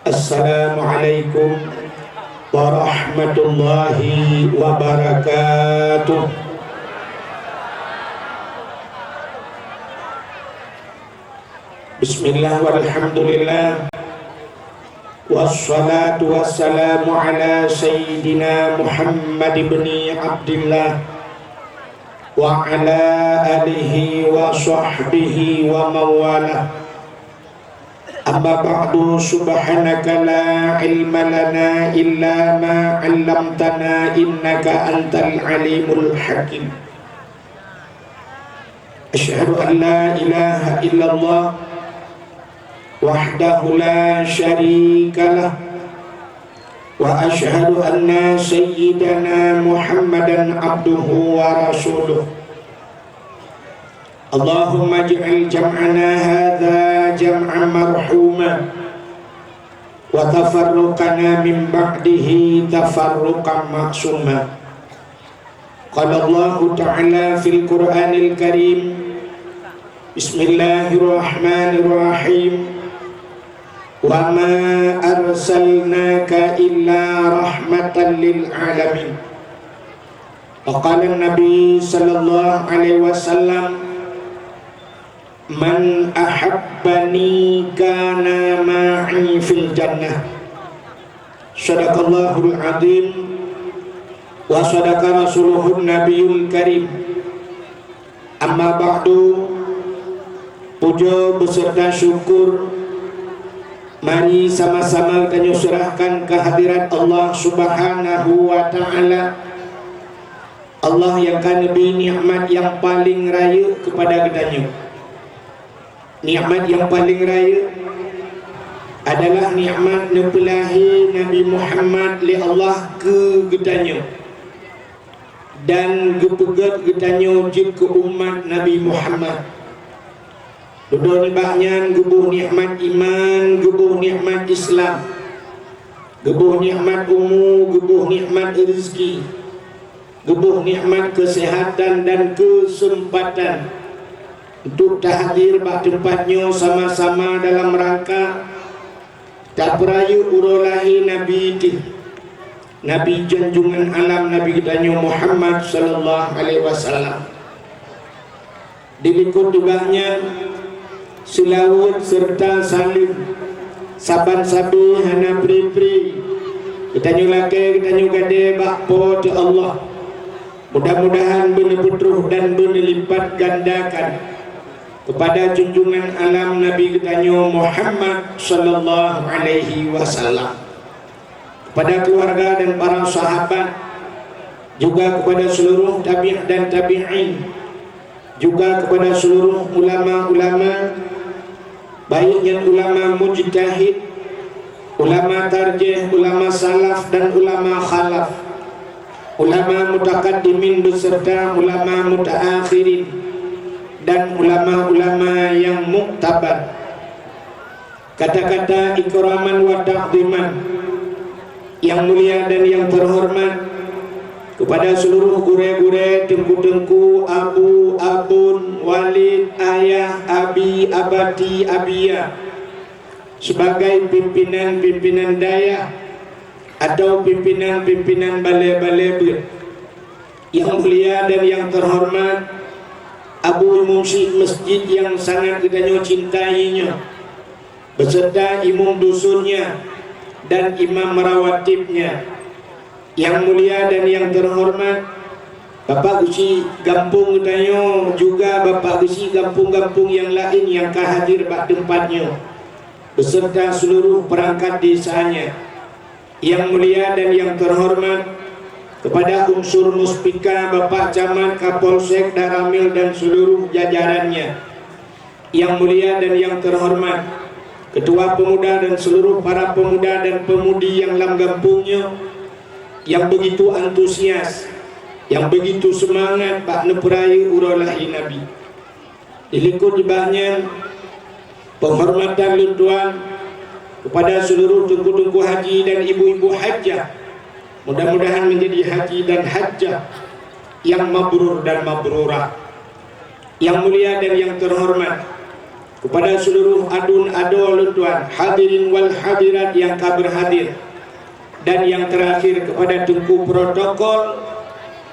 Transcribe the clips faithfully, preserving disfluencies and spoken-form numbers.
Assalamualaikum warahmatullahi wabarakatuh. Bismillah walhamdulillah. Wassalatu wassalamu ala sayyidina Muhammad ibni Abdillah wa ala alihi wa sahbihi wa mawalah. Amma ba'du, subhanaka la ilma lana illa ma 'allamtana innaka antal alimul hakim. Asyhadu an la ilaha illallah wahdahu la syarikalah, wa asyhadu anna sayyidana Muhammadan abduhu wa rasuluh. Allahumma ij'al jam'ana hadza jam'an marhuma, wa tafarruqana min ba'dihi tafarruqan ma'suma. Qala Allahu ta'ala fil Qur'anil Karim, bismillahirrahmanirrahim. Wa ma arsalnaka illa rahmatan lil alamin. Wa qala Nabi sallallahu alaihi wasallam, "Man ahabbani kana ma'i fil jannah." Sadaqallahul azim wa sadaqa rasuluhun nabiyul karim. Amma ba'du, puja beserta syukur mari sama-sama tanyoe serahkan kehadirat Allah Subhanahu wa Ta'ala. Allah nyang ka neubri nikmat nyang paleng rayeuk keupada geutanyoe. Nikmat nyang paleng rayeuk adalah nikmat neupeulahé Nabi Muhammad lé Allah keu geutanyoe dan geupeugét geutanyoe jeuet keu umat Nabi Muhammad. Dudoe nibak nyan geuboh nikmat iman, geuboh nikmat Islam, geuboh nikmat umu, geuboh nikmat rezeki, geuboh nikmat keuseuhatan dan keuseumpatan untuk tahadir bak teumpat nyoe sama-sama dalam rangka tapeurayeuk uroe lahé Nabi teuh, Nabi junjungan alam, Nabi geutanyoe Muhammad sallallahu alaihi wasallam. Dilikot nibak nyan, seulaweuet seureuta saleuem saban sabe hana pri-pri geutanyoe lakée geutanyoe gadée bak Po teu Allah. Mudah-mudahan beuneupeutruh dan beuneulipat gandakan keupada junjungan alam Nabi geutanyoe Muhammad sallallahu alaihi wasallam, kepada keluarga dan para sahabat, juga kepada seluruh tabi' dan tabi'in, juga kepada seluruh ulama-ulama, baik nyan ulama mujtahid, ulama tarjih, ulama salaf dan ulama khalaf, ulama mutakaddimin beserta ulama mutaakhirin, dan ulama-ulama yang muktabar. Kata-kata ikraman wa ta'ziman, yang mulia dan yang terhormat, kepada seluruh gurée-gurée, teungku-teungku, abu, abon, walid, ayah, abi, abati, abiya, sebagai pimpinan-pimpinan dayah atau pimpinan-pimpinan balée-balée beuet. Yang mulia dan yang terhormat, Abu Imum Syik Masjid yang sangat geutanyoe cintai nyoe, beserta imum dusunnya dan imam rawatibnya. Yang mulia dan yang terhormat, Bapak Geuchik gampông geutanyoe, juga Bapak Geuchik gampông-gampông nyang laén nyang ka hadir bak teumpat nyoe, beserta seluruh perangkat desanya. Yang mulia dan yang terhormat, kepada unsur Muspika, Bapak Camat, Kapolsek, Danramil dan seluruh jajarannya. Yang mulia dan yang terhormat, Ketua Pemuda dan seluruh para pemuda dan pemudi yang lam gampông nyoe, yang begitu antusias, yang begitu semangat bak neupeurayeuk uroe lahé Nabi. Dilikot nibak nyan, penghormatan lôn tuan kepada seluruh teungku-teungku haji dan ibu-ibu hajah. Mudah-mudahan menjadi haji dan hajah yang mabrur dan mabrurah. Yang mulia dan yang terhormat, Kepada seluruh adun adoe lôn tuan, hadirin wal hadirat nyang ka berhadir, dan yang terakhir kepada teungku protokol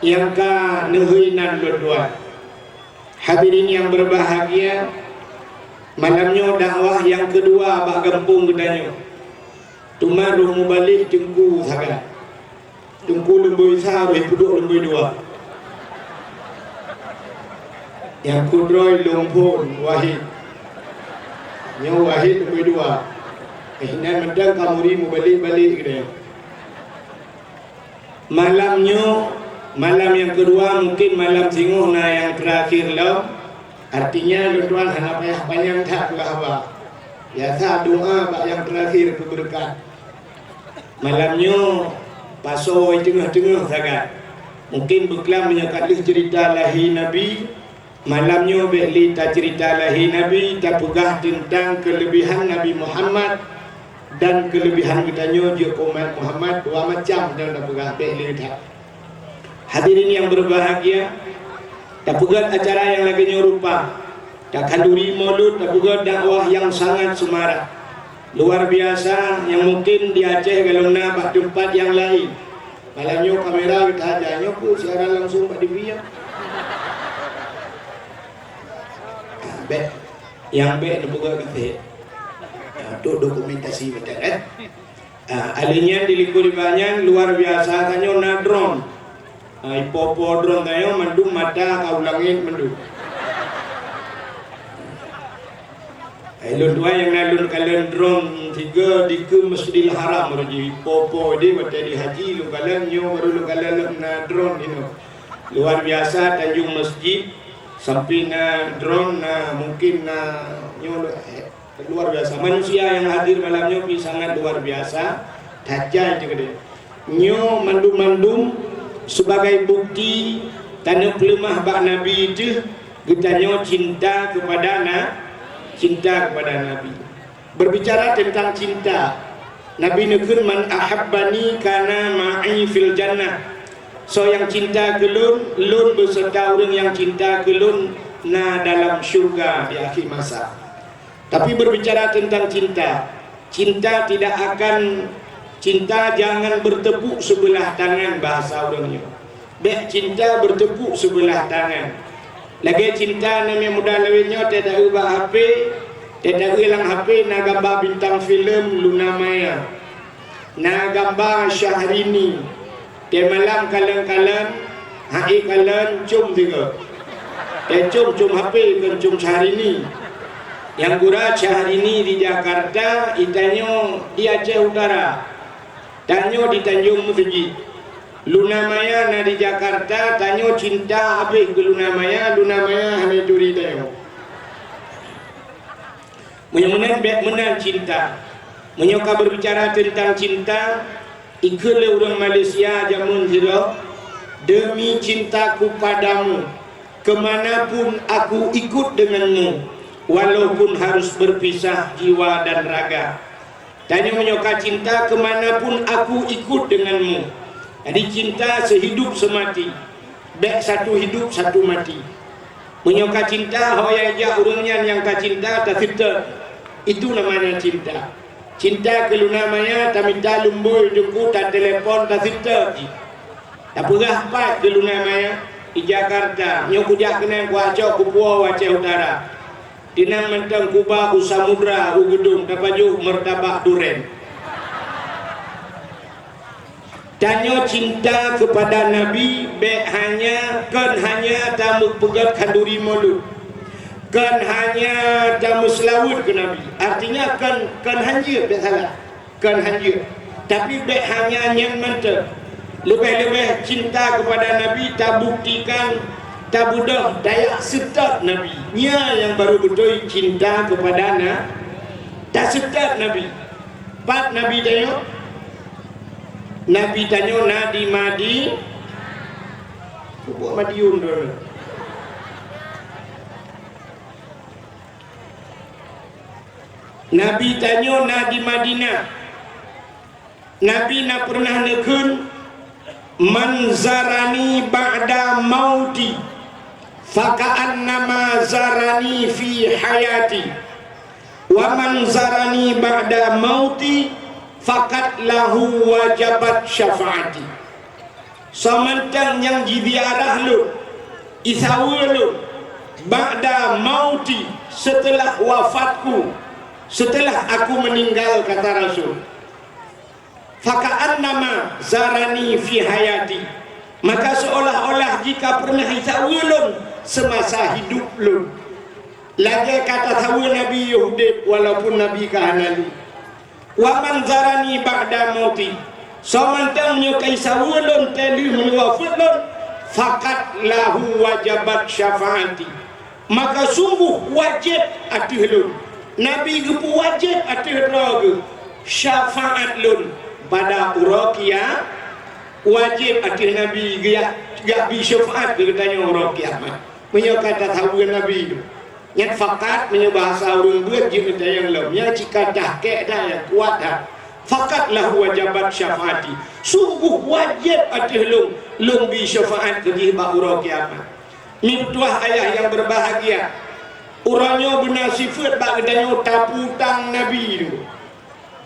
nyang ka neuhôi nan lôn tuan. Hadirin yang berbahagia, malam nyoe dakwah nyang keudua bak gampông geutanyoe. Teuma roh mubalek teungku sagai. Teungku lumbôi sa roh peuduek lumbôi dua. Nyang kudroe lôn phon Wahid. Nyoe Wahid lumbôi dua. Eh, nan mantong ka muri mubalek-balek keudeh. Malam nyoe, malam nyang keudua, mungkin malam singoh na nyang terakhir lom. Artinya, lôn tuan hana payah panyang that peugah haba. Biasa doa bak nyang terakhir keu beureukat. Malam nyoe pasoe teungoh-teungoh sagai. Mungkin beuklam meunyoe ka lheueh ceurita lahé Nabi, malam nyoe bék lé taceurita lahé Nabi, tapeugah teuntang keuleubehan Nabi Muhammad dan keuleubehan geutanyoe jeuet keu umat Muhammad, dua macam nyang tapeugah bék lé that. Hadirin yang berbahagia, tapeugét acara nyang lagée nyoe rupa, takhanduri Maulud, tapeugét dakwah nyang sangat seumarak, luar biasa, nyang mungkin di Aceh galom na bak teumpat nyang laén. Malam nyoe kamera geutajak nyoe keu siaran langsung bak T V ya. Bék, nyang bék neupeugét gaséh. Untuk dokumentasi macam eh. Ah, alèh nyan di likot iba nyan luar biasa tanyoe na drone. Ah, ipo-po drone tanyoe mandum mata ka u langét mandum. Ai lôn tuan nyang na lôn kalon drone tiga dikeue Masjidil Haram uroe jih ipo-po deh watèe di haji lôn kalon nyoe baru lôn kalon lom na drone inoe. Luar biasa Tanjung Masjid sampai na drone na mungkin na nyoe Luar biasa. Manusia nyang hadir malam nyoe pih sangat luar biasa. That jai teukeudeh. Nyoe mandum-mandum sebagai bukti taneuk peuleumah bak Nabi teuh geutanyoe cinta kepada na, cinta kepada Nabi. Berbicara tentang cinta, Nabi neukheun, "Man ahabbani kana ma'i fil jannah." Soe nyang cinta keu lôn, lôn beuseurta ureuëng nyang cinta keu lôn na dalam syurga di akhé masa. Tapi berbicara tentang cinta, cinta tidak akan, cinta jangan bertepuk sebelah tangan bahasa ureuëng nyoe. Bék cinta bertepuk sebelah tangan. Lagée cinta na miet muda lawét nyoe teudaeu bak H P, teudaeu lam H P na gamba bintang filem Luna Maya. Na gamba Syahrini. Teumalam kalon-kalon, hai kalon com tiga. Teucom-com H P kon com Syahrini. Nyang gura Syahrini di Jakarta, itanyoe di Aceh Utara. Tanyoe di Tanjong Meuseujid. Luna Maya na di Jakarta, tanyoe cinta habéh keu Luna Maya, Luna Maya hana turi tanyoe. Meunyoe meunan bék meunan cinta. Meunyoe ka berbicara tentang cinta, ikheun lé ureuëng Malaysia jameun sidroe, "Demi cintaku padamu, kemanapun aku ikut denganmu, walaupun harus berpisah jiwa dan raga." Tanyoe meunyoe ka cinta, "Kemanapun aku ikut denganmu." Jadi cinta sehidup semati. Bék satu hidup satu mati. Meunyoe ka cinta, ho nyang jak ureuëng nyan nyang ka cinta taseutôt. Itu namanya cinta. Cinta keu Luna Maya tamita lumbôi teungku tatelepon taseutôt jih. Tapeugah pat keu Luna Maya di Jakarta, nyoe kujak keunan kuacok kupuwoe u Aceh Utara. Tinang mantong kuba u samudra u geudong tapajoh meurtabak duren. Tanyoe cinta kepada Nabi bék hanya, kon hanya tameupeugét khanduri Maulud. Kon hanya tameuseulaweuet keu Nabi. Artinya kon, kon hanjeuet bék salah. Kon hanjeuet. Tapi bék hanya nyan mantong. Leubeh-leubeh cinta kepada Nabi tabuktikan, tabeudôh, tayak seutôt Nabi. Nyan nyang baru beutôi cinta kepada na, taseutôt Nabi. Pat Nabi tanyoe? Nabi tanyoe na di Madi-, peubuet Madiun droeneuh. Nabi tanyoe na di Madinah. Nabi na peureunah neukheun, "Man zarani ba'da mauti, faka'annama zarani fi hayati." "Wa man zarani ba'da mauti faqad lahu wajabat syafaati." Soe mantong nyang jiziarah lôn, isaweue lôn, ba'da mauti, seuteulah wafatku, seuteulah aku meuninggal, kata Rasul. "Faka'annama zarani fi hayati." Maka seolah-olah jika pernah isaweue lôn seumasa hidup lôn. Lagée ka tasaweue Nabi yoh udeb walaupun Nabi ka hana lé. "Wa man zarani ba'da mauti." Soe mantong nyoe ka isaweue lôn teuh lheueh meunyoe wafeuet lôn, faqad lahu wajabat syafaati. Maka sungguh wajéb ateueh lôn, Nabi geupeuwajéb ateueh droe geuh syafaat lôn bak uroe kia-, wajéb ateueh Nabi geujak, geujak bi syafaat keu geutanyoe uroe kiamat. Meunyoe ka tasaweue Nabi tu, nyan faqad, meunyoe bahasa ureuëng beuet jeuet neutanyong lom, nyan cit ka tahqiq that, nyang kuat that. "Faqad lahu wajabat syafaati." Sungguh wajéb ateueh lôn, lôn bi syafaat keu jih bak uroe kiamat. Meutuah ayah nyang berbahagia, uroe nyoe beuna sifeuet bak geutanyoe taputang Nabi tu.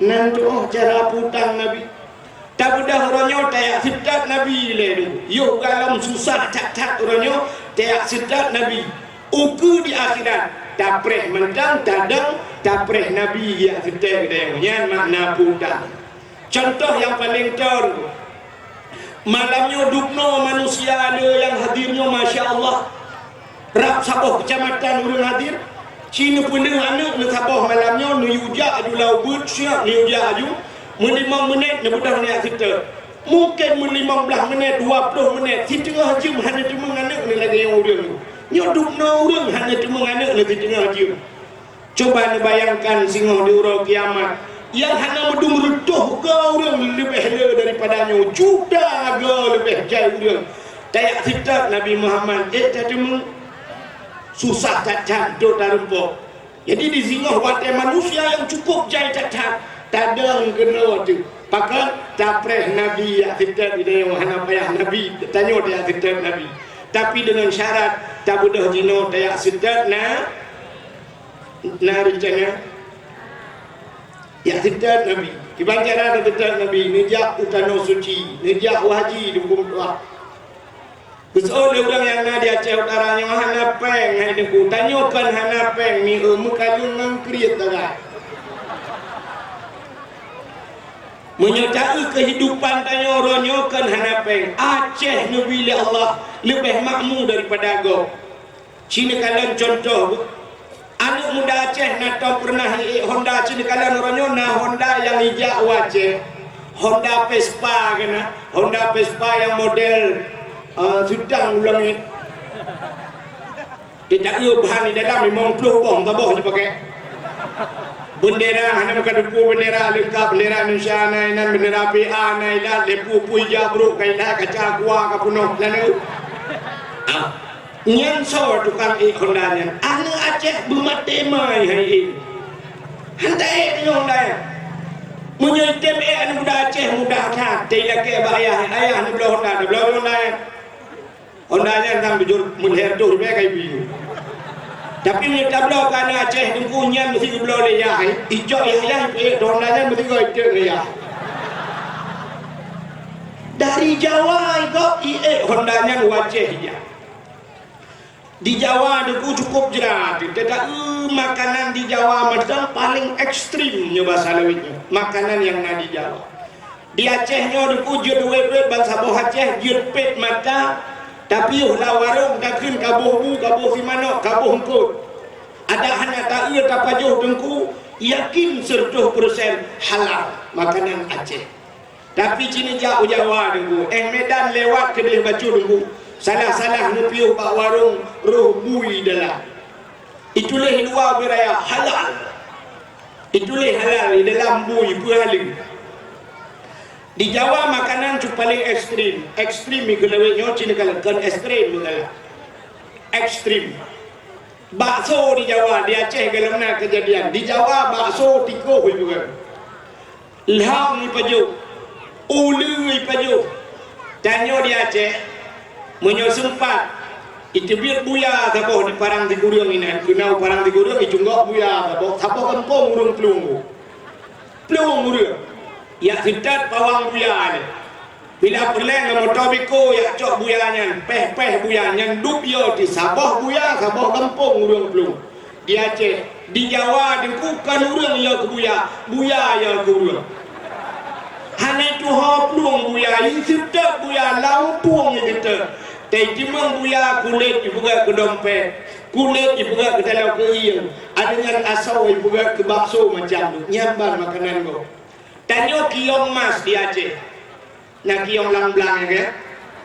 Nan tuoh cara putang Nabi. Tabeudôh uroe nyoe tajak seutôt Nabi lé tu. Yoh galom susah that-that uroe nyoe tajak seutôt Nabi. Ukeue di akhirat, tapreh mantong, tadong, tapreh Nabi jak seutôt geutanyoe. Nyan makna putang. Cuntoh nyang paleng thon, malam nyoe dubnoe manusia le nyang hadir nyoe, masya Allah. Rab saboh keucamatan ureuëng hadir, ci neupeuleueh aneuëk neusaboh malam nyoe, neuyue jak aju lam ubit, siap neuyue jak aju, meulimong meunét neubeudôh neujak seutôt. Mungken meulimong blaih meunét, dua ploh meunét, siteungoh jeuem hana teumeung aneuëk neu lagée nyang ureuëng nyoe. Nyoe dubnoe ureuëng hana teumeung aneuëk neu siteungoh jeuem. Cuba neubayangkan singoh di uroe kiamat, nyang hana meudum reutôh goe ureuëng leubeh le daripada nyoe, juta goe leubeh jai ureuëng. Tajak seutôt Nabi Muhammad, ék tateumeung? Susah that-that untuk tarumpok. Jadi di singoh watée manusia nyang cukup jai that-that, tadong keunoe teuh. Pakon? Tapreh Nabi jak seutôt, di tanyoe hana payah Nabi, tanyoe tajak seutôt Nabi. Tapi deungon syarat, tabeudôh jinoe tajak seutôt na, na reuncana. Jak seutôt Nabi. Kiban cara taseutôt Nabi, neujak u Tanoh Suci, neujak u haji di Huköm Tuah. Geuseuôt lé ureuëng nyang na di Aceh Utara nyoe, "Hana péng hai Teungku." Tanyoe kon hana péng, mi-, eu, meukalon ngon kriet sagai. Meunyoe taeu keuhidupan tanyoe uroe nyoe kon hana péng, Aceh neubi lé Allah leubeh makmu daripada gob. Ci neukalon cuntoh, aneuëk muda Aceh na tom peureunah iék Honda, ci neukalon uroe nyoe na Honda nyang ijak u Aceh. Honda Vespa keunan, Honda Vespa nyang model, eh, seudang u langét. Teuka eu bahan di dalam limong ploh boh, saboh jipakai. Beundera, hana meukateupeu beundera leungkap, beundera Indonesia na inan, beundera P A na inan, lé peue-peue ija brok ka inan, kaca aqua ka peunoh lalu. Ah, nyan soe tukang ék Honda nyan? Aneuëk Aceh beumaté mai hai ék. Han taék nyoe Honda nyan. Meunyoe item ék aneuëk muda Aceh mudah that, tai lakée bak ayah, ayah neubloe Honda, neubloe Honda nyan. Honda nyan sang bujur meulhèe reutôh ribèe ka ibi. Tapi meunyoe tabloe keu aneuëk Aceh Teungku, nyan meusti geubloe lé yah, ijok yah-yah ipeuék Honda nyan meusti goe iteuk lé yah. Dari Jawa ikot iék Honda nyan u Aceh ijak. Di Jawa Teungku cukup jrat, teuka eu makanan di Jawa mantong paleng ekstrem nyoe basa lawét nyoe. Makanan nyang na di Jawa. Di Aceh nyoe Teungku jeuet wét-wét bansaboh Aceh, jeuet pét mata, tapiôh lam warong takheun kaboh bu, kaboh simanok, kaboh eungkôt. Adak hana taeu tapajoh Teungku, yakin seureutôh peureusén halal makanan Aceh. Tapi ci neujak u Jawa Teungku, éh Medan lewat keudeh bacut Teungku, salah-salah neupiôh bak warong roh bui dalam. Ituléh luwa beuraya halal. Ituléh halal di dalam bui peuhaleueng. Di Jawa makanan cit paleng ekstrem. Ekstrem meukeulawét nyoe cit neukalon, kon ekstrem meukalon. Ekstrem. Bakso di Jawa, di Aceh galom na keujadian. Di Jawa bakso tikoh ipeugah. Lham ipajoh, uleue ipajoh. Tanyoe di Aceh, meunyoe seumpat, Iteubiet buya saboh di Parang Sigureueng inan, keunong Parang Sigureueng icunggok buya saboh, saboh gampông ureuëng plueng. Plueng ureuëng. Yak seutat pawang buya nyan. Bila peureulée ngon moto biko yak cok buya nyan, péh-péh buya nyan dub yo ti saboh buya, saboh gampông ureuëng plueng. Di Aceh, di Jawa Teungku kon ureuëng yo keu buya, buya yo keu ureuëng. Hana tuho plueng buya, i seutot buya lampung i seutot. Teutimong buya kulét ipeugét keu dompet, kulét ipeugét keu taloe keuieng, adeungon asoe ipeugét keu bakso macam tu. Nyan ban makanan gob. Tanyoe kiong mas di Aceh. Na kiong lam blang ya ke?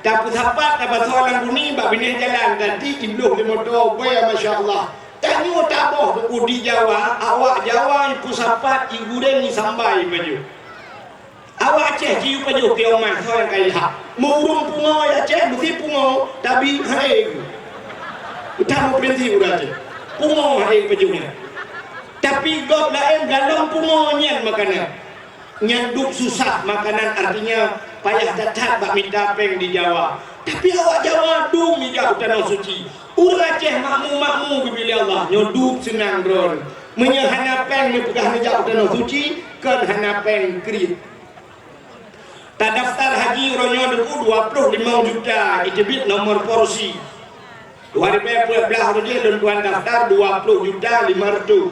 Tapeusapat tapasoe lam bumi bak binéh jalan tadi ibloh di moto boya masya Allah. Tanyoe taboh buku di Jawa, awak Jawa ipeusapat, igureng, isambai baju. Awak Aceh jiyu pajoh kiong mas ho nyang ka ilhak. Meurung pungo ya Aceh meusi pungo tabi hai. Utama prinsip urang Aceh. Pungo hai pajoh nyan. Tapi gob laén galom pungo nyan makanan. Nyan duek susah makanan, artinya payah that-that bak mita péng di Jawa. Tapi awak Jawa dum ijak u Tanoh Suci. Ureuëng Aceh makmu-makmu geubri lé Allah, nyoe duek seunang droe. Meunyoe hana péng neupeugah neujak u Tanoh Suci, kon hana péng kriet. Tadaftar haji uroe nyoe Teungku dua ploh limong juta, iteubiet nomor porsi. Dua ribèe peuet blah uroe jih lôn tuan daftar dua ploh juta lima reutôh.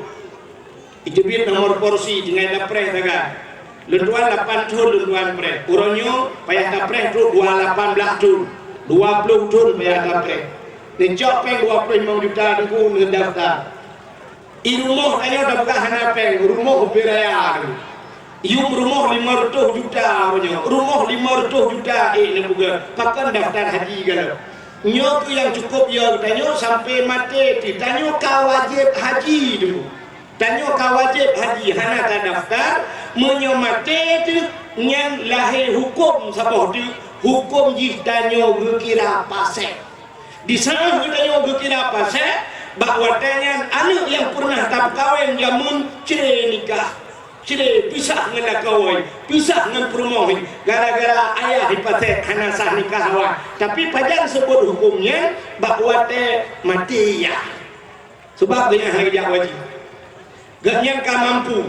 Iteubiet nomor porsi tinggai dapreh sagai. Lôn tuan lapan thon lôn tuan preh. Uroe nyoe payah tapreh trok dua lapan blah thon. Dua ploh thon payah tapreh. Neucok péng dua ploh limong juta Teungku neudaftar. I rumoh tanyoe tapeugah hana péng, rumoh ubé raya Teungku. Yum rumoh lima reutôh juta uroe nyoe. Rumoh lima reutôh juta ék neupeugah. Pakon daftar haji galom. Nyoe keuh nyang cukôp yo geutanyoe sampai maté pih tanyoe ka wajéb haji Teungku. Tanyoe ka wajéb haji hana tadaftar, meunyoe maté teuh nyan lahé hukôm saboh teuk, hukôm jih tanyoe geukira pasék. Disaat geutanyoe geukira pasék, bak watée nyan aneuëk nyang peureunah tapeukawen jameun cre nikah, cre pisah ngon lakoe, pisah ngon peurumoh, gara-gara ayah ipasék hana sah nikah awak. Tapi pajan seubut hukôm nyan, bak watée maté yah. Sabab gobnyan hana geujak wajéb. Gobnyan ka mampu.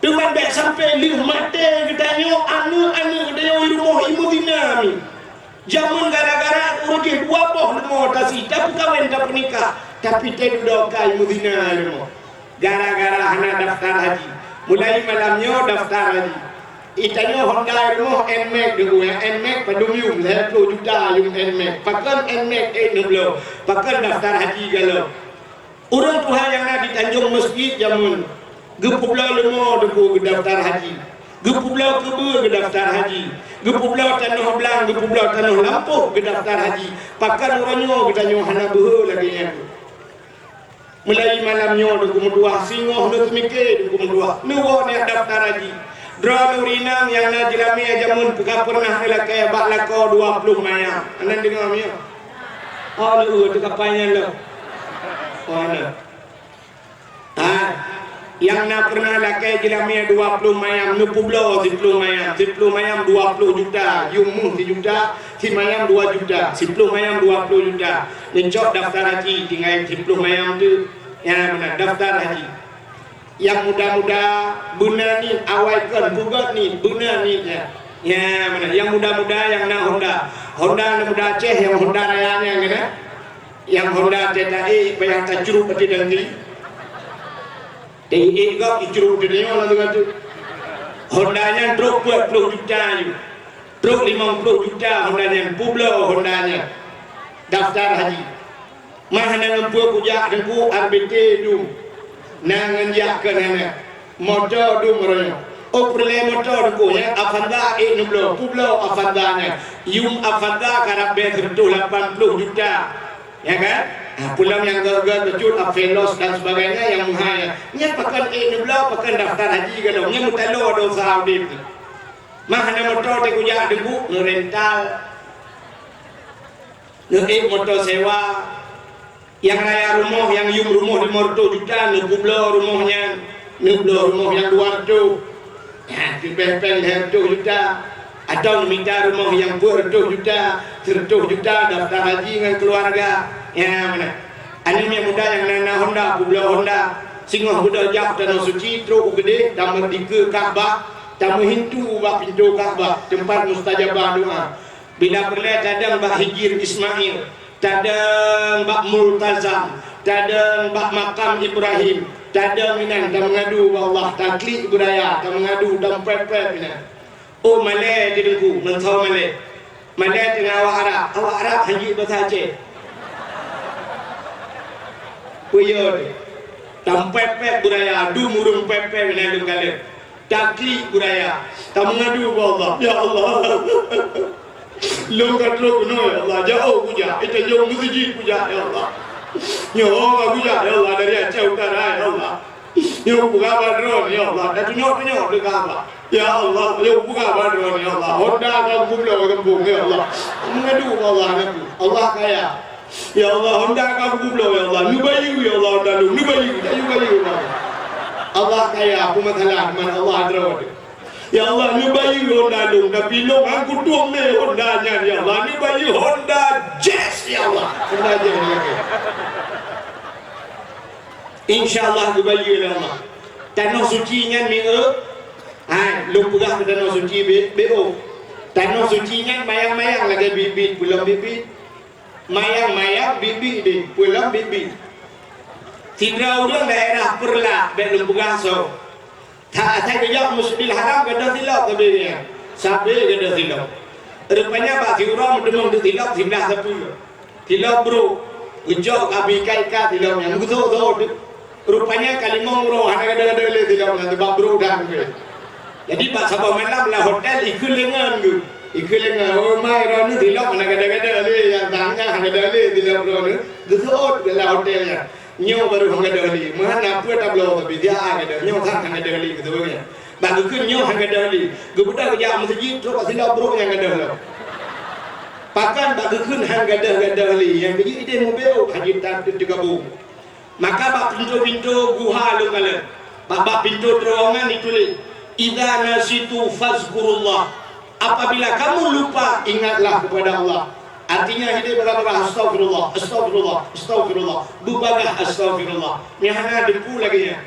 Teuma bék sampai lheueh maté geutanyoe aneuëk-aneuëk geutanyoe i rumoh i meuzina mi. Jameun gara-gara uroe jih dua boh leumo tasi, tapeukawen, tapeunikah, tapi teududoe ka i meuzina i rumoh. Gara-gara hana daftar haji. Mulai malam nyoe daftar haji. Itanyoe Honda i rumoh Nmax deuh ya, Nmax padum yum, lhée ploh juta yum Nmax. Pakon Nmax ék neubloe? Pakon daftar haji galom? Ureuëng tuha nyang na di Tanjong Mesjid jameun, geupeubloe leumo Teungku geudaftar haji, geupeubloe keubeue geudaftar haji, geupeubloe tanoh blang, geupeubloe tanoh lampôh geudaftar haji. Pakon uroe nyoe geutanyoe hana beuhe lagée nyan? Mulai malam nyoe Teungku meutuah, singoh neuseumiké Teungku meutuah, neuwoe neujak daftar haji. Droeneuh ureuëng inong nyang na jeulamé jameun ka peureunah neulakée bak lakoe dua ploh mayam. Aneuk deungoe miyueb? Oh, leueu teuka paih nyan lom. Oh, aneuk. Ha, nyang na peureunah lakée jeulamé dua ploh mayam, neupeubloe siploh mayam, siploh mayam dua ploh juta, yum méuh sijuta, simayam dua juta, siploh mayam dua ploh juta. Neucok daftar haji tinggai siploh mayam tu. Ya, meunan daftar haji. Nyang muda-muda beuna niet, awai kon peugét niet, beuna niet nyan. Ya, meunan. Nyang muda-muda nyang na Honda. Honda aneuk muda Aceh nyang Honda raya nyan keunan. Nyang Honda teuh taék payah tacruek ateueh dangki. Taék gob icruek ateueh nyoe lam teungoh tu. Honda nyan trok peuet ploh juta ju. Trok limong ploh juta Honda nyan, peubloe Honda nyan. Daftar haji. Mah hana ngon peue kujak Teungku, R B T dum. Na ngon jak keu hana. Moto dum uroe nyoe. Oh, peureulée moto Teungku, ya, Avanza ék neubloe. Peubloe Avanza nyan. Yum Avanza karab bée sireutoh lapan ploh juta. Ya kan? Ha, pulang nyang gagah kecut, Aveloz dan sebagainya yang meuhai. Nyan pakon ék neubloe, pakon daftar haji galom. Nyan meutaloe dosa udeb. Mah hana moto teuh kujak Teungku, neurental. Neuék moto sewa. Nyang raya rumoh, nyang yum rumoh lima reutôh juta, neupeubloe rumoh nyan, neubloe rumoh nyang dua reutôh. Nyan, leubeh péng lhée reutôh juta. Atau neumita rumoh nyang peuet reutôh juta, sireutôh juta daftar haji ngon keuluwarga. Ya, meunan. Aneuk miet muda nyang na, na Honda, peubloe Honda. Singoh beudôh jak u Tanoh Suci, trok u keudeh, tameukeudikeue Ka'bah, tameuhintu ubak pintoe Ka'bah, teumpat mustajabah doa. Bila peureulée tadong bak Hijir Ismail, tadong bak Multazam, tadong bak makam Ibrahim, tadong inan tameungadu bak Allah, taklik beuraya, tameungadu, tameupép-pép inan. Oh, malée Teungku, mantong malée. Malée teungoh awak Arab, awak Arab han jeuet basa Aceh. Peue yo teuh? Tameupép-pép beuraya, dum ureuëng pép-pép inan lôn kalon. Taklik beuraya, tameungadu bak Allah, "Ya Allah, lôn ka trok keunoe, ya Allah, jiôh kujak, i Tanjong Meuseujid kujak, ya Allah. Nyoe ka kujak, ya Allah, dari Aceh Utara, ya Allah. Nyoe peugah bak droeneuh, ya Allah, tatunyok-tunyok lé Ka'bah. Ya Allah, nyoe peugah bak droeneuh, ya Allah, Honda ka kubloe gampông, ya Allah." Meungadu bak Allah, Allah kaya. "Ya Allah, Honda ka kubloe, ya Allah. Neubayeue, ya Allah, Honda lôn. Neubayeue, bayeue, bayeue, ya Allah. Allah kaya, peue masalah, man Allah droe. Ya Allah, neubayeue Honda lôn, tapi lôn han kutueng lé Honda nyan, ya Allah. Neubayeue Honda Jazz, ya Allah. Honda Jazz, ya Allah." Insya Allah geubayeue lé Allah. Tanoh Suci nyan mieu, hai, lôn peugah keu Tanoh Suci be-, beuôh. Tanoh Suci nyan mayang-mayang lagée biet-biet, peulom biet-biet. Mayang-mayang biet-biet deh, peulom biet-biet. Sidroe ureuëng daerah Peureulak, bék lôn peugah soe. That asai geujak Masjidil Haram gadôh silop sabe nyan. Sabe gadôh silop. Rupanya bak siuroe meuteumé duek silop siblah sapeue. Silop brôk. Geucok ka beuikat-ikat silop nyan. Geusok-sok. Rupanya ka limong uroe hana gadôh-gadôh lé silop nyan, sabab brôk that. Jadi bak saboh malam lam hotel ikheun lé ngon geuh. Ikheun lé ngon, "Oh, mai, droeneuh silop hana gadôh-gadôh lé, nyang sang nyan hana gadôh lé silop droeneuh." Geuseuôt lam hotel nyan. Nyoe barô hana gadôh lé. Meuhana peue tabloe, tapi siat gadôh. Nyoe sang hana gadôh lé, geuseuôt nyan. Bak geukheun nyoe hana gadôh lé. Geubeudôh geujak meuseujid, trok bak silop brôk nyang gadôh lom. Pakon bak geukheun hana gadôh-gadôh lé, nyang geujak idéh mubeuôk, hana jeuet teugabong. Maka bak pintoe-pintoe guha lôn kalon, bak, bak pintoe terowongan dituléh, "Idza nasitu fazkurullah." Apabila kamu lupa, ingatlah kepada Allah. Artinya, hidéh bagah-bagah, "Astaghfirullah, astaghfirullah, astaghfirullah." Beubagah astaghfirullah. Nyang hana deungoe lagée nyan.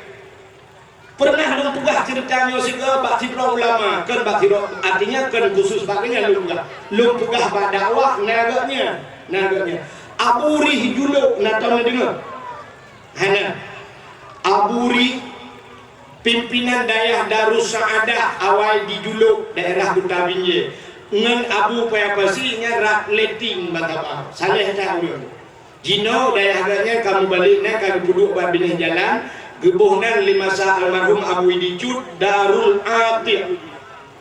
Pernah lôn peugah ceurita nyoe sigoe bak sidroe ulama, kon bak sidroe, artinya kon khusus bak geuhnyan lôn peugah. Lôn peugah bak dakwah na geuhnyan, na geuhnyan. Abu Rih Julok na tom neudeungoe? Hana. Abu Rih, pimpinan dayah Darus Saadah awai di Julok, daerah Kuta Binjai, ngon Abu Paya Pasi nyan rab letting bak Sabah. Saleh that ureuëng. Jinoe dayah geuhnyan ka meubalek na, ka geupeuduek bak binéh jalan, geuboh nan lé masa almarhum Abu Idi Cut Darul Atiq.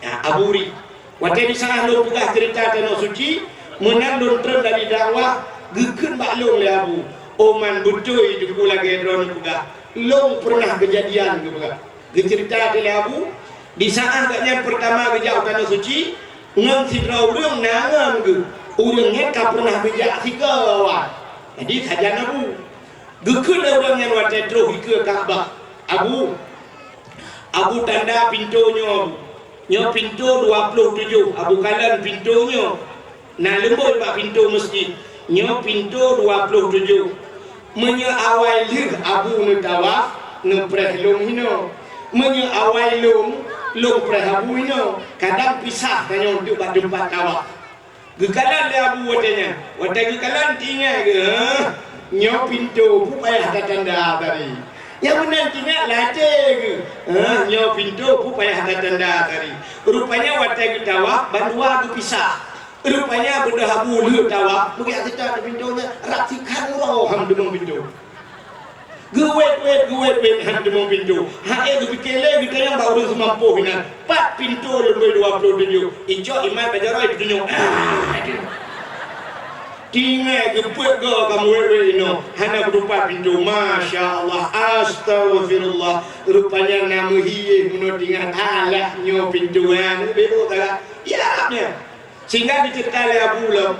Ya, Abu Ri. Watée di Sa'ah lôn peugah ceurita Tanoh Suci, meunan lôn treun dari dakwah, geukheun bak lôn lé Abu, "Oh man, beutôi Teungku lagée droeneuh peugah. Lôn pernah keujadian," geupeugah. Geuceurita lé Abu, di Sa'ah geuhnyan peurtama geujak u Tanoh Suci, ngon sidroe ureuëng na ngon geuh. Ureuëng nyan ka pernah geujak sigoe awai. Jadi sajan Abu. Geukheun lé ureuëng nyan watée troh ikeue Ka'bah, "Abu, Abu tanda pintoe nyoe, Abu. Nyoe pintoe dua ploh tujoh, Abu kalon pintoe nyoe. Na leumbôi bak pintoe meuseujid. Nyoe pintoe dua ploh tujoh. Meunyoe awai lheueh Abu neutawaf, neupreh lôn hinoe. Meunyoe awai lôn, lôn preh Abu hinoe. Kadang pisah tanyoe duek bak teumpat tawaf." Geukalon lé Abu watée nyan. Watée geukalon, teuingat geuh, "Heuh, nyoe pintoe, peue payah tatanda tadi." Nyang meunan teuingat lam até geuh, "Heuh, nyoe pintoe, peue payah tatanda tadi." Rupanya watée geutawaf, bandua geupisah. Rupanya beudôh Abu lheueh tawaf, meugét sita di pintoe nyan, rab sikhan uroe han teumong pintoe. Geuwét-wét, geuwét-wét, han teumong pintoe. Han ék geupike lé, geutanyong bak ureuëng seumampôh inan, "Pat pintoe leumbôi dua ploh tujoh?" Icok imat bak jaroe, itunyong. Ah, aduh. Tinggai geupeuet goe ka meuwét-wét inoe, hana beuteupat pintoe. Masya Allah, astaghfirullah. Rupanya na meuhieh meunoe teuingat, "Alah, nyoe pintoe nyan, beuôk sagai." Ya, nyan. Sehingga geuceurita lé Abu lom.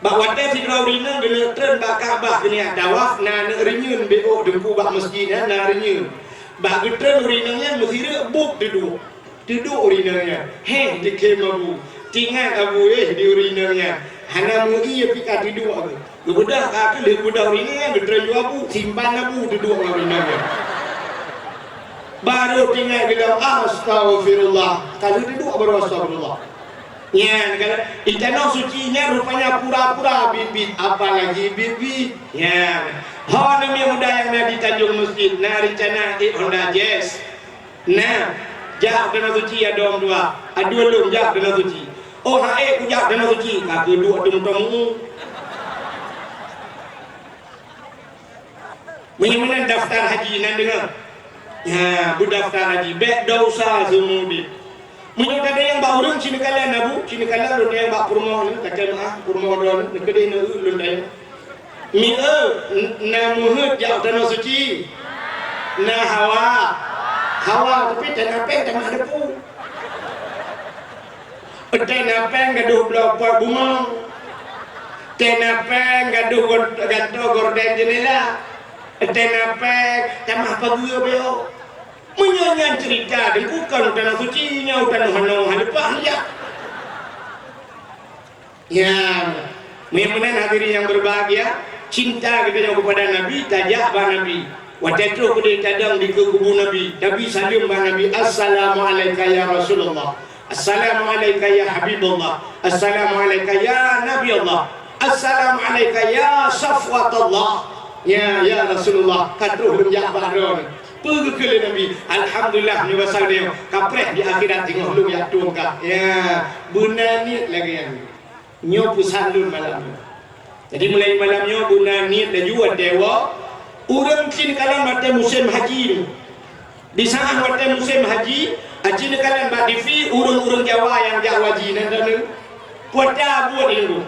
Bak watée sidroe ureuëng inong geuneuk treun bak Ka'bah geuniat tawaf, na aneuk reunyeuen beuôk teungku bak meuseujid nyan na reunyeuen. Bak geutreun ureuëng inong nyan meusireuk buet teuduek. Teuduek ureueng inong nyan, heh, dikhem abu. Teuingat abu, eh, di ureueng inong nyan. Hana meu-ie pih ka teuduek abu. Geubeudôh ka keuh lheueh beudôh ureueng inong nyan, geutreun ju abu, simpan abu teuduek ngon ureueng inong nyan. Barô teuingat geulong, "Astaghfirullah." Ka lheueh teuduek barô, "Astaghfirullah." Nyan, ka lheueh, i tanoh suci nyan rupanya pura-pura biet-biet, apalagi biet-biet. Nyan. Ho aneuk miet muda nyang na di Tanjong Meuseujid, na reuncana ék Honda Jazz. Na, jak u Tanoh Suci adoe dua. Adoe lôn jak u Tanoh Suci. Oh, han ék kujak u Tanoh Suci, ka keuduek teumeutomu. Meunyoe meunan daftar haji, nan deungoe. Ya, beudaftar haji, bék desya seumeu udeb. Meunyoe ka tanyong bak ureueng, ci neukalon na bu, ci neukalon lôn tanyong bak peurumoh nyoe, ka tanyong, ah, peurumoh droeneuh, neukeudeh na eu lôn tanyong. Mieu, n-, na meuheuet jak u Tanoh Suci? Na hawa? Hawa, tapi teuh na péng tamah depu. Teuh na péng gadôh bloe pot bungong. Teuh na péng gadôh gor-, gantoe gorden jeundela. Teuh na péng tamah pageue beo. Meunyoe nyan ceurita, Teungku, kon u Tanoh Suci, nyoe u tanoh anoe, hana leupah jak. Ya, meunyoe meunan hadirin yang berbahagia, cinta geutanyoe keupada Nabi, tajak bak Nabi. Watée troh keudeh tadong dikeue kubu Nabi, Nabi saleuem bak Nabi, "Assalamualaika ya Rasulullah. Assalamualaika ya Habibullah. Assalamualaika ya Nabi Allah. Assalamualaika ya Safwatullah." Ya, ya Rasulullah, ka troh lôn jak bak droeneuh. Peue geukheun lé Nabi? Alhamdulillah, meunyoe basa geutanyoe, kapreh di akhirat teungoh lôn jak tueng kah. Ya, beuna niet lagée nyan. Nyoe peusan lôn malam nyoe. Jadi, mulai malam nyoe beuna niet laju watée woe ureueng ci neukalon watée musém haji nyoe. Di saát watée musém haji, aci neukalon bak TV ureueng-ureueng Jawa nyang jak haji nan droeneuh. Kuota buet ilmu.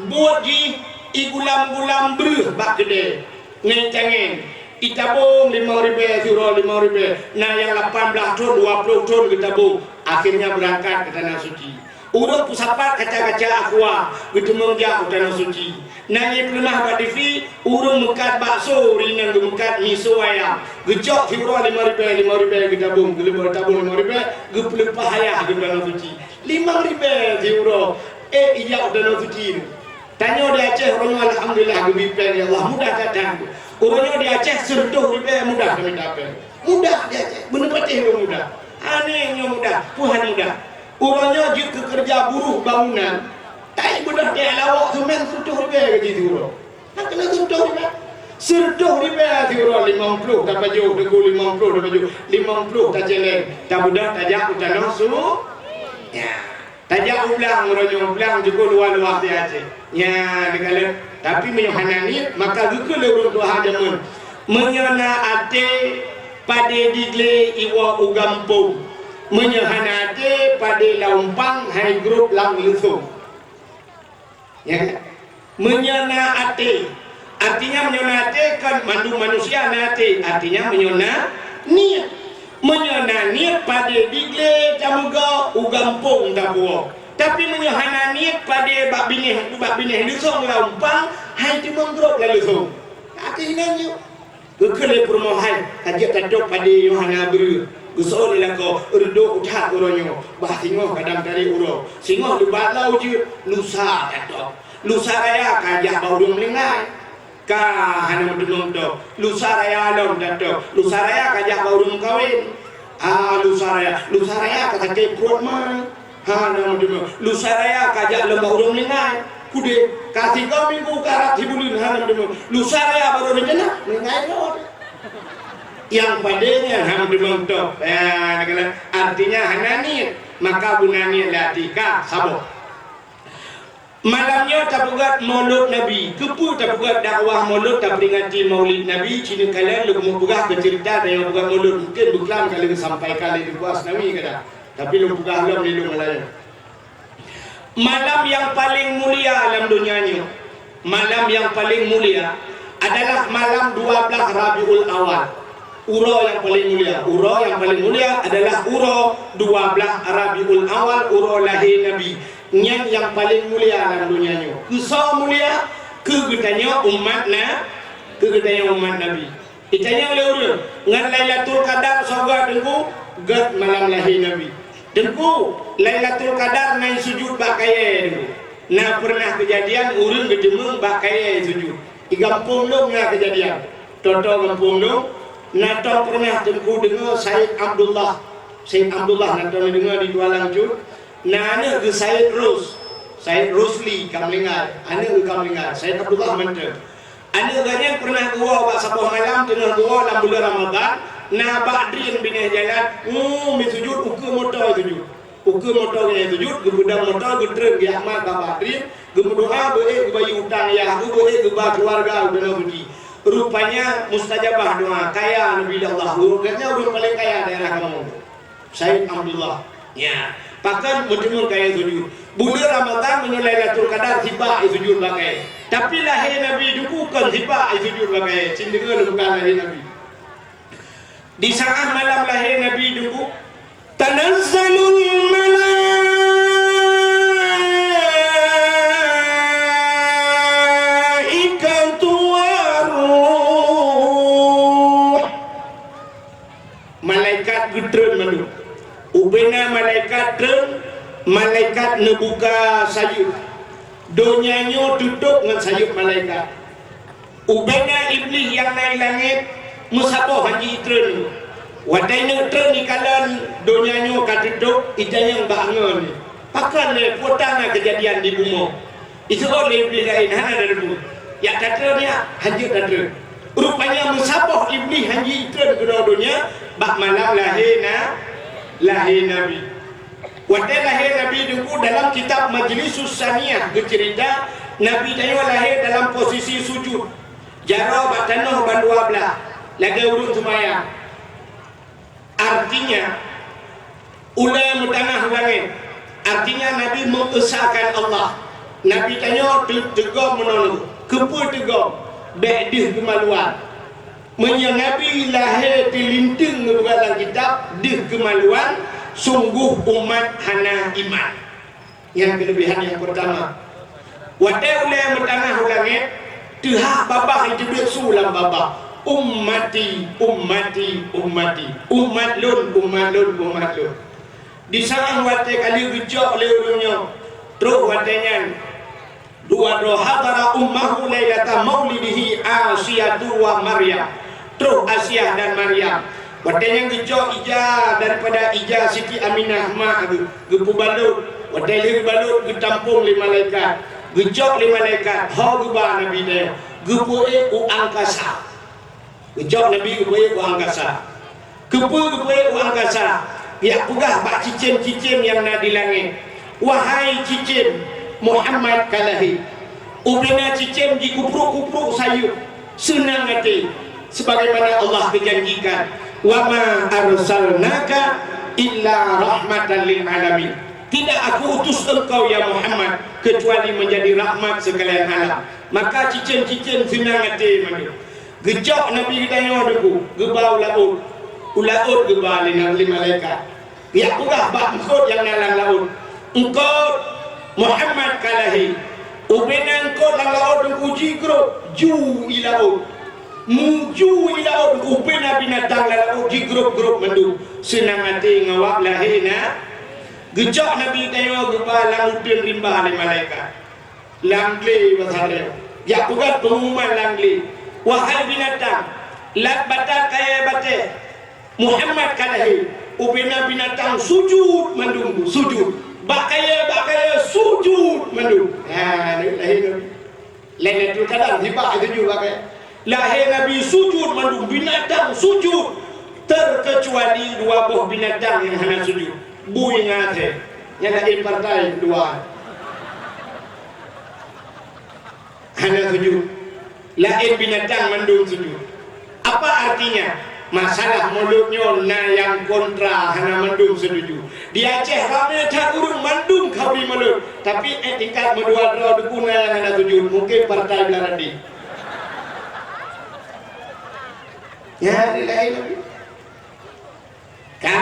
Buet jih igulam-gulam breuh bak keudée. Ngon cangén, itabong limong ribée siuroe limong ribée, na nyang lapan blaih thon, dua ploh thon geutabong, akhirnya beurangkat keu Tanoh Suci. Ureueng peusapat kaca-kaca aqua, geuteumeung jak u Tanoh Suci. Na nyang peuleumah bak TV, ureueng meukat bakso, rinang geumeukat miso ayam. Geucok siuroe limong ribée, limong ribée geutabong, geuleubeh tabong limong ribée, geupeuleupah ayah di Tanoh Suci. Limong ribée siuroe, ék ijak u Tanoh Suci. Tanyoe di Aceh, uroe nyoe alhamdulillah geubri péng, ya Allah, mudah that-that. Uroe nyoe di Aceh seureutôh ribée mudah tamita péng. Mudah di Aceh, beuneupatéh lôn mudah. Aneh nyoe mudah, Tuhan mudah. Uroe nyoe jeuet keu keureuja buruh bangunan, tai beudôh teuh lawok seumén seureutôh ribée gaji siuroe. Nah, keuneuk seureutôh ribée. Seureutôh ribée siuroe limong ploh tapajoh, teungku limong ploh tapajoh, limong ploh tacéleng, tabeudôh tajak u Tanoh Su-, ya. Tajak u blang uroe nyoe, blang jukon luwa-luwa di Aceh. Nyan, neukalon. Tapi meunyoe hana niet, maka geukheun lé ureueng tuha jameun, "Meunyoe na até, padé diglé iwoe u gampông. Meunyoe hana até, padé lam umpang, hai grob lam leusông." Ya kan? Meunyoe na até, artinya meunyoe na até, kan mandum manusia na até, artinya meunyoe na niet. Meunyoe na niet, padé diglé tameugoe u gampông tapuwoe. Tapi meunyoe hana niet, padé bak binéh, bak binéh leusông lam umpang, hai teumeung grob lam leusông. Até inan nyoe. Geukheun lé peurumoh hai, ka jeuet tatôb padé nyoe hana breueh. Geuseuôt lé lakoe, reudôk that uroe nyoe, bah singoh kadang tarek uroe. Singoh leubak lau jeuet, lusa tatôb. Lusa raya ka jak bak ureueng meuninggai. Ka hana meuteumé tôb. Lusa raya lom tatôb. Lusa raya ka jak bak ureueng meukawen. Ah, lusa raya. Lusa raya ka sakét pruet mai. Hana meuteumé. Lusa raya ka jak lom bak ureueng meuninggai. Kudeh, ka sigoe minggu ka rab sibuleuen hana meuteumé. Lusa raya barô rencana meuninggai droe. Nyang padé nyan hana meuteumé tôb. Ya, artinya hana niet. Maka beuna niet lé até ka saboh. Malam nyoe tapeugét Maulud Nabi. Keupeue tapeugét dakwah Maulud, taperingati Maulid Nabi? Ci neukalon lôn meupeugah keu ceurita dan nyang peugét Maulud. Mungken beuklam ka lheueh sampaikan lé Teungku Asnawi kadang. Tapi lôn peugah lom lé lôn meulayeue. Malam nyang paleng mulia lam donya nyoe, malam nyang paleng mulia adalah malam dua blaih Rabiul Awal. Uroe nyang paleng mulia, uroe nyang paleng mulia adalah uroe dua blaih Rabiul Awal, uroe lahé Nabi. Nyan nyang paleng mulia lam donya nyoe. Keu soe mulia? Keu geutanyoe umat na, keu geutanyoe umat Nabi. Itanyong lé ureueng, ngon Lailatul Qadar soe göt Teungku? Göt malam lahé Nabi. Teungku, Lailatul Qadar na sujud bak kayèe, Teungku. Na pernah keujadian ureueng geuteumeung bak kayèe sujud. Di gampông lôn na keujadian. Toto gampông lôn, na tô pernah Teungku deungoe Said Abdullah. Said Abdullah na tô neudeungoe di Tualang Cut. Na aneuk geuh Said Ros. Said Rosli ka meuninggai. Aneuk geuh ka meuninggai. Said Abdullah mantong. Aneuk geuh nyan pernah geuwoe bak saboh malam teungoh geuwoe lam buleuen Ramadhan, na bak drien binéh jalan, ngu, misujud ukeue moto sujud. Ukeue moto nyan sujud, geupeudong moto, geutreun geujak mat bak bak drien, geumeudoa beu ék geubayeue utang yah, geuh beu ék geuba keuluwarga u Danau Suci. Rupanya mustajabah doa, kaya Nabi Allah. Gobnyan ureueng paleng kaya daerah kamoe. Said Abdullah. Ya, pakon meuteumeung kayèe sujud. Buleuen Ramadhan meunyoe Lailatul Qadar sibak sujud bak kayèe. Tapi lahé Nabi Teungku kon sibak sujud bak kayèe. Cit deungoe lôn peugah lahé Nabi. Di saat malam lahé Nabi Teungku, tanazzalul malaikatu warruh. Malaikat geutreun mandum. Ubena malaikat treun, malaikat neubuka sayeuep. Donya nyoe teutôp ngon sayeuep malaikat. Ubena Iblih nyang na i langét meusaboh han jitreun. Watèe neuk treun ikalon donya nyoe ka teutôp, itanyong bak ngon. Pakon lé, peue tan na keujadian di bumoe? Iseuôt lé Iblih laén, hana tateupeue. Jak tatreun nyan, hanjeuet tatreun. Rupanya meusaboh Iblih hanjeuet treun keunoe donya bak malam lahé na, lahé Nabi. Watèe lahé Nabi Teungku, dalam kitab Majlisus Saniyah geuceurita, Nabi tanyoe lahé dalam posisi sujud, jaroe bak tanoh bandua blah, lagèe ureueng seumayang. Artinya, ulèe meutanah u langét. Artinya, Nabi meuesakan Allah. Nabi tanyoe teu-, teugom meunoe, keupeue teugom? Bèk deuh keumaluan. Meunyoe Nabi lahé teulinteung neupeugah lam kitab, deuh keumaluan, sungguh umat hana iman. Nyan keuleubehan nyang peurtama. Watèe ulèe meutanah u langét, teuhah babah jiteubiet su lam babah, "Ummati, ummati, ummati." Umat lôn, umat lôn, umat lôn. Di saat watèe ka lheueh geucok lé ureueng nyoe, trôh watèe nyan, dua droe, hadara ummahu lailata maulidihi Asiyatu wa Maryam. Trôh Asiah dan Maryam. Watèe nyan geucok ija daripada ija Siti Aminah mak geuh, geupeubalot. Watèe lheueh geubalot, geutampong lé malaikat. Geucok lé malaikat, ho geuba Nabi nyan, geupeuék u angkasa. Geucok Nabi geupeuék u angkasa. Keupeue geupeuék u angkasa? Geujak peugah bak cicém-cicém nyang na di langét, "Wahai cicém, Muhammad ka lahé." Ubena cicém jikupruek-kupruek sayeuep, seunang até, sebagaimana Allah geujanjikan, "Wa ma arsalnaka illa rahmatan lil alamin." Tidak Aku utus engkau, ya Muhammad, kecuali menjadi rahmat sekalian alam. Maka cicém-cicém seunang até mandum. Geucok Nabi geutanyoe Teungku, geuba u laôt. U laôt geuba lé na-, lé malaikat. Geujak peugah bak eungkôt nyang na lam laôt, "Eungkôt, Muhammad ka lahé." Ubena eungkôt lam laôt Teungku jigrob, ju i laôt. Muju i laôt, ubena binatang lam laôt jigrob-grob mandum. Seunang até ngon awak lahé na. Geucok Nabi geutanyoe geuba lam uteuen rimba lé malaikat. Lam glé basa droe. Jak peugah peungumuman lam glé, "Wahai binatang, lat batat kayèe batèe, Muhammad ka lahé." Ubena binatang sujud mandum, sujud. Bak kayèe, bak kayèe sujud mandum. Ha, lahé Nabi. Lailatul Qadar, sibak sujud bak kayèe. Lahé Nabi sujud mandum, binatang sujud, terkecuali dua boh binatang nyang hana sujud, bui ngon asèe. Nyan laén partai dua. Hana sujud. Laén binatang mandum sujud. Apa artinya? Masalah mulod nyoe na nyang kontra, hana mandum setuju. Di Aceh ramé that ureueng mandum khabri mulod, tapi iktikad meudua droe Teungku na nyang hana sujud, mungken partai Beularaden. Ya, lain lagi. Ka?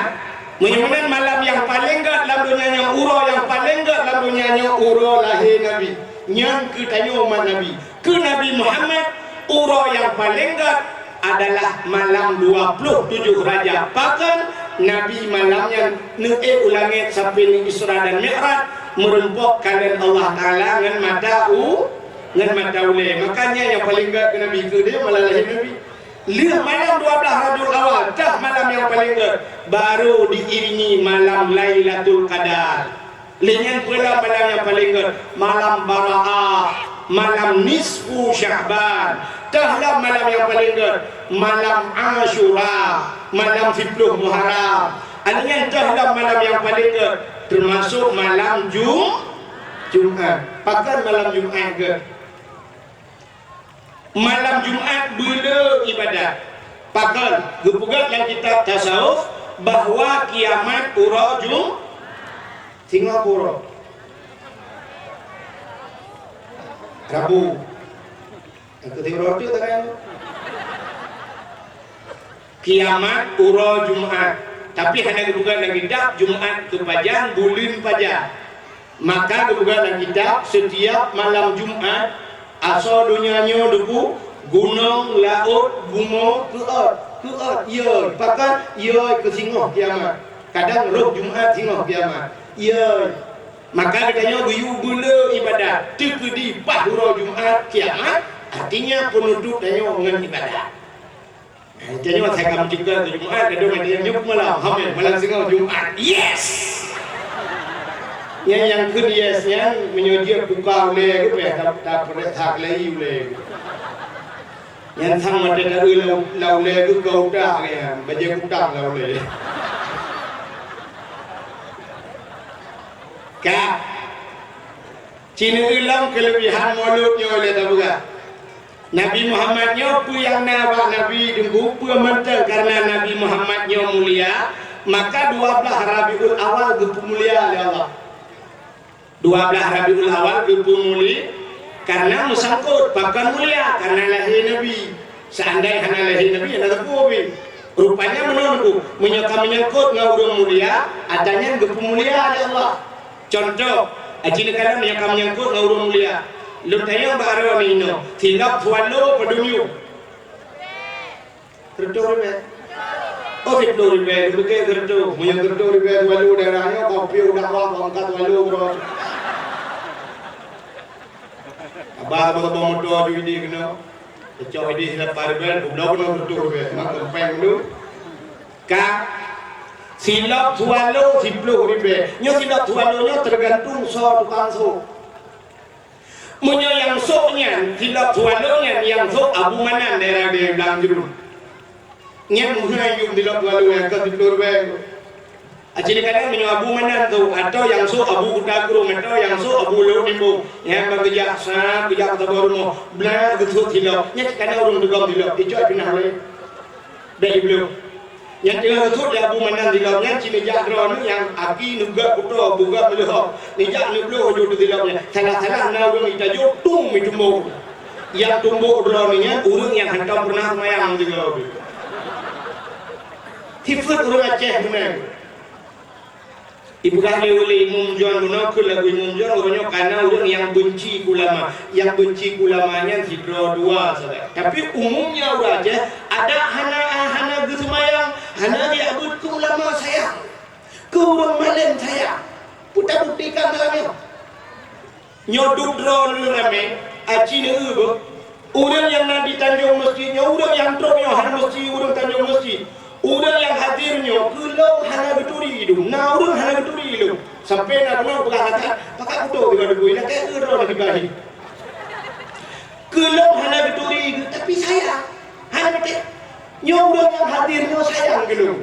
Meunyoe meunan malam nyang paleng gèt lam donya nyoe, uroe nyang paleng gèt lam donya nyoe, uroe lahé Nabi. Nyan keu tanyoe umat Nabi. Keu Nabi Muhammad, uroe nyang paleng gèt adalah malam dua ploh tujoh Rajab. Pakon? Nabi malam nyan neuék u langét sampoe Isra dan Mi'raj, meurumpok kalon Allah Taala ngon mata u-, ngon mata ulée. Makanya nyang paleng gét keu Nabi keudeh malam lahé Nabi. Lheueh malam dua blaih Rabiul Awal, teuh malam nyang paleng gét, baru diiringi malam Lailatul Qadar. Lheueh nyan peue malam nyang paleng gét? Malam Bara'ah, malam nisfu Sya'ban. Teuh lom malam nyang paleng gét, malam Asyura, malam siploh Muharram. Lheueh nyan teuh lom malam nyang paleng gét, teumasok malam Jum-, Jumat. Pakon malam Jumat gét? Malam Jumat beuleu ibadat. Pakon? Geupeugah lam kitab tasawuf bahwa kiamat uroe Jum-, singoh uroe Rabu. Aku tengok roti tangan. Kiamat uroe Jumat. Tapi hana geupeugah lam kitab Jumat keu pajan, buleuen pajan. Maka geupeugah lam kitab, setiap malam Jumat, asoe donya nyoe deuku, gunong, laôt, bumoe, keuot, keuot, iyoi, pakon, iyoi keu singoh kiamat. Kadang roh Jumat singoh kiamat. Iyoi. Maka geutanyoe geuyue beuleu ibadat, teukeudi paih uroe Jumat kiamat, artinya penutup tanyoe ngon ibadat. Hai, tanyoe asai ka meucegah keu Jumat, gadôh ngon tanyoe nyoe malam. Hamé, malam singoh Jumat. Yes! Nyan nyang kheun yes nyan, meunyoe jeuet buka ulée geuh, beh, ta-, ta-, ta-, ulée. Nyan sang watée taeu lam, lam ulée geuh ka utak nyan, bajée kutang lam ulée. Ka. Ci neueu lom keuleubihan Maulud nyoe lé tapeugah. Nabi Muhammad nyoe peue nyang na bak Nabi Teungku, peue mantong kareuna Nabi Muhammad nyoe mulia, maka dua blaih Rabiul Awal geupeumulia lé Allah. Dua blaih Rabiul Awal geupeumulia kareuna meusangkot, pakon mulia, kareuna lahé Nabi. Seandai hana lahé Nabi, hana teupeu pih. Rupanya meunan Teungku, meunyoe ka meunyangkot ngon ureuëng mulia, ata nyan geupeumulia lé Allah. Contoh, aci neukalon nyang ka meunyangkot ngon ureuëng mulia. Lôn tanyong bak droeneuh inoe, silop swallow padum yum? Sireutoh ribée. Oh, sireutoh ribée, geupike sireutoh. Meunyoe sireutoh ribée swallow daerah nyoe, ka piôh dakwah, ka angkat swallow keudroe. Abah, abah, abah moto ju idéh keunoe. Teucok idéh lapan ribée, gubloe keunoe sireutoh ribée. Mak keumpeng dulu. Ka silop swallow siploh ribée. Nyoe silop swallow nyoe teugantung soe tukang sôk. Meunyoe nyang sôk nyan, silop swallow nyan nyang sôk Abu Manan daerah di Blang Jruen. Nyan meuhai yum silop swallow nyang ka siploh ribée. Aci neukalon meunyoe Abu Manan sôk, atawa nyang sôk Abu Kuta Krueng, atawa nyang sôk Abu Lhok Nimbong. Nyan ban geujak sab, geujak keu saboh rumoh, blah geusôk silop. Nyan cit kana ureuëng teugom silop, icok pinah wéh. Bék jibloe. Nyang teungoh sôk di Abu Manan silop nyan, ci neujak droeneuh nyang aki neugöt kuto, beugöt meuleuhop. Neujak neubloe ju silop nyan. Salah-salah na ureuëng itajok, tung meutumbok. Nyang tumbok droeneuh nyan ureuëng nyang hantom peureunah seumayang sigoe pih. Sifeuet ureuëng Aceh meunan. Ipeugah lé ulée Imum John bunoe keu lagu Imum John, uroe nyoe kana ureuëng nyang beunci keu ulama. Nyang beunci keu ulama nyan sidroe dua sagai. Tapi umumnya ureuëng Aceh, adak hana, hana geuseumayang, hana geujak beuet keu ulama sayang. Keu ureuëng malém sayang. Peue tabuktikan dalam nyoe? Nyoe duek droeneuh ramé, aci neueu beuh. Ureuëng nyang na di Tanjong Meuseujid nyoe, ureuëng nyang trok nyoe hana meusti ureuëng Tanjong Meuseujid. Ureuëng nyang hadir nyoe, keu lôn hana geuturi idong. Na ureuëng hana geuturi idong. Sampoe na bunoe peugah kata, pakat kuto deungon debu, lakée eu droeneuh dibahi. Keu lôn hana geuturi, tapi sayang. Hana patéh. Nyoe ureuëng nyang hadir nyoe sayang keu lôn.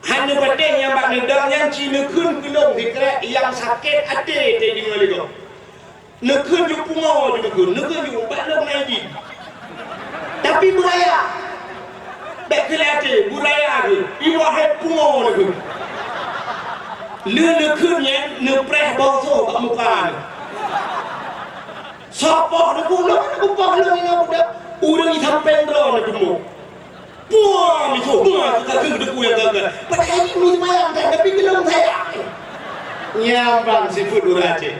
Hana patéh nyang bak neudong nyan ci neukheun keu lôn sikrek nyang sakét até teudeungoe lé gob. Neukheun ju pungo ju neukheun, neukheun ju bak lôn na idin. Tapi beuraya. Bék keu lé até, beuraya geuh. Iwa hai pungo neukheun. Lé neukheun nyan neupreh boh soh bak muka neuh. Sopoh neukheun lôn, neupoh lôn ingat budak. Ureuëng jisampéng droe neutumbok. Puah, misoh, puah, ka keu debu nyang gagal. Padahai mi seumayang kan, tapi geulong sayang. Nyang ban sifeuet ureuëng Aceh.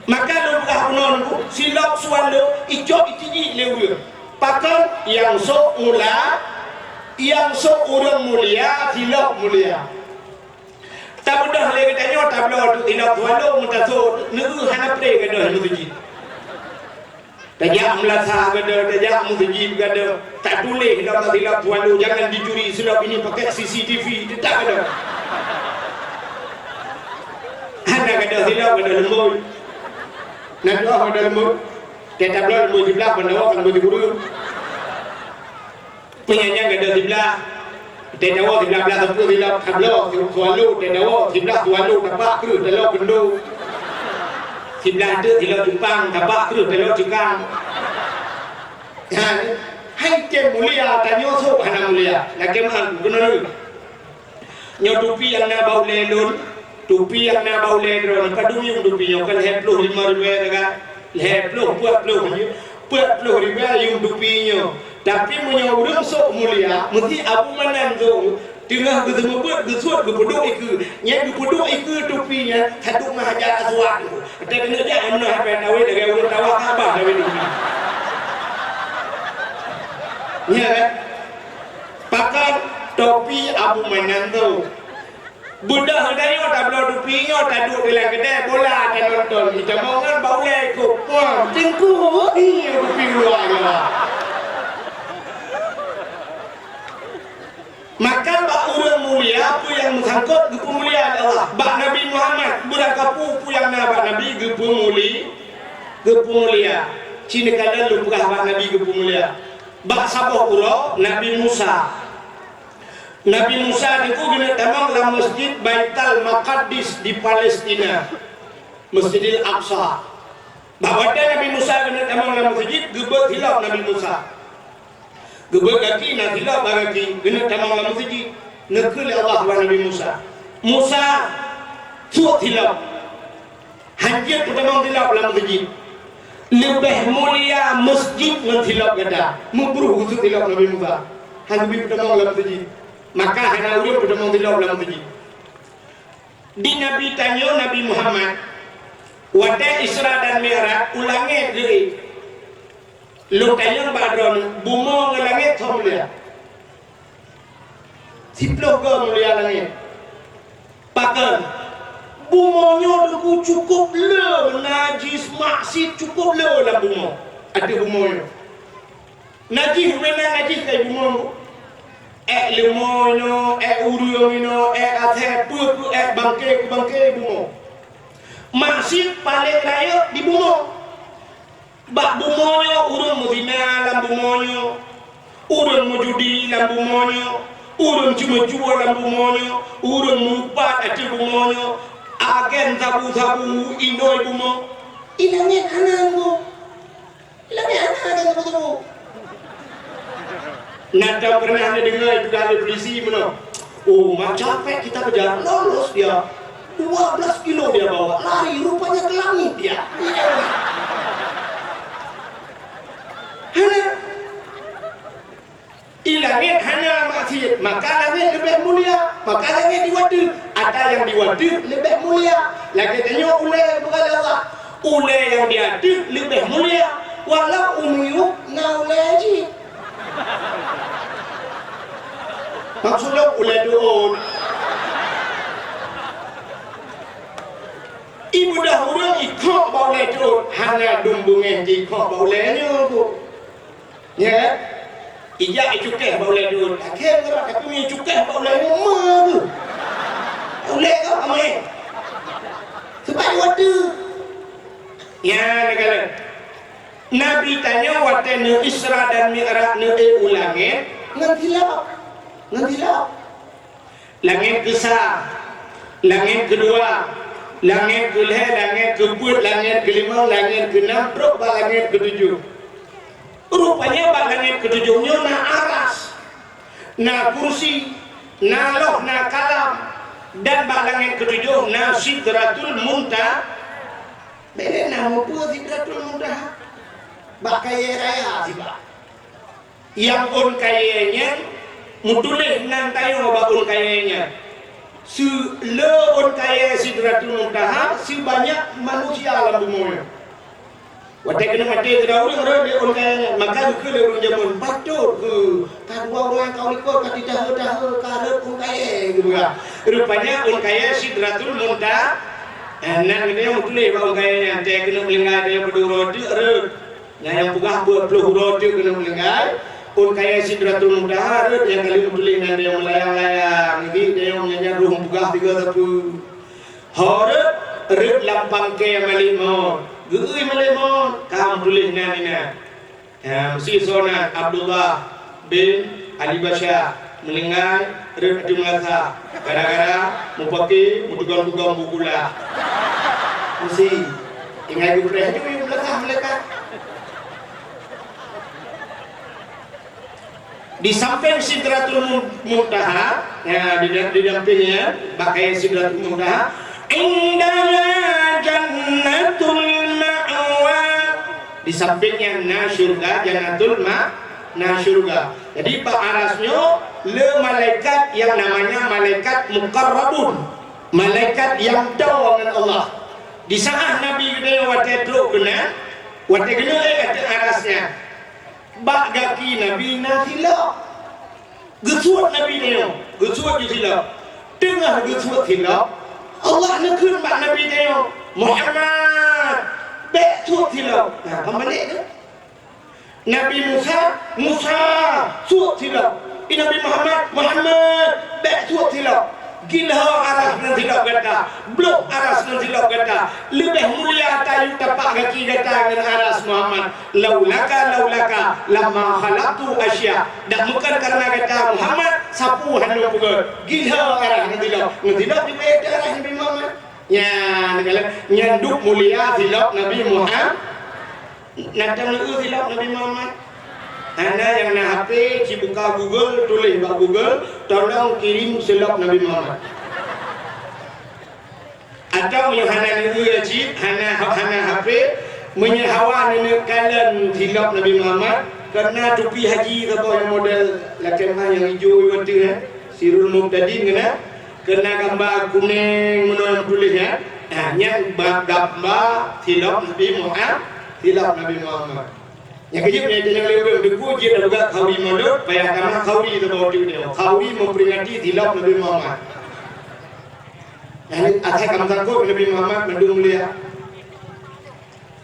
Maka lôn peugah bunoe Teungku, silop swallow, icok itijik lé ureuëng. Pakon nyang sôk mula, Nyang sôk ureuëng mulia, silop mulia. Tabeudôh lé geutanyoe tabloe teuk silop Tuhan lôn meutasôk, neu hana pré gadôh meuseujid. Tajak meulasa gadôh, tajak meuseujid gadôh, tatuléh lam silop Tuhan lôn, jangan dicuri silop ini pakai C C T V, teutap gadôh. Hana gadôh silop, gadôh leumbôi. Na gadôh leumbôi. Teutabloe leumbôi siblah, ban dawa leumbôi sikureueng. Meunyan-nyan gadôh siblah, teudawa siblah blah sapeue siblah tabloe, swallow teudawa siblah swallow tapak kreueh taloe keundo. Siblah teuk siblah cupang tapak kreueh taloe cukang. Nyan, hai tem mulia, tanyoe sôk hana mulia. Lakée meu'ah keunoe. Nyoe tupi nyang na bak ulée lôn, tupi nyang na bak ulée droeneuh, padum yuem tupi nyoe, ka lhée ploh limong ribée ka, lhée ploh, peuet ploh, peuet ploh ribée yuem tupi nyoe. Tapi meunyoe ureuëng sôk mulia, meusti Abu Manan sôk teungoh geuseumeubeuet, geusuet, geupeuduek ikeue. Nyan geupeuduek ikeue tupi nyan, ka duek ngon Hajar Aswad. Watée keuneuk jak meunoe haba tawét lagée ureuëng tawah Ka'bah tawét tupi. Nyan kan? Pakon topi Abu Manan tu. Beudôh geutanyoe tabloe tupi nyoe taduek di lam keudée bola tanonton. Itamong ngon bak ulée ikôt. Wah, teungku, ih, tupi luwa nyoe. Maka bak ureuëng mulia peue nyang meusangkot geupeumulia lé Allah. Bak Nabi Muhammad, beurangkapeue peue nyang na bak Nabi geupeumuli-, geupeumulia. Ci neukalon lôn peugah bak Nabi geupeumulia. Bak saboh uroe Nabi Musa. Nabi Musa teungku geuneuk tamong lam Masjid Baital Maqaddis di Palestina, Masjidil Aqsa. Bak watée Nabi Musa geuneuk tamong lam meuseujid, geubeuet silop Nabi Musa. Geubeuet gaki na silop bak gaki, geuneuk tamong lam meuseujid. Neukheun lé Allah bak Nabi Musa, "Musa, suet silop." Hanjeuet peutamong silop lam meuseujid. Leubeh mulia meuseujid ngon silop gata. Meubruh geusuet silop Nabi Musa. Han geubri peutamong lam meuseujid. Maka hana ureuëng peutamong silop lam meuseujid. Di Nabi tanyoe Nabi Muhammad, watée Isra dan Mi'raj u langét geuék. Lôn tanyong bak droeneuh, bumoe ngon langét soe mulia? Siploh goe mulia langét. Pakon? Bumoe nyoe teungku cukôp le, najis, maksiet cukôp le lam bumoe. Ateueh bumoe nyoe. Najih meunan najih kai bumoe. Ék leumo inoe, ék ureuëng inoe, ék asée, peue-peue, ék bangke keu bangke bumoe. Maksiet paleng rayeuk di bumoe. Bak bumoe nyoe ureuëng meuzina lam bumoe nyoe, ureuëng meujudi lam bumoe nyoe, ureuëng ceumeucue lam bumoe nyoe, ureuëng meuupat ateueh bumoe nyoe, agen sabu-sabu inoi bumoe. Inan nyan hana ngon. Lagée hana ada satu-satu. Nada pernah anda dengar itu dari polisi mana? Oh, macam apa kita kejar? Lolos dia. Dua belas kilo dia bawa. Lari rupanya ke langit dia. Hana. Di langét hana maksiet, maka langét leubeh mulia, maka langét di ateueh. Ata nyang di ateueh leubeh mulia. Lagée tanyoe ulée bukan Allah. Ulée nyang di ateueh leubeh mulia, walau u miyueb na ulée jih. Maksud lôn ulée tuon. Ibudah ureuëng ikok bak ulée tuon, hana dum beungéh jikok bak ulée nyoe. Nya kan? Ijak icukéh bak ulée deuet. Akhé ngerak, tapi mi icukéh bak ulée nyoe ma tu. Ulée ka amai. Sebab watée. Nya neugala. Nabi tanyoe watée neu Isra dan Mi'raj neu ék u langét ngon silap. Ngon silap. Langét keusa, langét keudua, langét keulhée, langét keupeuet, langét keulimong, langét keunam, trok bak langét keutujoh. Rupanya bak langét keutujoh nyoe na aras, na kursi, na loh, na kalam, dan bak langét keutujoh na Sidratul Muntaha. Bék na mupeue Sidratul Muntaha. Bak kayée raya sibak. Nyang ôn kayée nyan meutuléh nan tanyoe bak ôn kayée nyan. Seuleuôn kayée Sidratul Muntaha sibanyak manusia lam bumoe nyoe. Watèe keuneuk maté keudroe ureueng rhot di ôn kayèe nyan, maka geukheun lé ureueng jameun, "Patot keuh ka dua uroe ka likot ka jitahe-tahe ka rhot ôn kayèe," geupeugah. Rupanya ôn kayèe Sidratul Munta-, eh, nan geutanyoe meutuléh bak ôn kayèe nyan, watèe keuneuk meuninggai tanyoe padum uroe teuk rhot. Nyan nyang peugah peuet ploh uroe teuk keuneuk meuninggai, ôn kayèe Sidratul Muntaha rhot nyang ka lheueh meutuléh nan tanyoe meulayang-layang, geutanyoe nyan roh meupeugah sigoe sapeue. Ho rhot, rhot lam pangkée malaikat maut. Geu-eu malaikat maut, ka meutuléh nan inan. Ha, meusi soe nan Abdullah bin Ali Basyah meuninggai rhot ateueh meunasah gara-gara mupake meupeugong-peugong bu gula. Meusi ingat geupreh ju meunasah malaikat. Di sampéng Sidratul Mun-, Muntaha, ya, di, di dampingnya, bak kayèe Sidratul Muntaha, indaha jannatul ma'wa. Di sampingnya na syurga, jannatul ma-, na syurga. Jadi, bak aras nyoe le malaikat yang namanya malaikat muqarrabun, malaikat yang toe ngon Allah. Di saat Nabi geutanyoe watèe trok keunan, watèe geuneuk ék ateueh aras nyan, bak gaki Nabi na silop. Geusuet Nabi tanyoe, geusuet ju silop. Teungoh geusuet silop, Allah neukheun bak Nabi tanyoe, "Muhammad, bèk suet silop." Nah, peumalèe tu. Nabi Musa, "Musa, suet silop." I Nabi Muhammad, "Muhammad, bèk suet silop." Gilho aras ngon silop gata, bloh aras ngon silop gata. Leubeh mulia tayue tapak gaki gata ngon aras Muhammad. Laulaka, laulaka, lama khalaqtu asya. Dak meukan karena gata Muhammad, sapeue hana peugöt. Gilho aras ngon silop. Ngon silop jibeuet aras Nabi Muhammad. Nyan, nyan duek mulia silop Nabi Muhammad. Na tam neu silop Nabi Muhammad? Hana nyang na H P, ci buka Google, tuléh bak Google, "Tolong kirim silop Nabi Muhammad." Atau meunyoe hana neu cit, hana, hana H P, meunyoe hawa neuneuk kalon silop Nabi Muhammad, keu na tupi haji saboh nyang model lakèe meuh nyang ijo iwa teuh, eh, Sirul Mubtadin keu na. Keu na gamba kunéng meunoe nyang tuléh nyan, ha, nyan ba-, gamba silop Nabi Muhammad, silop Nabi Muhammad. Nyang keujeuet nyan tanyong lé ureueng, "Teungku, jeuet tapeugah khauri Maulud, payah tamah khauri saboh teuk nyoe. Khauri meuperingati silop Nabi Muhammad." Nyan asai ka meusangkot Nabi Muhammad mandum mulia.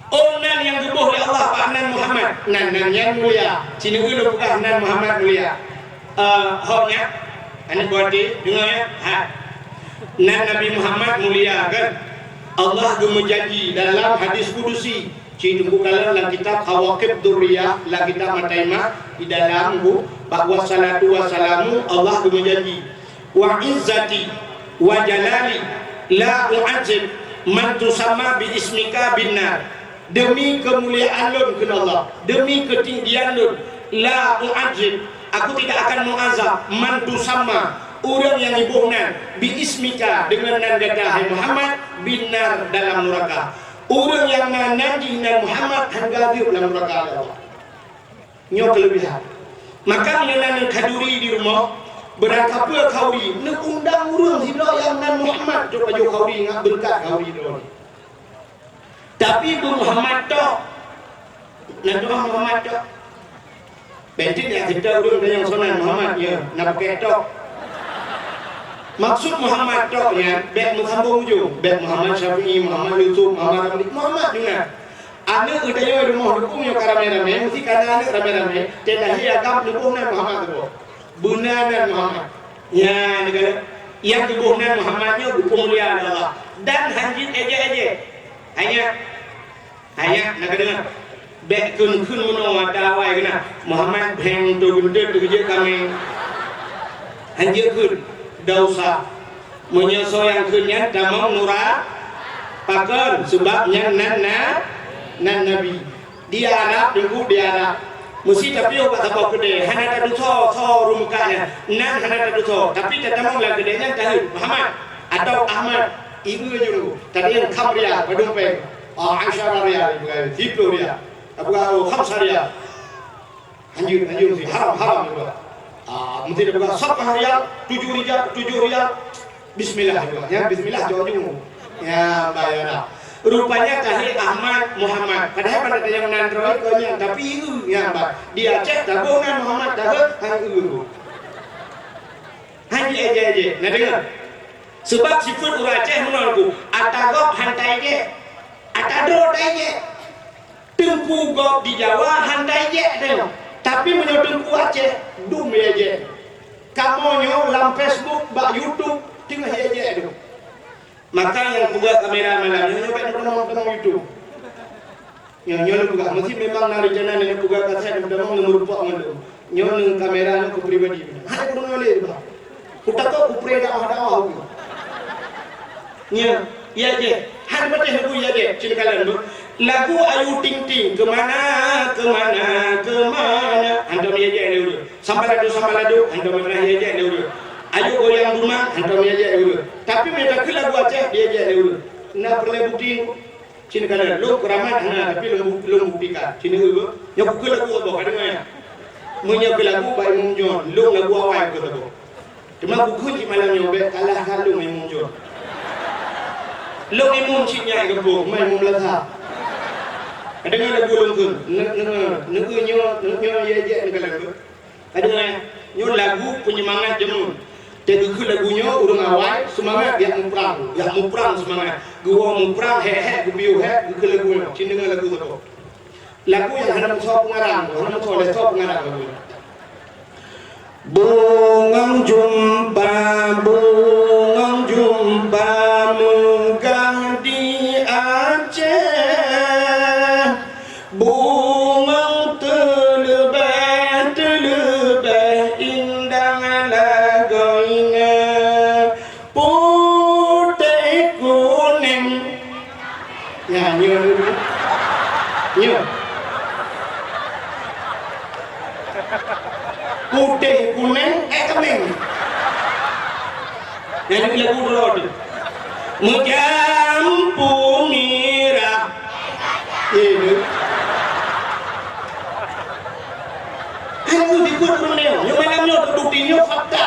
Oh, nan nyang geuboh lé Allah bak nan Muhammad. Nan, nan nyan mulia. Sineuk lôn peugah nan Muhammad mulia. Eh, ho nyan, aneuk buah até, deungö nyan. Ha. Nan Nabi Muhammad mulia, kan? Allah geumeujanji dalam hadis kudusi, ci teungku kalon lam kitab Kawakib Durriyah, lam kitab Mataimah, di dalam bu, bak wassalatu wassalamu, Allah geumeujanji. "Wa izzati wa jalali la u'adzib man tusamma bi ismika binnar." Demi keumuliaan lôn, kheun Allah, demi keutinggian lôn, la u'adzib, aku tidak akan meuazab, man tusamma, ureueng nyang iboh nan, bi ismika, deungon nan gata, hai Muhammad, binnar, dalam nuraka. Ureueng nyang na nan jih nan Muhammad, hana geujeuet lam nuraka lé Allah. Nyoe keuleubehan. Maka meunyoe na aneuk khanduri di rumoh, beurangkapeue khauri, neuundang ureueng sidroe nyang nan Muhammad, cok pajoh khauri ngat beureukat khauri droe. Tapi beu Muhammad tok. Na doa Muhammad tok. Bèk teuk nyan, kita ureueng tanyong soe nan Muhammad, ya, na pakai tok. Maksud Muhammad tok nyan, bèk meusambong ujong. Bèk Muhammad Syafi'i, Muhammad Yusuf, Muhammad Ramli, Muhammad juga. Aneuk geutanyoe rumoh dukung nyoe ka ramé-ramé, meusti ka na aneuk ramé-ramé, teuh lahé agam neuboh nan Muhammad tuboh. Beuna nan Muhammad. Nyan, neukalon, nyang tuboh nan Muhammad nyoe geupeu mulia lé Allah. Dan hanjeuet ejek-ejek. Hanya, hanya, na ka deungoe. Bèk kheun-kheun meunoe ata awai keunan. Muhammad bheng tu geuntet tu geujeuet kameng. Hanjeuet kheun, dosa. Meunyoe soe nyang kheun nyan tamong nura, pakon? Seubab nyan nan na, nan Nabi. Di Arab, teungku, di Arab. Meusti tapiôh bak saboh keudè, hana tadusoe soe ureueng muka nyan. Nan hana tadusoe, tapi tatamong lam keudè nyan taheuet Muhammad atau Ahmad, ibu juru. Tadi nyang kham rial, padum péng. Ah, asyara rial, ibu kami, siplôh rial. Abu Garo, khamsa rial. Hanjeuet, hanjeuet meusti. Haram, haram, ibu. Ah, meusti tapeugah, sapah rial, tujoh rial, tujoh rial. Bismillah, ibu. Ya, bismillah, jawab juru. Ya, bayar dah. Rupanya ka lheueh Ahmad Muhammad. Padahai banda tanyong nan droe keu nyan, tapi i nyang ba. Di Aceh taboh nan Muhammad, taboh han i. Han i ejek-ejek. Na deungoe? Seubab sifeuet ureueng Aceh meunan ku, ata gob han ta ejek, ata droe ta ejek. Teungku gob di Jawa han ta ejek teuh. Tapi meunyoe teungku Aceh, dum ejek. Kamoe nyoe lam Facebook, bak YouTube, teungoh ejek dum. Maka nyang peugah kamera malam nyoe, nyoe bèk tamong-tamong YouTube. Nyoe, nyoe lôn peugah, meusé memang na reuncana nyoe peugah kasét, tamong ngon meureumpok ngon lôn. Nyoe ngon kamera nyoe keu pribadi. Hai, keuneuk lé bah. Kutakot kupreh dakwah-dakwah. Nyoe, ya jeh. Hai, beuteh lagu ya jeh. Cina kalan tu. Lagu Ayu Ting Ting, kemana, kemana, kemana. Hantom ya jeh lé ureueng. Sambalado, sambalado, hantom ya jeh lé ureueng. Ayo goyang dumang, hantom ya jeh lé ureueng. Tapi meunyoe takheun lagu Aceh, ya jeh lé ureueng. Na peureulèe bukti? Cina kalan, lôn keuramat hana, tapi lôn bu-, lôn buktikan. Cina ureueng, nyoe kukheun lagu Allah, ka deungoe. Meunyoe keu lagu bak Imum John, lôn lagu awai keu lagu. Teuma kukheun cit malam nyoe bèk kalah that lôn Imum John. Lôn imum cit nyan gampông, mai imum lasa. Ka deungoe lagu lôn kheun, ne-, ne-, ne-, nyoe, nyoe, nyoe, ye, ye, neukalon kheun. Ka deungoe, nyoe lagu peunyemangat jameun. Teugeukheun lagu nyoe ureueng awai seumangat jak muprang, jak muprang seumangat. Geuwoe muprang, hék-hék, geupiôh hék, geukheun lagu nyoe. Cit deungoe lagu saboh. Lagu nyang hana meusoe peungarang, hana meusoe lé soe peungarang lagu nyan. Bungong jumpa, bungong jumpa meugah di Aceh. Bungong teuleubeh, teuleubeh indah lagoina. Putéh kunéng. Nyan, nyoe dulu. Nyoe. Putéh kunéng, eh, keuméng. Nyan lagu droe teuh. Meujampu mirah. Eh, deuh. Kan nyoe dikeue ureueng nyoe, nyoe malam nyoe teubukti nyoe fakta.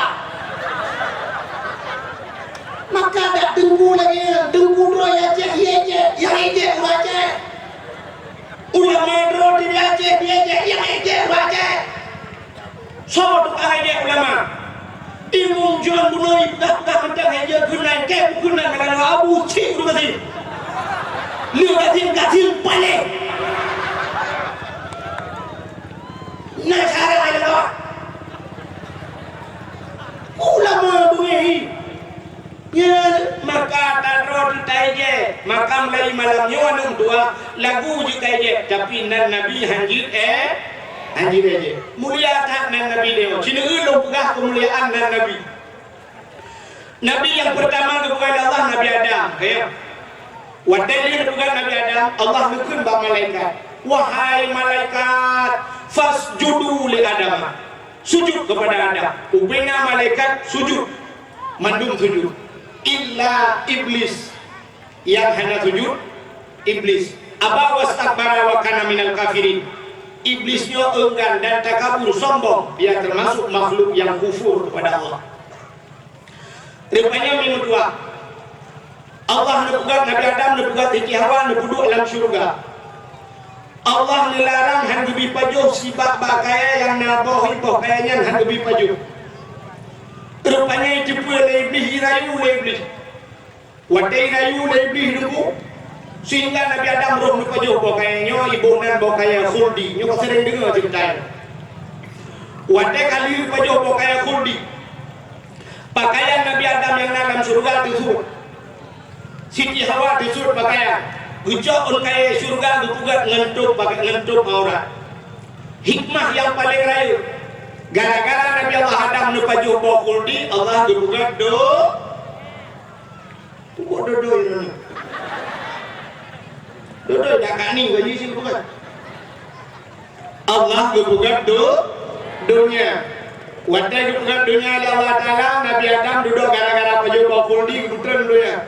Maka dak teungku lagèe nyan, teungku droe ya jeh, ya jeh, ya jeh ureueng Aceh. Ulama droe di Aceh, ya jeh, ya jeh ureueng Aceh. Soe tukang ejek ulama? Imum John bunoe ipeugah-peugah mantong ejek keunan, kèe keunan meunyoe Abu Cik Abdul Qasim. Lheueh Qasim, Qasim paléh. Na cara laén lawat. Ulama beungéh. Nyan, maka tadroe teutai jeh, maka mulai malam nyoe aneuk dua lagu jeuet kai jeh, tapi nan Nabi han jeuet, eh, han jeuet jeh. Mulia that nan Nabi lé. Sineuk lôn peugah keumuliaan nan Nabi. Nabi nyang peurtama geupeugah lé Allah Nabi Adam, ya. Watèe lheueh geupeugah Nabi Adam, Allah geukheun bak malaikat, "Wahai malaikat, fasjudu li Adam." Sujud kepada Adam. Ubena malaikat sujud. Mandum sujud. Illa Iblis. Nyang hana sujud, Iblis. Aba wastakbara wa kana minal kafirin. Iblis nyoe enggan dan takabur, sombong. Dia termasuk makhluk yang kufur kepada Allah. Rupanya minggu dua, Allah neupeugah Nabi Adam, neupeugah Siti Hawa, neupeuduek lam syeuruga. Allah neularang han geubri pajoh sibak bak kayèe nyang na boh, boh kayèe nyan han geubri pajoh. Rupanya jiteupeue lé Iblih, jirayu lé Iblih. Watèe jirayu lé Iblih teungku, sehingga Nabi Adam roh neupajoh boh kayèe nyoe, iboh nan boh kayèe khuldi. Nyoe ka seuréng deungö ceurita nyoe. Watèe ka lheueh pajoh boh kayèe khuldi, pakaian Nabi Adam nyang na lam syeuruga teusuet. Siti Hawa teusuet pakaian. Geucok ôn kayèe syeuruga geupeugöt ngon tôb, ngon tôb aurat. Hikmah nyang paleng rayeuk, gara-gara Nabi Allah Adam neupajoh boh khuldi, Allah geupeugöt do-, Peubuet dodoi droeneuh. Dodoi dak kani gaji sih bukan. Allah geupeugöt do-, donya. Watèe geupeugöt donya lé Allah Taala, Nabi Adam dudoe gara-gara pajoh boh khuldi geupeutreun donya.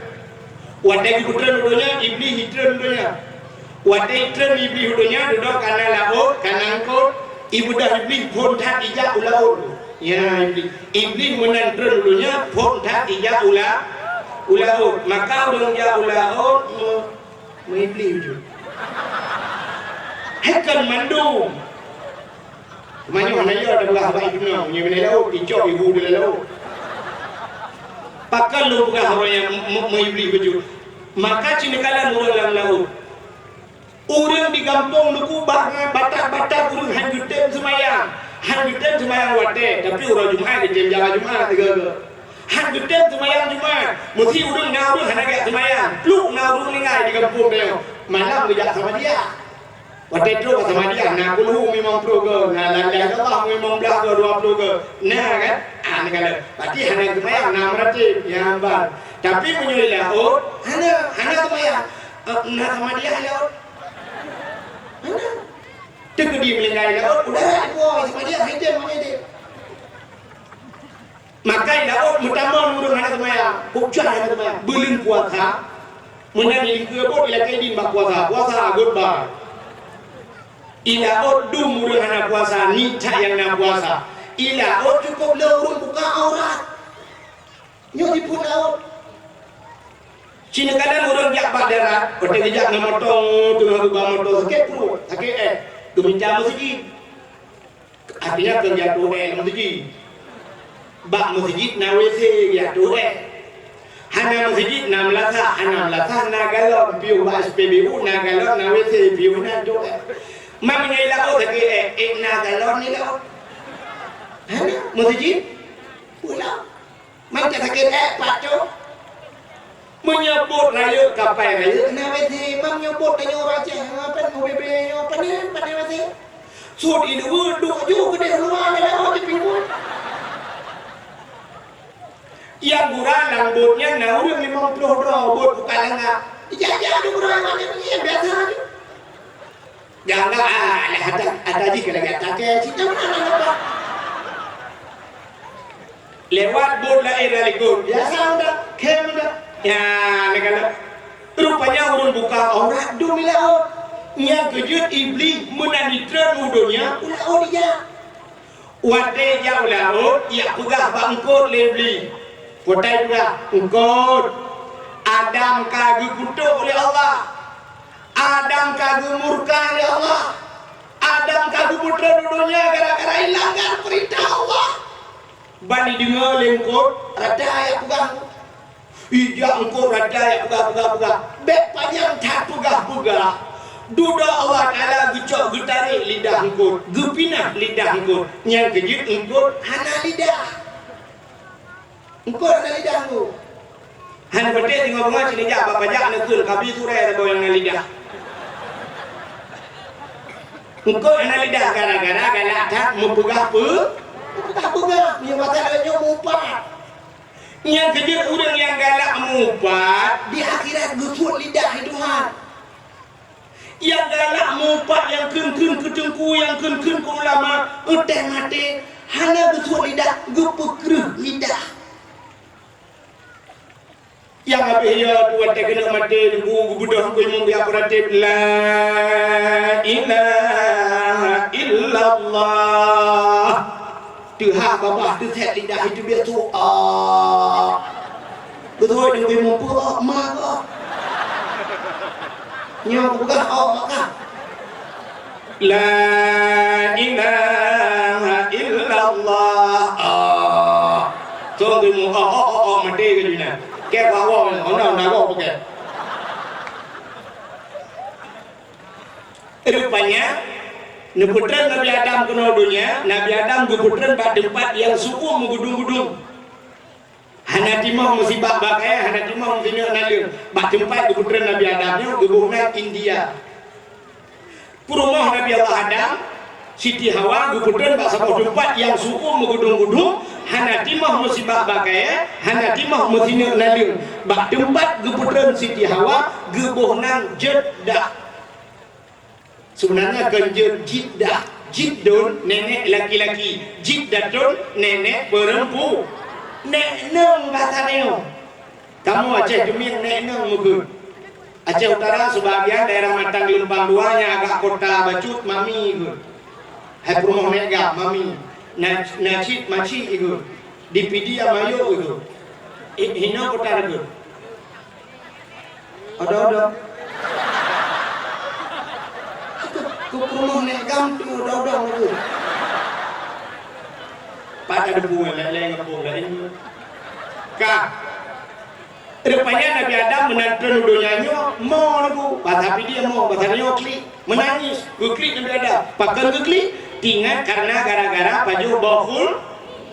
Watèe geupeutreun donya, Iblih itreun donya. Watèe itreun Iblih donya, dudoe kana laôt, kana eungkôt, ibeudôh Iblih phôn that ijak u laôt. Ya, Iblih. Iblih meunan treun u donya, phôn that ijak u la-, u laôt. Maka ureueng jak u laôt, me-, Meuiblih bacut. Hai kon mandum. Teuma nyoe hana yo tapeugah bak idunoe, nyoe bina laôt, icok ibu di laôt. Pakon lôn peugah ureuëng nyang me-, me-, meuiblih bacut? Maka cit neukalon ureuëng lam laôt. Ureuëng di gampông Teungku bah ngon batat-batat ureuëng han geutem seumayang. Han geutem seumayang watée, tapi uroe Jumat geutem jalan Jumat tiga-tiga. Han geutem seumayang Jumat, meusi ureuëng na ureuëng hana geujak seumayang. Pluek na ureuëng ninggai di gampông tanyoe. Malam geujak Samadiyah. Watée trok Samadiyah, na kulhu limong ploh go, na la ilaha illallah limong blaih go, dua ploh go. Na kan? Ah, ni kalau. Berarti hana seumayang, na meuratéb, nyang ban. Tapi meunyoe di laôt, hana, hana seumayang. Eh, na Samadiyah di laôt? Hana. Teukeudi meuninggai di laôt, udara dipuwoe, Samadiyah hidem meunan deh. Maka i laôt meutamong ureuëng hana seumayang, hujan hana seumayang. Buleuen puasa, meunan i likeu bot ilakée idin bak puasa. Puasa, goodbye. I laôt dum ureuëng hana puasa, niet that nyang na puasa. I laôt cukôp le ureuëng buka aurat. Nyoe jiphon laôt. Cit kadang ureuëng jak bak darat, watée geujak ngon moto, teungoh geuba moto sakét pruet, sakét éh, geuminta meuseujid. Artinya kon jatuh éh lam meuseujid. Bak meuseujid na WC jatuh éh. Hana meuseujid na meulasah, hana meulasah na galon piôh bak SPBU, na galon na WC piôh na jatuh éh. Man meunyoe i laôt lagée éh, éh na galon i laôt. Hana meuseujid? Ulang. Man ka sakét éh pat tu. Meunyoe bot rayeuk kapai rayeuk na WC, man nyoe bot tanyoe ureuëng Aceh, apa, U B B nyoe, pane, pane WC. Sot i luweue duek ju keudeh luwa na laôt jipinggui. Nyang gura lam bot nyan na ureuëng limong ploh droe bot buka langa. Ijak-jak duek droe nyan biasa ju. Jangan, ah, alah, ata, ata jih keuneuk geujak takée, cit nyan meunan apa? Lewat bot laén lalikot, biasa udah, khem udah. Ya, lagée nyan. Rupanya ureuëng buka aurat dum i laôt. Nyang keujeuet Iblih meunan jitreun u donya, u laôt ijak. Watée jak u laôt, jak peugah bak eungkôt lé Iblih. Peue jipeugah, "Eungkôt, Adam ka geukutok lé Allah. Adam ka geumurka lé Allah. Adam ka geupeutreun u donya gara-gara ilanggar peurintah Allah." Ban jideungoe lé eungkôt, rata jak peugah. Ijak eungkôt rata jak peugah-peugah-peugah. Bék panyang that peugah-peugah. Dudoe Allah Taala geucok geutarek lidah eungkôt, geupinah lidah eungkôt. Nyang keujeuet eungkôt hana lidah. Eungkôt hana lidah eungkôt. Hana patéh teungoh beungoh cit neujak bak pajak neukheun kabi surée saboh nyang na lidah. Eungkôt hana lidah gara-gara galak that meupeugah peu-, meupeugah-peugah. Meunyoe masa lagée nyoe meuupat. Nyang keujeuet ureuëng nyang galak meuupat, di akhirat geusuet lidah lé Tuhan. Nyang galak meuupat, nyang kheun-kheun keu teungku, nyang kheun-kheun keu ulama, 'oh teuh maté, hana geusuet lidah, geupeukreueh lidah. Nyang habéh yo, watée keuneuk maté, teungku geubeudôh keu imum, geuyue peuratéb, "La ilaha illallah." Teuhah babah teuset lidah itu biasa. Ah. Beutôi deungon muphom, oh, ma, oh. Nyoe peugah, oh, maka. La ilaha illallah. Ah. Song deungon, oh, oh, oh, oh, maté ke dunia. Ke bawa, oh, no, na, oh, pakai. Rupanya, neupeutreun Nabi Adam keunoe donya, Nabi Adam geupeutreun bak teumpat nyang su'um meugudong-gudong. Hana timoh meusibak bak kayèe, hana timoh meusineuk naleueng. Bak teumpat geupeutreun Nabi Adam nyoe geuboh nan India. Peurumoh Nabi Allah Adam, Siti Hawa geupeutreun bak saboh teumpat nyang su'um meugudong-gudong, hana timoh meusibak bak kayèe, hana timoh meusineuk naleueng. Bak teumpat geupeutreun Siti Hawa geuboh nan Jeddah. Seubeunarnya kon jeuet Jiddah. Jiddun, nenek laki-laki. Jiddatun, nenek peurempu-, nek neung basa nyoe. Kamoe Aceh Jeumieng nek neung meukeue. Aceh Utara, sebahagian daerah Matang Geulumpang Dua nyang agak kota bacut, mami keue. Hai peurumoh nek gam, mami. Na-, Najib, maci keue. Di Pidie, mayok keue. I-, hinoe kota keue. Odo-odo. Rumoh nek gam tu dodong tu. Pada debu leleng ngepung lain. Ka. Rupanya Nabi Adam meunan treun u donya nyoe mo lagu. Bahasa Pidie mo, bahasa nyoe klik. Menangis. Geuklik Nabi Adam. Pakon geuklik? Tingat karena gara-gara pajoh boh khul.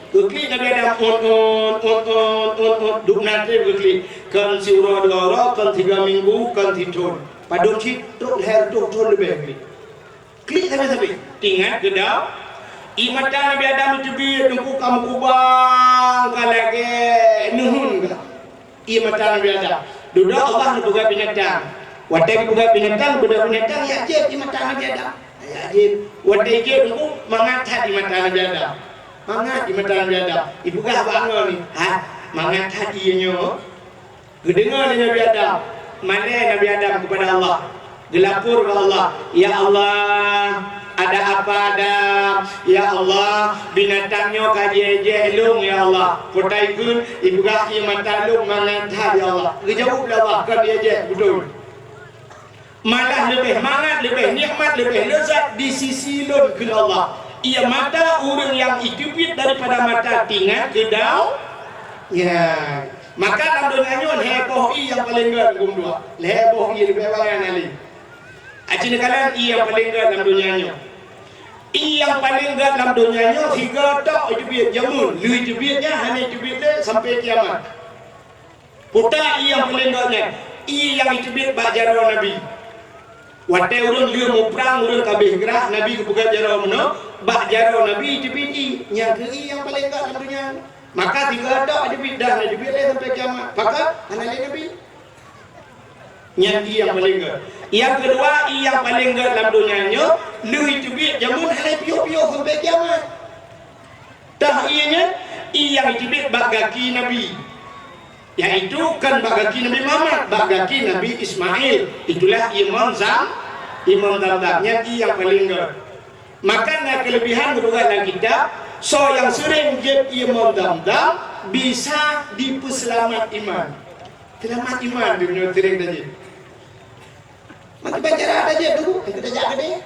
Geuklik Nabi Adam. Un, un, un, un, un, un. Dum nan treun geuklik. Kon siuroe dua uroe, kon tiga minggu, kon sithon. Padum cit, trok lhèe reutôh thon leubeh geuklik. Klik sabe-sabe. Tingat keu dau. Ie mata Nabi Adam teubiet, Teungku, ka meukubang, ka lagèe neuheun ka. Ie mata Nabi Adam. Dudoe Allah neupeugah binatang. Watèe geupeugah binatang, beudôh binatang, jak jieb ie mata Nabi Adam. Jak jieb. Watèe jieb, Teungku, mangat that ie mata Nabi Adam. Mangat ie mata Nabi Adam. Ipeugah bak angoe ni, "Ha, mangat that ie nyoe." Geudeungoe lé Nabi Adam, malèe Nabi Adam keupada Allah, geulapor bak Allah, "Ya Allah, ada apa Adam? Ya Allah, binatang nyoe ka jiék-jiék lôn, ya Allah." Peue takheun, ipeugah ie mata lôn mangat that, ya Allah. Geujaweueb lé Allah, "Kon jiék-jiék, beutôi." Malah leubeh mangat, leubeh nikmat, leubeh leuzat di sisi lôn, kheun Allah. Ie mata ureueng nyang iteubiet daripada mata tingat keu dau-, ya. Maka lam donya nyoe lhèe boh ie nyang paleng gèt, Teungku, dua. Lhèe boh ie leubeh bangai hana lé. Aci neukalon ie nyang paleng gèt lam donya nyoe. Ie nyang paleng gèt lam donya nyoe sigoe tok iteubiet jameun, lheueh iteubiet nyan hana iteubiet lé sampai kiamat. Peue ie nyang paleng gèt nyan? Ie nyang iteubiet bak jaroe Nabi. Watèe ureueng lheueh muprang, ureueng ka abéh grah, Nabi geupeugèt jaroe meunoe, bak jaroe Nabi iteubiet ie. Nyan keuh ie nyang paleng gèt lam donya. Maka sigoe tok iteubiet, dah iteubiet lé sampai kiamat. Pakon? Hana lé Nabi. Nyan ie nyang paleng gèt. Nyang keudua, ie nyang paleng gèt lam donya nyoe, lheueh iteubiet jameun hana piôh-piôh sampai kiamat. Tah ie nyan, ie nyang iteubiet bak gaki Nabi, yaitu kon bak gaki Nabi Muhammad, bak gaki Nabi Ismail. Itulah ie Zam-, ie Zamzam. Nyan ie nyang paleng gèt. Maka na keuleubihan geupeugah lam kitab, soe nyang seuréng jieb ie Zamzam bisa dipeuseulamat iman. Seulamat iman di dunia seuréng tajieb. Maka bancara tajieb dulu, eh, kita jak gede.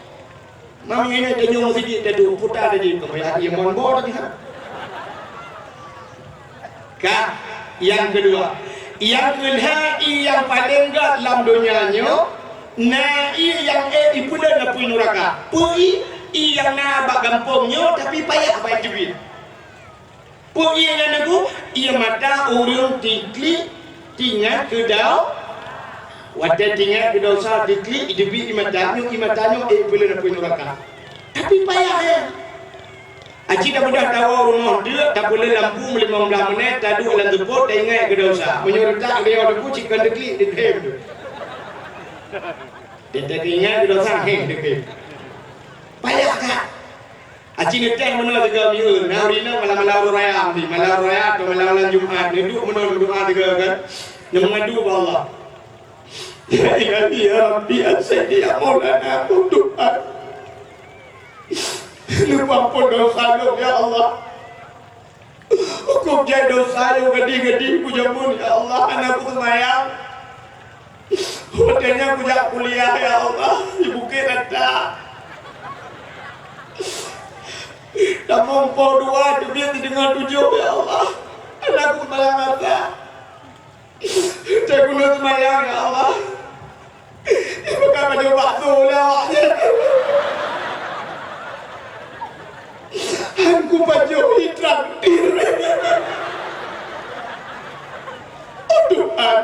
Mami ini tanyong sidi tadu puta tajieb, kembali ie mon bo tadi, ha? Ka, nyang keudua. Nyang keulhèe ie nyang paleng gèt lam donya nyoe, na ie nyang ék ipeulon apui nuraka. Peue ie? Ie nyang na bak gampông nyoe, tapi payah bak iteubiet. Peue ie nyan Teungku? Ie mata ureueng tiklik tingat keu dau-, watèe tingat keu desya tiklik, iteubiet ie mata nyoe, ie mata nyoe ék ipeulon apui nuraka. Tapi payah, eh. Aci tabeudah tawoe rumoh deuk, tapeulon lampu meulimong blah menèt, taduek lam seupôt, taingat keu desya. Meunyoe reutak keu Teungku cit kon teuklik, deukem tu. Teuingat keu desya, heh, deukem. Payah that. Aci neutéh meunoe sigoe mieu, na ureueng inong malam-malam uroe raya, malam uroe raya atau malam-malam Jumat, neuduek meunoe meudoa sigoe kan. Neumeungadu bak Allah. Ya Ilahi, ya Rabbi, ya Sayyidi, ya Maulana, oh Tuhan. Neupeuampôn desya lôn, ya Allah. Hukôm jai desya lôn gadi-gadi kujameun, ya Allah, hana kuseumayang. Watèe nyan kujak kuliah, ya Allah, di Bukét Rata. Tamong poh dua teubiet sideungoe tujoh, ya Allah. Hana kuseumayang atra. Cai keuneuk seumayang, ya Allah. Ibuka pajoh bakso lé awak nyan. Han kupajoh ie traktir. Oh Tuhan.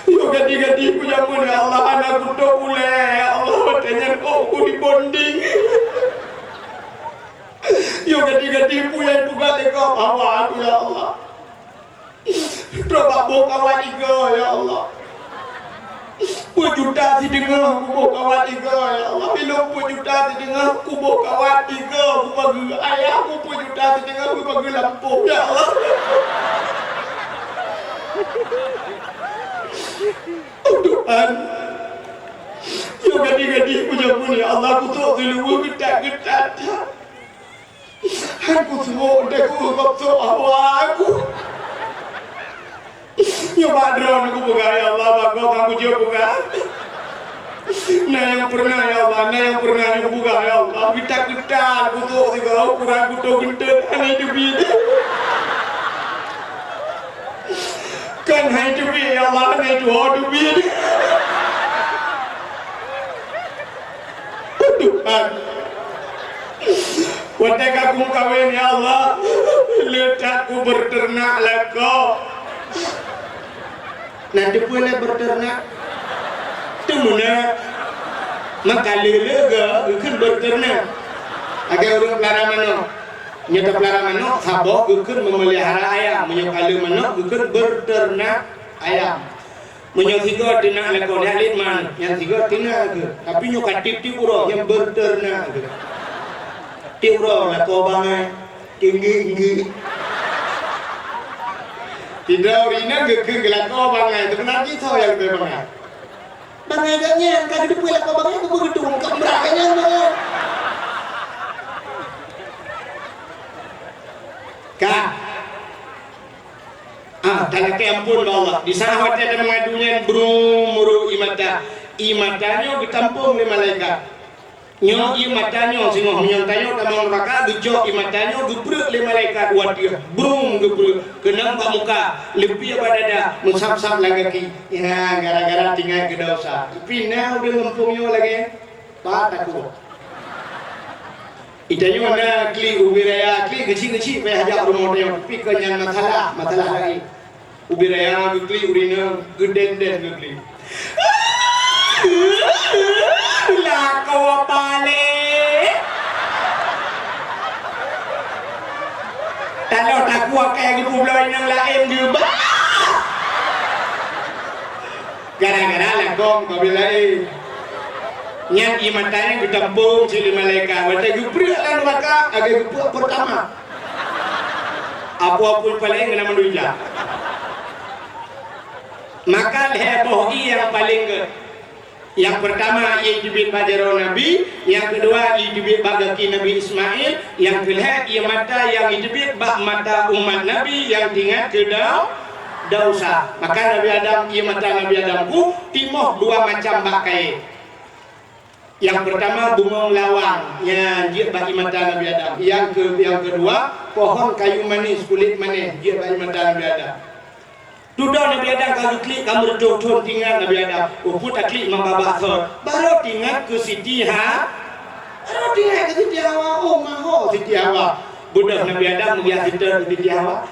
Yo gadi-gadi kujameun, ya Allah, hana kutôp ulèe, ya Allah, watèe nyan oh kuribonding. Yo gadi-gadi peue nyang tugaih lé gob hawa aku, ya Allah. Trok bak boh kawat igoe, ya Allah. Peuet juta sideungoe kuboh kawat igoe, ya Allah. Ilôn peuet juta sideungoe kuboh kawat igoe kupageue. Ayah ku peuet juta sideungoe kupageue lampôh, ya Allah. Oh Tuhan, yo gadi-gadi kujameun, ya Allah, kutrok siluweue geutat-geutat. Han kusumbok teuku gop trok hawa aku. Nyoe bak droeneuh kupeugah, ya Allah, bak gob han kujeuet peugah. Na nyang peureunah, ya Allah. Hana nyang pernah nyoe peugah, ya Allah, geutak-geutak kutok sigoe, kurang kutok geuntôt, hana teubiet. Kan hana teubiet, ya Allah, hana tuho teubiet. Tuhan, watèe ka kumeukawen, ya Allah, le that kubeuteunak lakoe. Na teupeue lé beuteunak? Teumeunak. Maka le-le geu-, geukheun beuteunak. Lagèe ureueng peulara manok. Nyoe tapeulara manok, saboh geukheun meumeulihara ayam. Meunyoe ka le manok, geukheun beuteunak ayam. Meunyoe sigoe teunak lakoe nyan lé man, nyan sigoe teunak geuh. Tapi nyoe ka tiep-tiep uroe, nyan beuteunak geuh. Tiep uroe lakoe bangai. Tinggi-tinggi. Sidroe ureueng inong geukheun geulakoe bangai, sebenarnya soe nyang leubeh bangai? Bangai gobnyan, ka geuteupeue lakoe bangai, geupeugeudong, ka meurah gobnyan bangai. Ka. Ah, talakèe amphon bak Allah. Di saat watèe tameungadu nyan, brung, murok ie mata. Ie mata nyoe geutampông lé malaikat. Nyoe ie mata nyoe singoh meunyoe tanyoe tamong nuraka, geucok ie mata nyoe geupreuek lé malaikat u ateueh, brung geupreuek, keunong bak muka, leupie bak dada, meusab-sab lam gaki. Ya, gara-gara teuingat geudosa. Tapi na ureueng gampông nyoe lagèe nyan, pat takot. Di tanyoe na klik ubé raya, klik geuchik-geuchik payah jak rumoh tanyoe, tapi kon nyan masalah, masalah laén. Ubé raya geuklik ureueng inong, geudèn-dèn geuklik. Lakoe paléh. Taloh takue keu geupubloe inong laén geubah. Gara-gara lakoe keu laén. Nyan ie mata nyan geutampông cit lé malaikat. Watèe geupreuek lam nuraka, lagèe geupreuek peurtama. Apo-apo paléh ngon nama duja. Maka lhèe boh ie nyang paleng gèt. Nyang peurtama ie teubiet bak jaroe Nabi, nyang keudua ie teubiet bak gaki Nabi Ismail, nyang keulhèe ie mata nyang teubiet bak mata umat Nabi nyang teuingat keu dau-, dosa. Maka Nabi Adam, ie mata Nabi Adam ku timoh dua macam bak kayèe. Nyang peurtama bungöng lawang, nyan jeuet bak ie mata Nabi Adam. Nyang keu-, nyang keudua pohon kayu manis, kulét manis, jeuet bak ie mata Nabi Adam. Dudoe Nabi Adam ka geuklik, ka meureutoh thon teuingat Nabi Adam. Oh, peue taklik ngon babah thon. Barô teuingat keu Siti Ha-, barô teuingat keu Siti Hawa. Oh, ma ho Siti Hawa. Beudôh Nabi Adam meugah siteun keu Siti Hawa.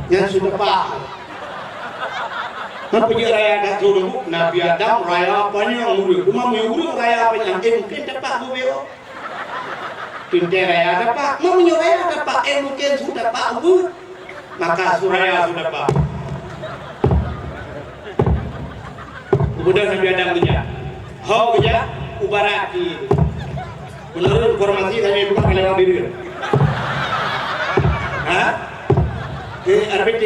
Nyan su teupah. Nyan peujeuet raya that su teupah. Nabi Adam raya panyang ureueng. Teuma meunyoe ureueng raya panyang, eh, mungken teupah geubeue. Teuntèe raya teupah. Meunyoe raya teupah, eh, mungken su teupah geubeue. Maka su raya su teupah. Kemudian Nabi Adam geujak. Ho geujak u barat di. Menurut informasi kami bukan lewat diri. Ha? Di R P T.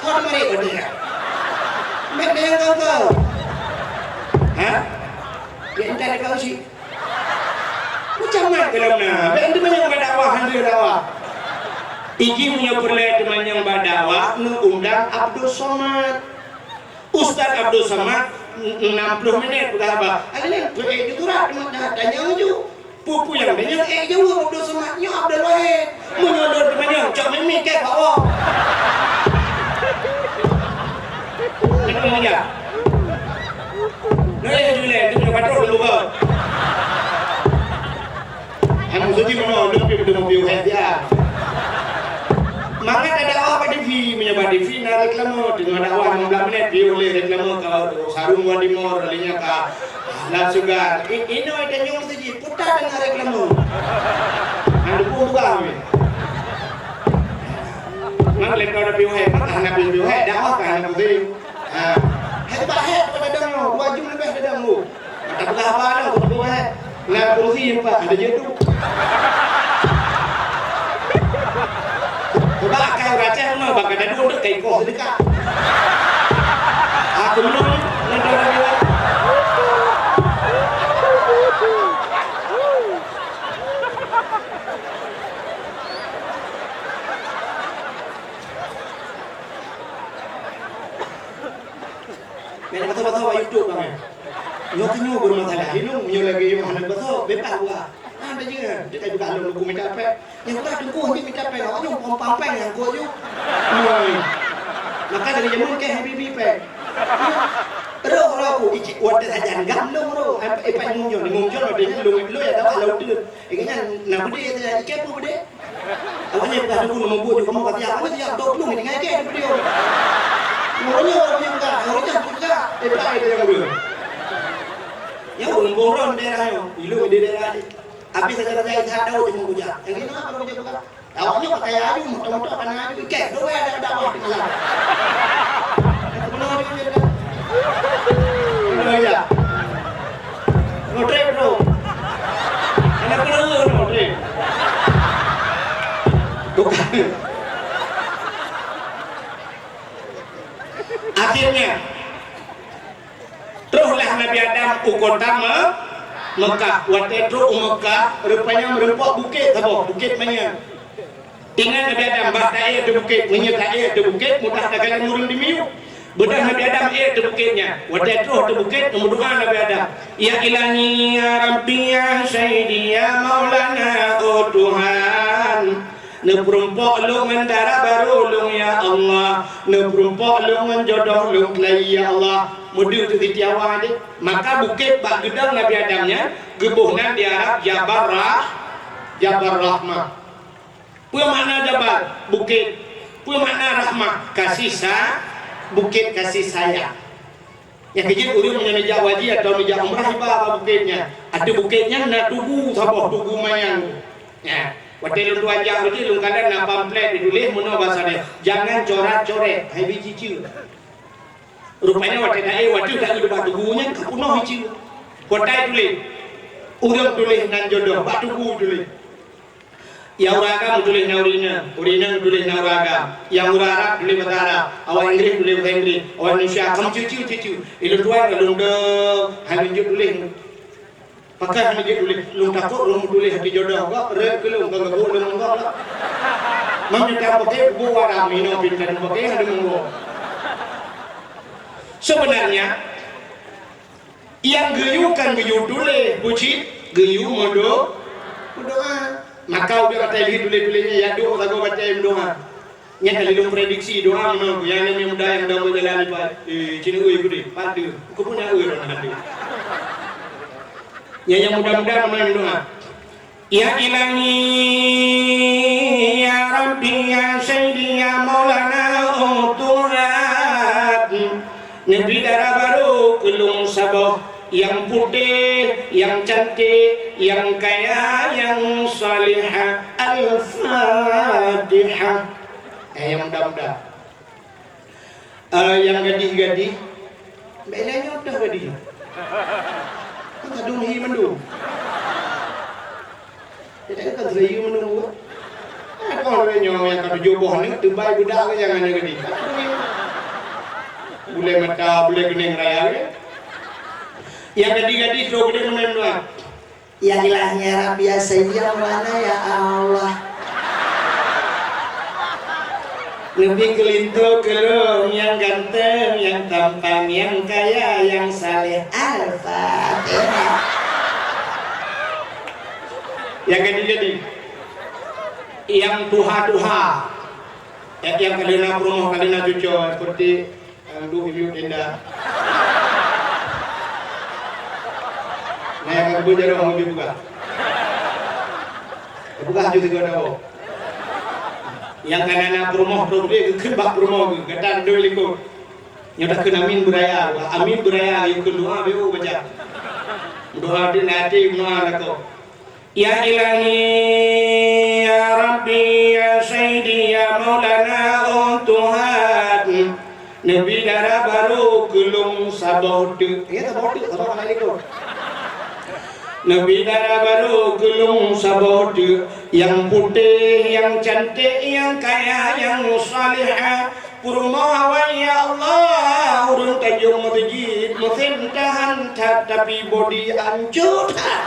Ho mari udah. Mek dia kau kau. Ha? Ya, entah dia kau sih. Macam mana kalau na? Bèk teumanyong bak dakwah, han lheueh dakwah. Iji meunyoe peureulèe teumanyong bak dakwah, neuundang Abdul Somad. Ustaz Abdul Somad, enam puluh menit peugah haba. Akhirnya, peuék ju surat, teuma dah tanyong ju. Peue-peue nyang tanyong, ék jaweueb Abdul Somad. Nyoe Abdul Wahid. Meunyoe lôn teumanyong, cok mimi kèe bak woe. Teuma ya. Nyoe ju lé, tu nyoe patrok lôn buka. Hai musuh jih meunoe, lôn pih beutôi piôh hai dia. Mangat ada awak bak T V, meunyoe bak T V na reklame, teungoh dakwah lima belas menit, piôh lé reklame ka sarung wan timor, lé nyan ka lam syeuruga. I-, inoe tanyong musuh jih. Puta deungon reklame. Hana dukung tugaih weh. Ngon lé droe piôh hai, maka hana piôh hai, dakwah ka hana penting. Ha. Hai bah hai pada dong, dua jam lebih dah dong. Mata belah apa dah, kutu hai. Nah, kursi empat, ada je tu. Coba akai uracah mah, baka dadu untuk kai koh sedekah. Aku menang, menang orang lewat. Bèk na basoe-basoe bak YouTube bang, eh. Nyoe keuh nyoe beureumasalah. Inong nyoe lagèe nyoe hana basoe, beubaih buka. Hana jeuet, jeuet ka buka lôn, lôn mita péng. Nyang buka teungku hana mita péng, awak nyoe pom-pom péng nyang kok nyoe. Nyoe. Maka dari jameun kèe Habibi péng. Roh, roh, ku icik watèe sajan gam lôn roh. Ai, ai, pai mum jon, mum jon watèe nyan lôn, lôn ya dawa lôn teun. Eh, nyan na beudé, ikèe peue beudé? Awak nyan peugah teungku, "Nomor buet jih kamoe ka siap." Awak siap, dua puluh ngon tinggai kèe di video. Nomor nyoe awak nyan peugah, nomor nyan peugah. Eh, peugah itu yang dua. Ya, ureueng Bongrong daerah nyoe. Ilong di daerah ni. Habis saja-saja Ishak Daud di Mengkuja. Yang ini apa namanya peugah? Awak nyoe pakai aju, motor-motor pakai aju, ikèe. Dua ada dakwah di malam. Benar juga. Benar ya. Motor, bro. Aneuk keuneuk nyoe, Dek. Tukang. Akhirnya, troh lah Nabi Adam u kota Me-, Mekah. Watèe troh u Mekah, rupanya meureumpok bukét saboh, Bukét Manyang. Ingat Nabi Adam, bah taék ateueh bukét, meunyoe taék ateueh bukét, mudah takalon ureueng di miyueb. Beudôh Nabi Adam ék ateueh bukét nyan. Watèe troh ateueh bukét, neumeudoa Nabi Adam, "Ya Ilahi, ya Rabbi, ya Sayyidi, ya Maulana, oh Tuhan. Neupeureumpok lôn ngon dara barô lôn, ya Allah. Neupeureumpok lôn ngon jodoh lôn keulayi, ya Allah." Meudeuh teuh Siti Hawa deh. Maka bukét bak geudong Nabi Adam nyan geuboh nan di Arab Jabal Rah-, Jabal Rahmah. Peue makna jabal? Bukét. Peue makna rahmah? Kasih sa-, bukét kasih sayang. Nyang keujeuet ureueng meunyoe neujak haji atawa neujak umrah iba bak bukét nyan. Ateueh bukét nyan na tugu saboh, Tugu Manyang. Nyan. Watèe lôn tuan jak haji, lôn kalon na pamflet dituléh meunoe basa deh, "Jangan corat-coret, hai biji ceu." Rupanya watèe taék, watèe taék bak tugu nyan ka peunoh icu. Kota tuléh. Ureueng tuléh nan jodoh, bak tugu tuléh. Nyang ureueng agam tuléh nan ureueng inong, ureueng inong tuléh nan ureueng agam. Nyang ureueng Arab tuléh basa Arab, awak Inggris tuléh basa Inggris, awak Indonesia ka meucucu-cucu. Ilôn tuan ka lôn dong, hai lôn jeuet tuléh. Pakon hana jeuet tuléh, lôn takot lôn meutuléh ateueh jodoh gob, rhot keu lôn, kon geubuet lôn ngon gob lah. Meunyoe tapaké buet Arab, meunoe pintoe tapaké hana meuwoe. Sebenarnya, nyang geuyue kon geuyue tuléh, bucit, geuyue meudo-, meudoa. Maka ubé watèe lheueh tuléh-tuléh nyan, ya duek sagoe watèe meudoa. Nyan ka lôn prediksi doa meunoe, nyang muda nyang dong beujalan ipat, eh, cina ui gede, pat deuh, keupeue na ui roh na deuh. Nyan nyang muda-muda meunoe nyang doa. Ya Ilahi, ya Rabbi, ya Sayyidi, ya Maulana, oh Tuhan. Neubri dara barô keu lôn saboh, nyang putéh, nyang cantik, nyang kaya, nyang salihah. Al-Fatihah. Eh, nyang muda-muda. Eh, nyang gadih-gadih. Bèk lé nyoe toh gadih. Kan sadum hi mandum. Jadi kan serius menunggu. Ada orang nyoe nyang ka tujoh boh ni, teubai budak ke jangan jadi. Bulèe mata, bulèe keuning raya ke. Nyang gadih-gadih tu gede meunan doa. Ya Ilahi, ya Rabbi, ya Sayyidi, ya Maulana, ya Allah. Neubri keu linto keu lôn nyang ganteng, nyang tampan, nyang kaya, nyang saleh. Al-Fatihah. Nyang gadih-gadih. Nyang tuha-tuha. Nyang, nyang ka lheueh na peurumoh, ka lheueh na cucoe, seperti Nyang duek i miyueb tenda. Nah, nyang ka geubeujeuet lom geubri peugah. Geupeugah ju sigoe dawa. Nyang ka na, na peurumoh trok deh geukheun bak peurumoh geuh, gata duduk likot. Nyoe takheun amin beuraya, amin beuraya geukheun doa beu baca. Doa di até meudoa lakoe. Ya Ilahi, ya Rabbi, ya Sayyidi, ya Maulana, oh Tuhan, neubri dara barô keu lôn saboh teuk. Ya, saboh teuk, saboh aneuk likot. Neubri dara barô keu lôn saboh teuk, nyang putéh, nyang cantik, nyang kaya, nyang salihah, Peurumoh awai, ya Allah, ureueng tajong meuseujid, meusén tahan that, tapi bodi anco that.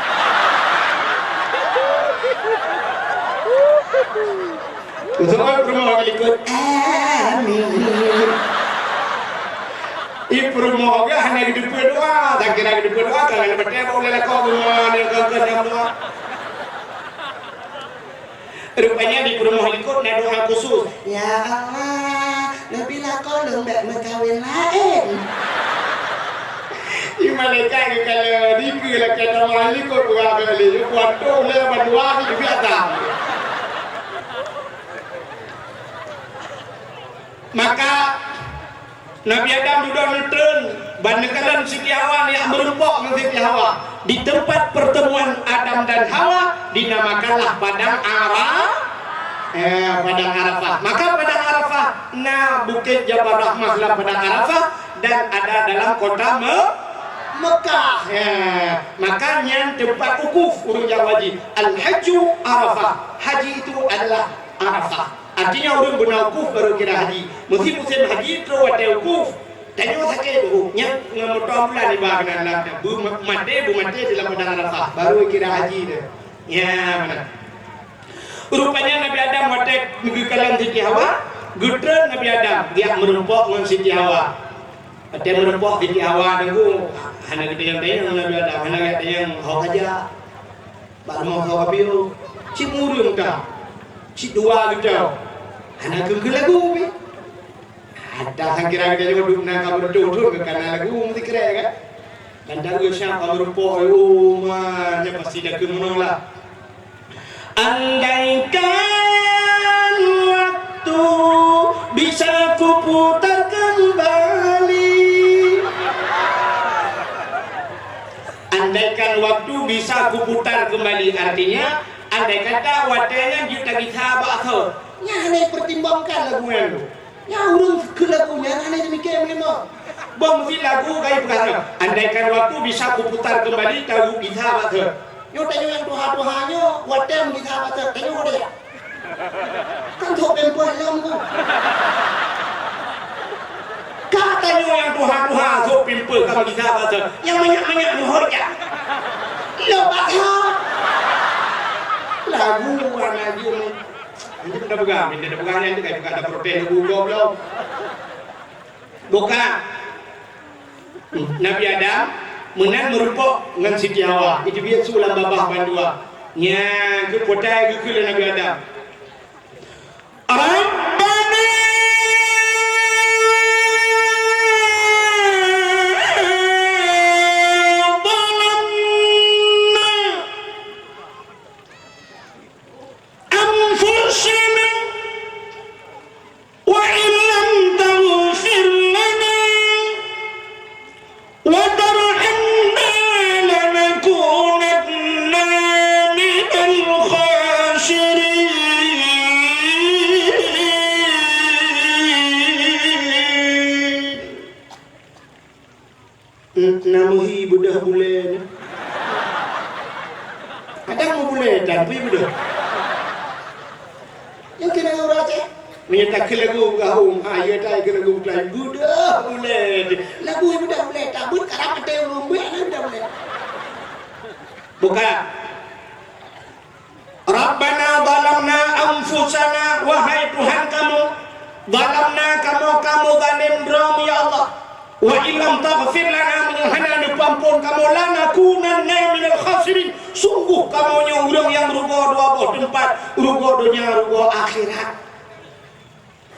Beutôi peurumoh likot, amin. Peurumoh geuh hana geuteupeue doa, dan kira geuteupeue doa, ka lheueh batée bak ulée lakoe geuh nyan, nyan, nyan, nyan, nyan. Rupanya di peurumoh likot na doa khusus. "Ya Allah, neubi lakoe lôn bék meukawen laén." Di malaikat geukalon, dikeue lakée tamah likot beurangkat lé, kuat tu ulée bandua di biasa. Maka Nabi Adam dudoe neutreun ban neukalon Siti Hawa, neujak meurumpok ngon Siti Hawa. Di teumpat pertemuan Adam dan Hawa dinamakanlah Padang Ara-, eh, Padang Arafah. Maka Padang Arafah na Bukét Jabal Rahmah lam Padang Arafah dan ada dalam kota Me-, Mekah. Eh, maka nyan teumpat wukuf ureuëng Jawa jih. Al-Hajju Arafah. Haji itu adalah Arafah. Artinya ureuëng beuna wukuf baru kira haji. Meusé musém haji trok watée wukuf, tanyoe sakét, oh, nyan ngon moto ambulan iba keunan lam, beu-, maté, beumaté di lam padang Arafah, baru kira haji dia. Ya, beuna. Rupanya Nabi Adam watée geukalon Siti Hawa, geutreun Nabi Adam, geujak meurumpok ngon Siti Hawa. Watée meurumpok Siti Hawa nunggu, hana geutanyong-tanyong Nabi Adam, hana geutanyong ho kaja. Bak rumoh kawabio, cit ureuëng ta, cit dua geutanyoe. Hana keu-keu lagu pih. Ada sangkira geutanyoe duek na ka beutôi-beutôi keu kana lagu meusikrek kan. Dan tahu siapa meureumpok, oh, ma, nya pasti dah keu meunoe lah. Andaikan waktu bisa kuputar kembali. Andaikan waktu bisa kuputar kembali, artinya, andai kata watée nyan jeuet tagisa bak asoe. Nyan hana pertimbangkan lagu nyan tu. Nyan ureuëng keu lagu nyan hana jimikir meunyoe. Bang meusi lagu gai peugah nyoe, andaikan waktu bisa kuputar kembali, tahu gisa bak asoe. Nyoe tanyoe nyang tuha-tuha nyoe, watée meugisa bak asoe, tanyoe watée. Kan sôk pampers lom ku. Ka tanyoe nyang tuha-tuha sôk pampers ka meugisa bak asoe. Nyang manyak-manyak nyoe hôi jak. Lom bak asoe. Lagu aneuk jeuet. Minta peugah, minta peugah nyan tu, ka peugah dah protes lagu gob lom. Buka. Nabi Adam meunan meurumpok ngon Siti Hawa, geuteubiet su lam babah bandua. Nyan keuh potai geukheun lé Nabi Adam. Rabbana zalamna anfusana wa in lam taghfir lana wa tarhamna lanakunanna minal khasirin. N-, na meuhi beudôh bulée nyan. Kadang meubulée, tapi beudôh. Nyang keuneuk ureueng Aceh. Meunyoe takheun lagu gaung, ha, ya, takheun lagu Melayu. Beudôh bulée. Lagu beudôh bulée, tabeuet karab até ureueng buet, aneuk beudôh bulée. Buka. Rabbana zalamna anfusana, wahai Tuhan kamoe, zalamna kamoe, kamoe zalém droe, ya Allah. Wa illam taghfir lana, meunyoe hana neupeuampon kamoe, lanakunanna minal khasirin, sungguh kamoe nyoe ureueng nyang rugoe dua boh teumpat, rugoe donya, rugoe akhirat.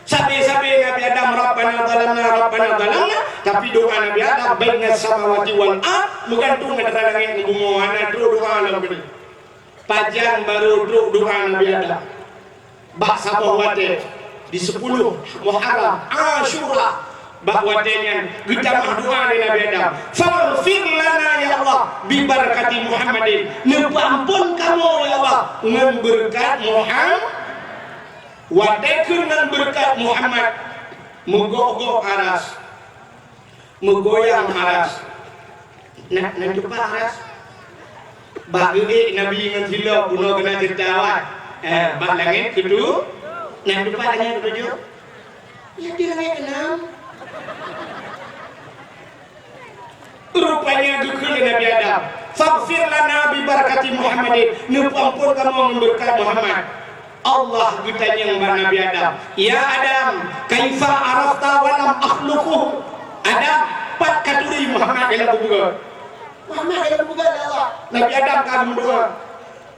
Sabe-sabe Nabi Adam, "Rabbana zalamna, Rabbana zalamna," tapi doa Nabi Adam, "Bainas samawati wal ard," meugantung antara langét ngon bumoe, hana trok doa lom keudeh. Pajan barô trok doa Nabi Adam. Bak saboh watée, di sepuluh Muharram, Asyura, bak watée nyan geutamah doa lé Nabi Adam, "Faghfir lana ya Allah, bi barakati Muhammadin," neupeuampon kamoe ya Allah ngon beureukat Muhammad. Watée kheun ngon beureukat Muhammad, meugok-gok aras, meugoyang aras. Na, na tupat aras. Bak geuék Nabi ngon silop bunoe keunan ceurita awai. Eh, bak langét keutu, na tupat langét keutujoh. Ya, di langét keunan. Rupanya geukheun lé Nabi Adam, "Faghfir lana bi barakati Muhammadin," neupeuampon kamoe ngon beureukat Muhammad. Allah geutanyong bak Nabi Adam, "Ya Adam, kaifa arafta wa lam akhluqhu?" Adam, Pat ka turi Muhammad dalam kuburan. Muhammad dalam kuburan, ya Allah. Nabi Adam ka meudoa.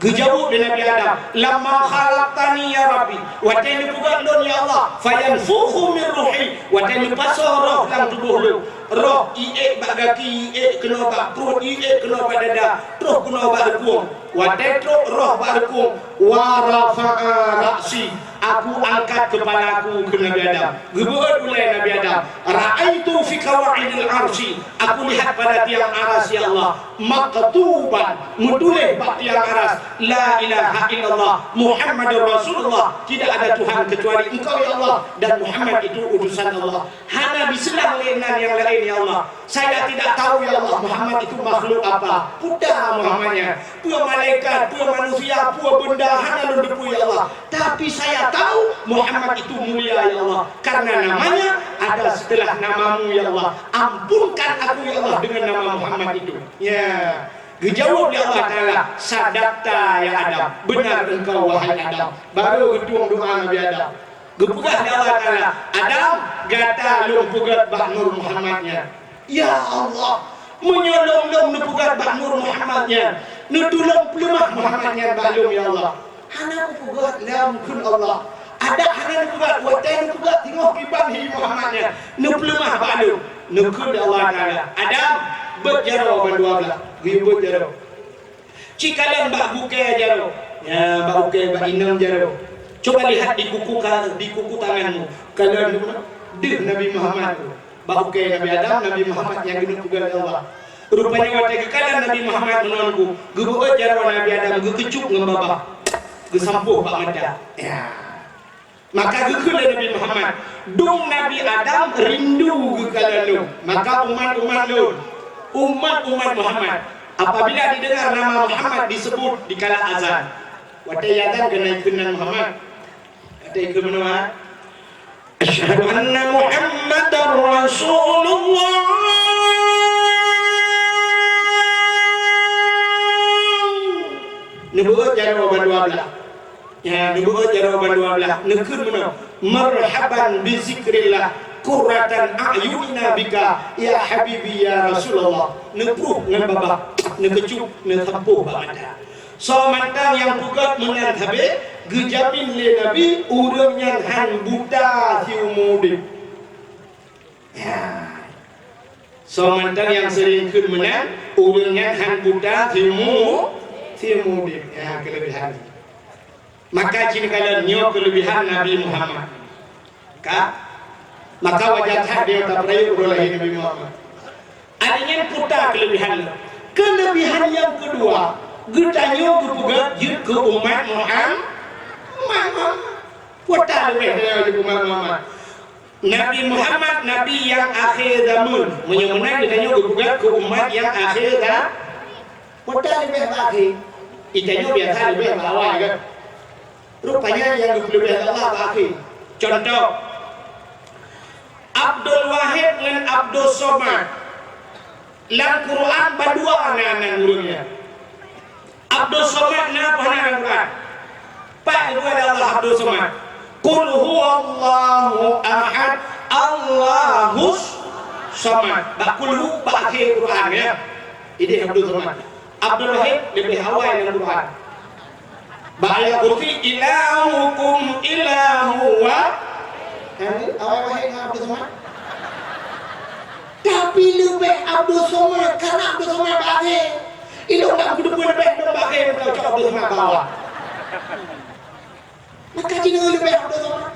Geujaweueb lé Nabi Adam, "Lamma khalaqtani ya Rabbi." Watée neupeugét lôn, ya Allah, "Fayanfukhu min ruhi." Watée neupasoe roh lam tuboh lôn. Roh iék bak gaki, iék keunoe bak pruet, iék keunoe bak dada, troh keunoe bak reukung. Watée troh roh bak reukung, "Wa rafa'a ra'si." Aku angkat keupala aku keu Nabi Adam. Geubeuet ulée Nabi Adam, "Ra'aitu fi qawaidil arsy." Aku lihat pada tiang aras, ya Allah, maktuban, meutuléh bak tiang aras, "La ilaha illallah Muhammadur Rasulullah." Tidak ada Tuhan kecuali Engkau, ya Allah, dan Muhammad itu utusan Allah. Hana biseulahlang lé nan nyang laén, ya Allah. Saya tidak tahu, ya Allah, Muhammad itu makhluk apa. Peue Muhammad nyan? Peue malaikat, peue manusia, peue benda, hana lôn teupeue, ya Allah. Tapi saya tahu Muhammad itu mulia, ya Allah. Karena namanya ada setelah namamu, ya Allah. Ampunkan aku, ya Allah, dengan nama Muhammad itu. Ya. Geujaweueb lé Allah Taala, "Sadaqta ya Adam." Benar engkau, wahai Adam. Baru geutueng doa Nabi Adam. Geupeugah lé Allah Taala, "Adam, gata lôn peugét bak Nur Muhammad nyan." Ya Allah, meunyoe lôn, lôn neupeugét bak Nur Muhammad nyan, neutulông peuleumah Muhammad nyan bak lôn, ya Allah. Hana kupeugét lom, kheun Allah. Adak hana neupeugét, watée neupeugét teungoh kiban hi Muhammad nyan, neupeuleumah bak lôn. Neukheun lé Allah Taala, "Adam, beuet jaroe bandua blaih." Geuyue beuet jaroe. Ci kalon bak bukée jaroe. Ya, bak bukée, bak inong jaroe. Coba lihat di kuku ka-, di kuku tanganmu. Kalon deuh Nabi Muhammad tu. Bak bukée Nabi Adam, Nabi Muhammad nyang geuneuk peugah lé Allah. Rupanya watée geukalon Nabi Muhammad meunan ku, geubeuet jaroe Nabi Adam, geukeucup ngon babah. Geusampôh bak mata. Ya. Maka geukheun lé Nabi Muhammad, "Dum Nabi Adam rindu geukalon lôn, maka umat-umat lôn, umat-umat Muhammad, apabila didengar nama Muhammad disebut dikala azan." Watée azan keunan keunan Muhammad. Watée keunan, "Asyhadu anna Muhammadar Rasulullah." Neubeuet jaroe bandua blaih. Ya, neubeuet jaroe bandua blaih, neukheun meunoe, "Marhaban bi zikrillah, qurratan a'yunina bika, ya habibi, ya Rasulullah." Neupruh ngon babah, neukeucup, neusampôh bak mata. Soe mantong nyang peugét meunan sabe, geujamin lé Nabi, ureuëng nyan hán buta siumu udeb. Ya. Soe mantong nyang seuring kheun meunan, ureuëng nyan hán buta siumu, siumu udeb. Ya, keuleubehan. Maka cit kalon nyoe keuleubehan Nabi Muhammad. Ka? Maka wajar that dia tapeurayeuk uroe lahé Nabi Muhammad. Adak nyan peue ta keuleubehan. Keuleubehan nyang keudua, geutanyoe geupeugét jeuet keu umat Muham-, umat Muhammad. Peue ta leubeh tanyoe jeuet keu umat Muhammad. Nabi Muhammad, nabi nyang akhé zaman. Meunyoe meunan geutanyoe geupeugét keu umat nyang akhé za-, peue ta leubeh bak akhé. Geutanyoe biasa leubeh bak awai kan. Rupanya nyang geupeuleubeh Allah bak akhé. Contoh, Abdul Wahid ngon Abdul Somad. Lam Quran bandua na nan ureuëng nyan. Abdul Somad na peue hana lam Quran? Pat geupeugah lé Allah Abdul Somad. Qul huwallahu ahad, Allahus Somad. Bak qul hu bak akhé Quran, ya. Idéh Abdul Somad. Abdul Wahid leubeh awai lam Quran. Bak ayat kursi, "Ilahukum ilahu wa-," kan awai wahid ngon Abdul Somad. Tapi leubeh Abdul Somad, karena Abdul Somad bak akhé. Ilong dak kuteupeu leubeh dong bak akhé, meunan cok Abdul Somad bak awai. Maka jinoe leubeh Abdul Somad.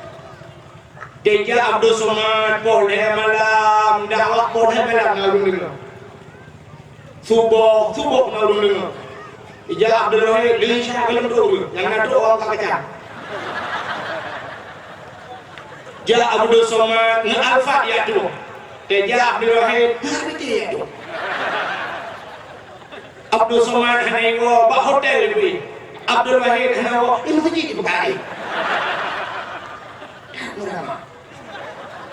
Teujak Abdul Somad poh lhée malam, dakwah poh lhée malam na ureuëng deungoe. Suboh, suboh na ureuëng deungoe. Ijak Abdul Wahid, leucah gohlom trok ureuëng, nyang na trok awak ka kacang. Jak Abdul Somad ngon Alfat jak trok. Teujak Abdul Wahid, na beutôi jak trok. Abdul Somad hana iwoe bak hotel ibu. Abdul Wahid hana iwoe, i meuseujid ibu kali.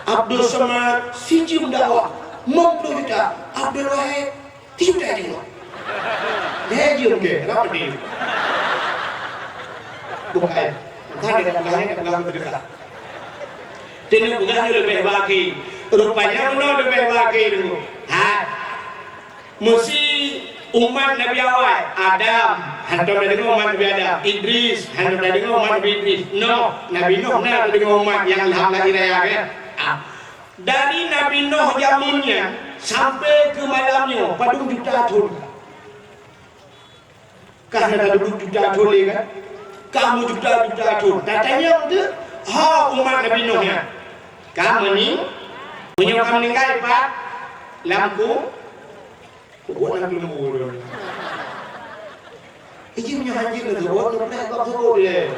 Abdul Somad sijeuem dakwah, lima puluh juta. Abdul Wahid, tiga juta jeuem. Dia jeuem ke, kenapa dia? Bukan. Entah dia dah pegang, dia pegang berdekat. Teuneuk peugah nyoe leubeh bagi. Rupanya meunoe leubeh bagi dulu. Hai, meusi umat Nabi awai, Adam, hantom tadeungoe umat Nabi Adam, Idris, hantom tadeungoe umat Nabi Idris, Noh, Nabi Noh na tadeungoe umat nyang lham lahé raya, kan? Ah. Dari Nabi Noh jameun nyan sampai keu malam nyoe, padum juta thon. Ka na taduek juta thon lé, kan? Ka meujuta-juta thon. Tatanyong teuh, ho umat Nabi Noh nyan? Ka meuni-, meunyoe ka meuninggai pat lam ku-, kubuet lam kubu. Iji meunyoe hanjeuet neuseubut, neupreh gob seubut lé.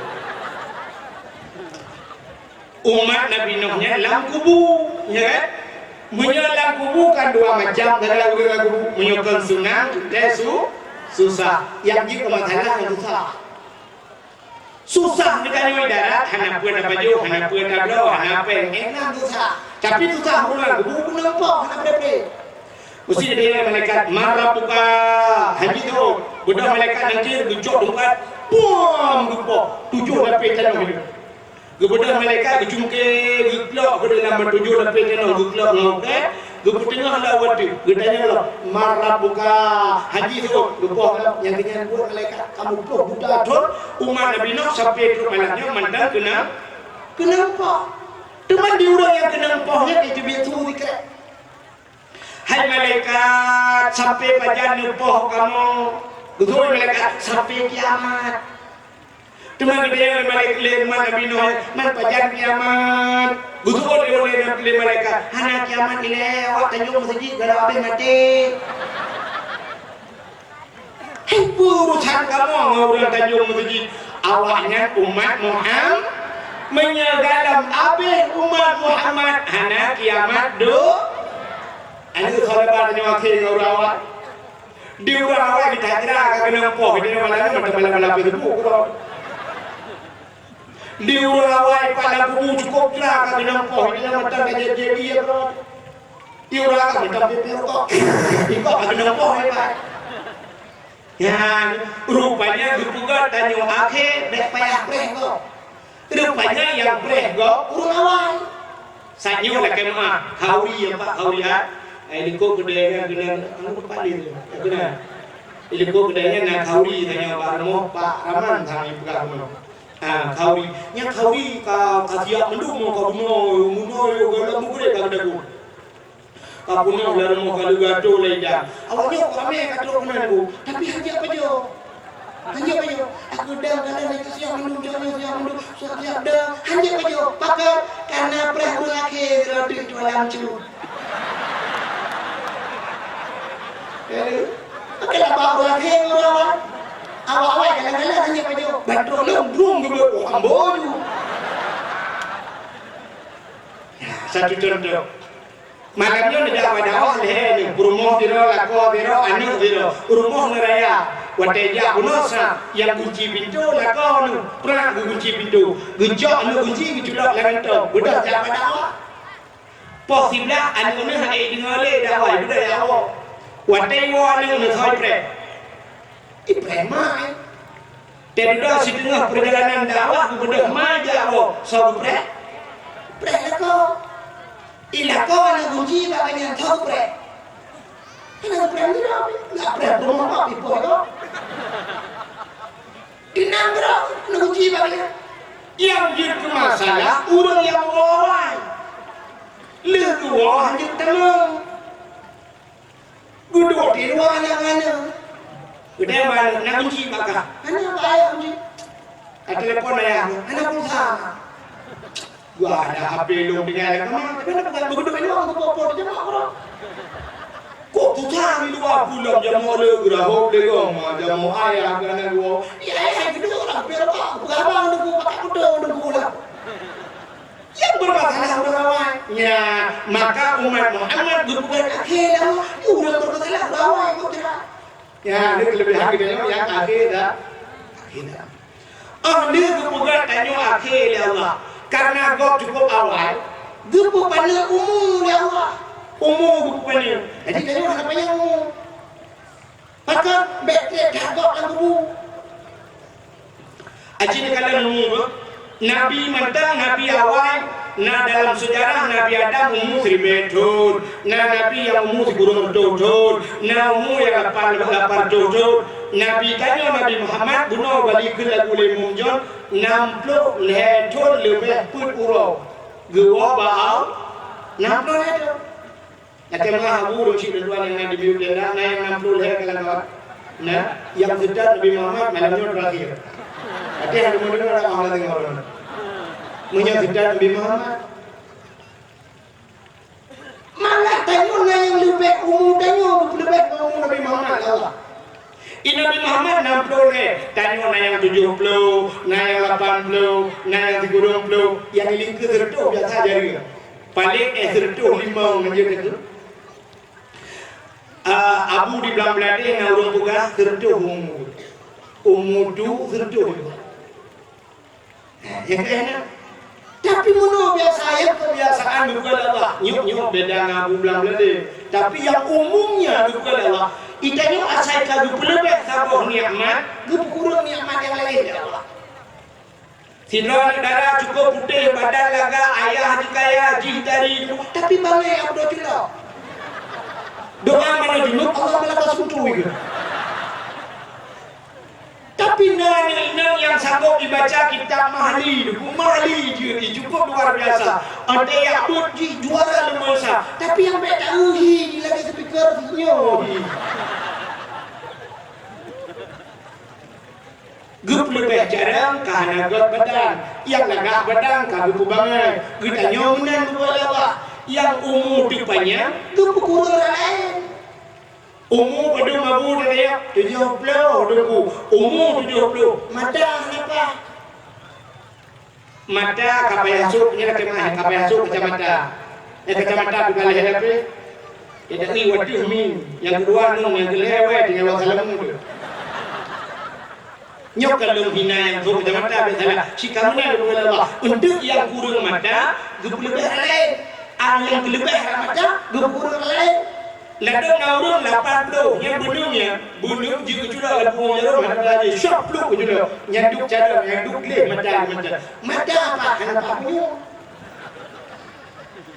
Umat Nabi Nuh nyan lam kubu, nya kan? Meunyoe lam kubu kan dua macam, salah ureueng lam kubu. Meunyoe kon seunang, teuntèe su-, susah. Nyang jeuet keu masalah nyang susah. Susah geutanyoe darat, hana peue tapajoh, hana peue tabloe, hana peue, nyan susah. Tapi susah ureueng lam kubu, beuneueng poh, hana peue-peue. Meusti geudeungoe malaikat, "Man rabbuka?" Hanjeuet teuôt. Beudôh malaikat Nakir geucok tungkat, pom, geupoh. Tujoh lapéh tanoh. Geubeudôh malaikat geucungké, geuklok geuh lam tujoh lapéh tanoh, geuklok ngon ukeue, geupeuteungoh lom watèe. Geutanyong lom, "Man rabbuka?" Hanjeuet teuôt, geupoh lom, nyang keunyan buet malaikat, ka meuploh buta thon, umat Nabi Nuh sampai trok malam nyoe mantong keunong, keunong poh. Teuma di ureueng nyang keunong poh nyan ka jiteubiet su sikrek. "Hai malaikat, sampai pajan neupoh kamoe?" Geutanyong malaikat, "Sampai kiamat." Teuma geutanyong lé malaikat, lé umat Nabi Nuh, "Man pajan kiamat?" Geutanyong lé, lé, lé malaikat, "Hana kiamat ilèe, awak tanjong meuseujid galak abéh maté." Hai peue urusan kamoe ngon ureueng tanjong meuseujid? Awaknyan umat Muham-, meunyoe galak abéh umat Muhammad, hana kiamat do-, Aneuk saudara tanyoe akhé ngon ureueng awai. Di ureueng awai geutanyoe ka keunong poh, geutanyoe malam nyoe mantong malam-malam peuteupeu keudroe. Di ureueng awai pat lam kubu cukôp jra ka keunong poh, geutanyoe mantong ka jeuet-jeuet ie keudroe. Di ureueng awai mantong pipéh rukok. Ikok ka keunong poh, ipat. Nyan, rupanya geupeugah tanyoe akhé bèk payah preh gob. Rupanya nyang preh gob ureueng awai. Saat nyoe lakèe meu'ah, khauri, Pak, khauri, ha? Eh, likot keudè nyan keunan, anu, Pak Lin, keunan. Likot keudè nyan na khauri, tanyoe bak rumoh Pak Raman, sang ipeugah rumoh. Ah, khauri. Nyan khauri ka, ka siap mandum, ka bunoe, bunoe, galak meugrek ka geudagu. Ka peunoh lam rumoh ka leugato lé idang. Awak nyoe ramé ka trok meunan, Bu, tapi hanjeuet pajoh. Hanjeuet pajoh. Aku dang kana itu siap mandum, siap mandum, siap, siap dang. Hanjeuet pajoh. Pakon? Karena preh ureueng akhé roti tu lam cu. Jadi, pakai lah bak ureueng akhé ureueng awai. Awak-awai kadang-kadang hanjeuet pajoh. Bantu lom, brum, geubeuet. Oh, ambo ju. Ya, satu contoh. Malam nyoe neujak bak dakwah lhèe nyoe, peurumoh sidroe, lakoe sidroe, aneuk sidroe, rumoh ngon raya. Watèe jak bunoe sa, nyang kunci pintoe lakoe nyoe, prang geukunci pintoe. Geucok nyoe kunci geuculok lam kantô, beudôh jak bak dakwah. Poh siblaih aneuk nyoe hana deungoe lé dakwah, beudôh jak woe. Watèe woe aneuk nyoe soi preh. Ipreh mai. Teududoe siteungoh peurjalanan dakwah geubeudôh mai jak woe, soe geupreh? Preh lakoe. Di lakoe na gunci bak gobnyan, soe geupreh? Hana geupreh, geupreh peurumoh, ipoh lom. Di nanggroe na gunci bak gobnyan. Nyang jeuet keu masalah ureueng nyang woe awai. Lheueh geuwoe hanjeuet tamong. Geuduek di luwa aneuk-aneuk. Geutanyong bak aneuk, "Na gunci bak kah?" "Hana, bak ayah gunci." Ka telepon ayah, "Hana pulsa." Wah, ada H P lôn tinggai lam kama. Tapi hana peugah, beugeuduek di luwa, geupo-po di jamoe keudroe. Kok pulsa di luwa, pulang jamoe le, geurahop le gom, jamoe ayah keu aneuk geuwoe. Ya, ayah geuduek lah, H P rokok, peugah abang deungon, pakai moto deungon pulang. Nyang beureumasalah ureueng awai. Nyan, maka umat Muhammad geupeugah akhé lé Allah, ureueng beureumasalah ureueng awai, kok tidak? Nyan, ini kelebihan kita nyoe nyang akhé dah. Akhé dah. Oh, lheueh geupeugah tanyoe akhé lé Allah. Karena gob cukup awai, geupeupaneuk umu lé Allah. Umu geupeupaneuk. Jadi, tanyoe hana panyang umu. Pakon bèk trép that gob lam kubu. Aji neukalon umu, Nabi mantong, Nabi awai, Na dalam seujarah Nabi Adam umu siribèe thon, na nabi nyang umu sikureueng reutôh thon, na umu nyang lapan, lapan reutôh thon. Nabi tanyoe Nabi Muhammad bunoe bak likot lagu lé Imam John, nam ploh lhèe thon leubeh peuet uroe geuwoe bak Allah. Nam ploh lhèe thon. Lakèe meu'ah Abu, ureueng chik lôn tuan nyang na di miyueb tenda, na nyang nam ploh lhèe ka lakoe. Na, nyang seutôt Nabi Muhammad malam nyoe teurakhir. Até hana meudeungoe lam awak lagèe ngon. Meunyoe seutôt Nabi Muhammad. Malah tanyoe na nyang leubeh umu tanyoe, leubeh ngon umu Nabi Muhammad, ya Allah. Di Nabi Muhammad nam ploh lhèe, tanyoe na nyang tujoh ploh, na nyang lapan ploh, na nyang sikureueng ploh, nyang di likot seureutôh biasa jareueng. Paléng, eh, seureutôh limong ngon jeuet itu. Ah, Abu di Blang Bladeh na ureueng peugah seureutôh umu. Umu tu seureutôh. Ha, ya kan? Tapi meunoe biasa, ya, kebiasaan geupeugah lé Allah. Nyoe, nyoe beda ngon Abu Blang Bladeh. Tapi nyang umumnya geupeugah lé Allah. Di tanyoe asai ka geupeuleubeh saboh nikmat, geupeukureueng nikmat nyang laén lé Allah. Sidroe aneuk dara cukôp putéh, badan lagak, ayah jih kaya, jih tari, tapi bangai Abdul Jalal. Doa mana junub, Allah malah ka seutuju. Tapi na inong nyang sanggob jibaca kitab Mahli, Mahli jeuet, jih cukôp luar biasa. Até jak beuet jih juara lumbung sa. Tapi nyang bèk taeu hi, jih lagèe speaker nyoe jih. Geupeuleubeh jareueng ka hana göt badan, nyang lagak badan ka geupeubangai. Geutanyoe meunan geupeulawak, nyang umu teuh panyang geupeukureueng ureueng laén. Umu padum Abu tadi, tujoh ploh Teungku. Umu tujoh ploh, mata hana paih. Mata ka payah sôk, nyan lakèe meu'ah ka payah sôk kacamata. Eh, kacamata tu ka lhèe lapéh. Jadi watèe mi, nyang keudua nong, nyang keulhèe wèe, tinggai wak salamu tu. Nyoe ka lôn hina nyang sôk kacamata, bèk salah. Cit ka meunan geupeugah lé Allah. Untuk nyang kureueng mata, geupeuleubeh rot laén. Nyang geuleubeh rot mata, geupeukureueng rot laén. Ladôm na ureueng lapan ploh, nyan beuneueng nyan, beuneueng jeuet geuculok lam pungo jaroe, hana laju, syok pluek geuculok. Nyan duek carông, nyan duek gleh mata, mata. Mata apa? Hana paih punyueng.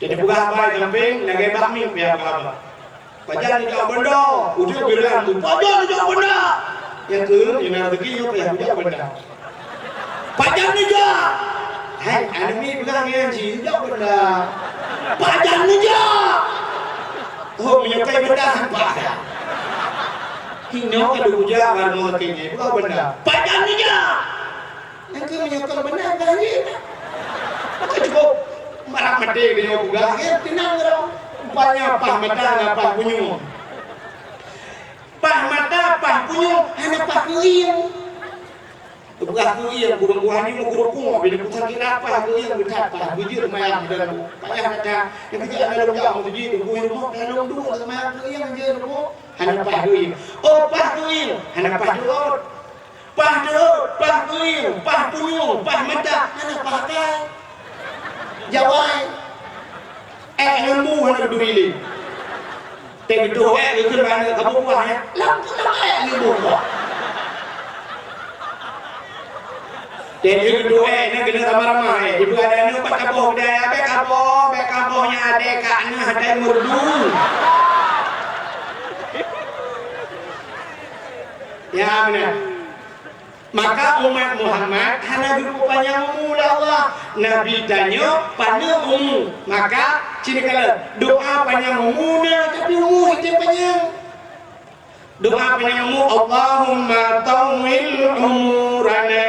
Jadi peugah haba sampéng, lagèe bak miet payah peugah haba. Pajan neujak banda, udép bilang tu, pajan neujak banda. Nyang keu, nyang na rezeki nyoe payah kujak banda. Pajan neujak. Hai, aneuk miet peugah ngon jih, jak banda. Pajan neujak. Oh, meunyoe kai banda, pajan. Hinoe ka lôn jak, baru ngon keu nyan, peugah banda. Pajan neujak. Nyang keu meunyoe kai banda, pajan jih. Maka cukup marah maté meunyoe peugah, ya, teunang droe. Rupanya paih mata ngon paih punyueng. Paih mata, paih punyueng, hana paih keuieng. Peugah keuieng, burông buah nyoe meukurukung, bila peusakét paih keuieng, beuthat paih, beujeuet mayang dalam payah that. Nyang keujeuet dalam jam, beujeuet, beujeuet rumoh, dalam duek, mayang keuieng, jeuet rumoh, hana paih keuieng. Oh, paih keuieng, hana paih jeuet. Paih jeuet, paih keuieng, paih punyueng, paih mata, hana paih akai. Jawai. Ék ngon bu hana geuturi lé. Teuh geutôh ék geukheun bak aneuk kamoe buah nyan. Lam, lam ék ngon bu buah. Teuh geutôh ék nyan keuneuk ramah-ramah ék. Jipeugah lé aneuk, "Pat kaboh keudè, bèk kaboh, bèk kaboh nyan até kak nyan até meurdu." Ya, beuna. Maka umat Muhammad hana geupeupanyang umu lé Allah. Nabi tanyoe paneuk umu. Maka, ci neukalon, doa panyang umu na, tapi umu hana panyang. Doa panyang umu, "Allahumma tawwil umurana."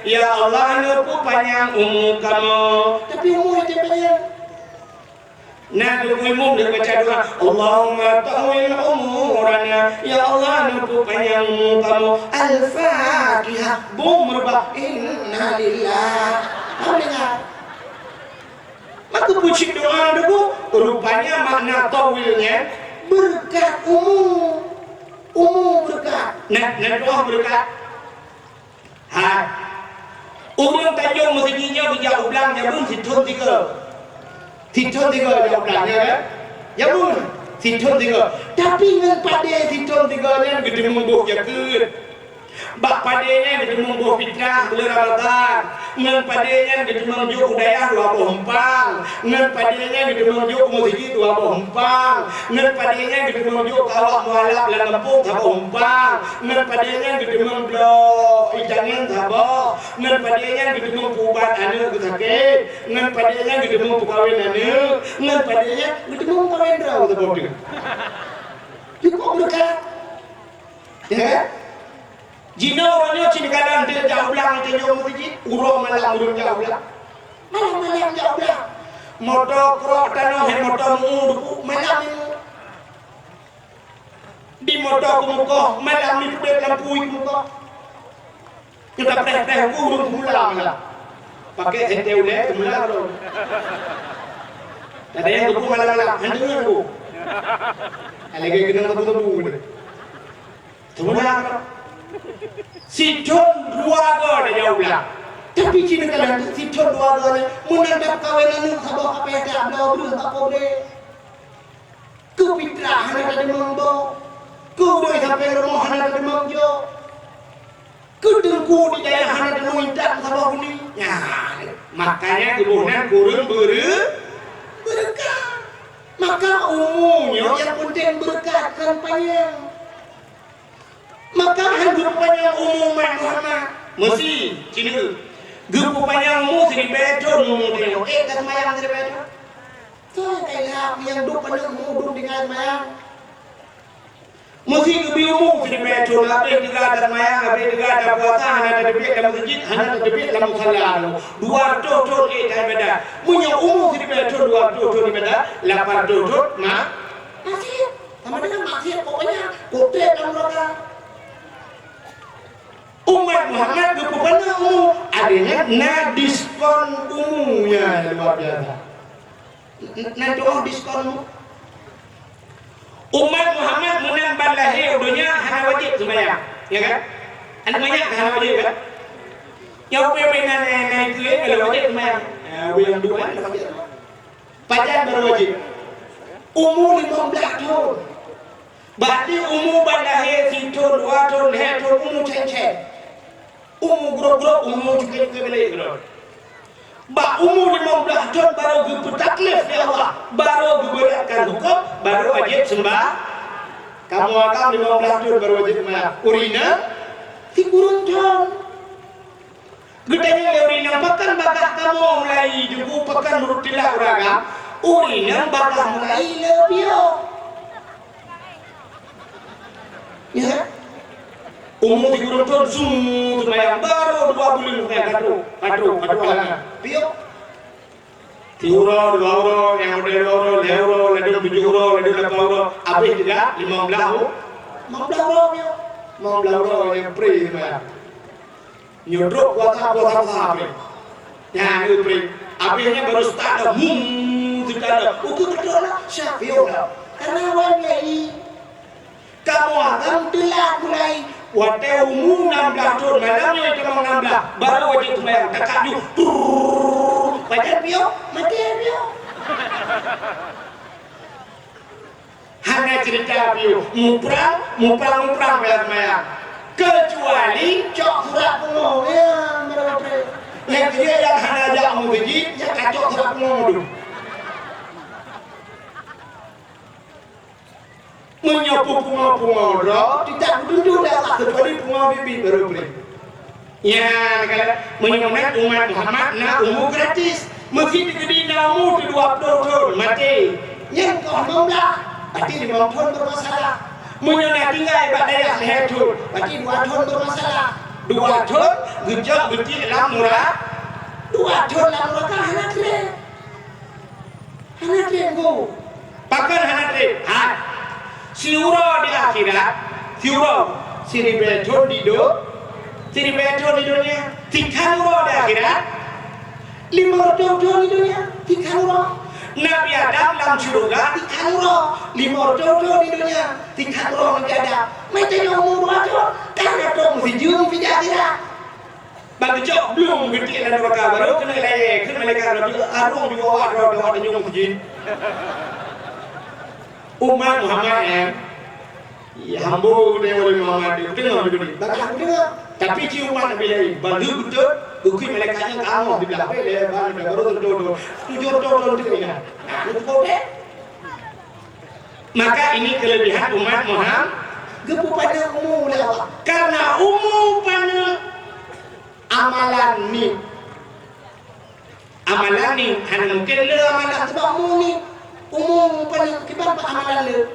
Ya Allah, neupeupanyang umu kamoe. Tapi umu hana panyang. Na teungku imum lheueh baca doa, "Allahumma tawwil umurana." Ya Allah, neupeupanyang umu kamoe. Al-Fatihah. Bom meureumbak. Innalillah. Alhamdulillah. Maka pucuk doa teungku, rupanya makna tawil nyan beureukat umu. Umu beureukat. Nah, nah doa beureukat. Hai. Ureueng Tanjong Meuseujid nyoe geujak u blang jameun sithon tiga. Sithon tiga jak u blang nyoe, kan? Jameun sithon tiga. Tapi ngon padé sithon tiga nyan geuteumeung boh jakeuet. Bak padé nyan geuteumeung boh fitrah buleuen Ramadhan. Ngon padé nyan geuteumeung jok u dayah dua boh umpang. Ngon padé nyan geuteumeung jok u meuseujid dua boh umpang. Ngon padé nyan geuteumeung jok keu awak mualaf lam gampông saboh umpang. Ngon padé nyan geuteumeung bloe ié cangén saboh. Ngon padé nyan geuteumeung peuubat aneuk geusakét. Ngon padé nyan geuteumeung peukawen aneuk. Ngon padé nyan geuteumeung kawen droe saboh teuk. Cukôp beureukat. Ya kan? Jinoe uroe nyoe cit kalon teuh jak u blang, teuh jak u meuseujid, uroe malam ureueng jak u blang. Malam-malam jak u blang. Moto krok tanoh, hai moto meu-eu duku, malam nyoe. Di moto keumukoh, malam di peudeuet lampu keumukoh. Nyang tapreh-preh ku ureueng keumula malam. Pakai S T ulèe keumula lom. Ada nyang geupeu malam-malam, han deungoe ku. Lagèe keunong teupeu-teupeu deh. Keumula. Sithon dua goe tajak u blang. Tapi cit neukalon sithon dua goe nyan, meunan dap kawen aneuk saboh, apa nyang tajak bloe breueh bak poh breh. Keu fitrah hana tadeumeung boh. Keu ureueng sampéng rumoh hana tadeumeung jok. Keu teungku di dayah hana tadeumeung intat saboh buni. Nyan, makanya geuboh nan kureueng beureu-, beureukat. Maka umu nyoe nyang peunteng beureukat kon panyang. Maka han geupeupanyang umu umat Muhammad. Meusi, cit geupeu-, geupeupanyang umu siribèe thon umu tanyoe. Eh, ka seumayang siribèe thon. Soe ka ingat nyang duek paneuk umu dum tinggai seumayang. Meusi geubri umu siribèe thon, abéh teuga taseumayang, abéh teuga tapuasa, hana tateubiet lam meuseujid, hana tateubiet lam musala. Dua reutôh thon ék that ibadat. Meunyoe umu siribèe thon, dua reutôh thon ibadat, lapan reutôh thon ma-, maksiat. Sama dengan maksiat, pokoknya kote lam neraka. Umat Muhammad geupeupaneuk umu, akhirnya na diskon umu nyang luar biasa. N-, na tu'oh diskon umu. Umat Muhammad meunan ban lahé u donya hana wajéb seumayang, ya kan? Aneuk manyak hana wajéb kan? Nyang peue-peue na, na, na itu, eh, hana wajéb seumayang. Eh, ureueng nyang duek hana wajéb. Pajan baru wajéb? Umu limong blaih thon. Berarti umu ban lahé sithon, dua thon, lhèe thon, umu cen-cen. Umu grob-grob, umu cuke-cuke belek keudroe. Bak umu limong blaih thon baru geupeutaklif lé Allah, baru geubeuratkan huköm, baru wajéb seumbah-, kamoe agam limong blaih thon baru wajéb seumayang. Ureueng inong sikureueng thon. Geutanyong lé ureueng inong, "Pakon bagaih kamoe mulai jeubu, pakon rot teulat ureueng agam?" Ureueng inong bagaih mulai lé piôh. Ya. Umu sikureueng thon, su seumayang, baru dua buleuen seumayang, ka trôk, ka trôk, ka trôk halangan. Piôh. Siuroe, dua uroe, nyang udép dua uroe, lhèe uroe, ladôm tujoh uroe, ladôm lapan uroe, abéh teuga limong blaih u-, limong blaih uroe nyoe. Limong blaih uroe nyang pri seumayang. Nyoe trôk puasa, puasa, puasa abéh. Nyan, eh, pri. Abéh nyan baru start dah. Hmm, start dah. Uku beutôi lah. Siap, yo lah. Karena awai mulai. Kamoe agam teulat mulai. Watèe umu nam blaih thon, malam nyoe tamong nam blaih, baru wajéb seumayang, takat ju. Trrrr. Pajan piôh, maté piôh. Hana ceurita piôh, muprang, muprang-muprang payah seumayang. Keucuali cok surat pungo, ya, meureupreh. Nyang keu nyang hana jak u meuseujid, nyan ka cok surat pungo dum. Meunyoe pungo-pungo droe, tidak geutunjuk lé Allah, keucuali pungo biet-biet baru preh. Nyan, kalau meunyoe umat Muhammad na umu gratis, meusi teukeudi na umu dua ploh thon, maté. Nyan koh limong blaih, berarti limong thon bermasalah. Meunyoe na tinggai bak dayah lhèe thon, berarti dua thon bermasalah. Dua thon geucok geutik lam nura-, dua thon lam nuraka hana trép. Hana trép, Teungku. Pakon hana trép? Hai. Siuroe di akhirat, siuroe, siribèe thon di do-, siribèe thon di donya, sikhan uroe di akhirat, limong reutôh thon di donya, sikhan uroe. Nabi Adam lam syeuruga, sikhan uroe, limong reutôh thon di donya, sikhan uroe Nabi Adam. Meutanyoe umu dua thon, ka na thon sijeuem pih di akhirat. Bak geucok blung geutik lam nuraka, baru keuneuk layèe, kheun malaikat rot, "Arung juga awak droe, droe tanyong jih." Umat Muhammad nyan, Ya, hamba geutanyoe Nabi Muhammad, geutanyoe Nabi Ibrahim. Bagaih geutanyoe. Tapi ci umat Nabi laén, ban lheueh beutôi, geukheun malaikat nyan ka amoh diblah. Bèk lé, ban lheueh beutôi, tujoh reutôh thôn teuk nyan. Nah, beutôi deh. Maka ini kelebihan umat Muhammad, geupeupaneuk umu lé Allah. Karena umu paneuk amalan ni. Amalan ni hana mungken le amalan, sebab umu ni, umu paneuk kiban amalan le.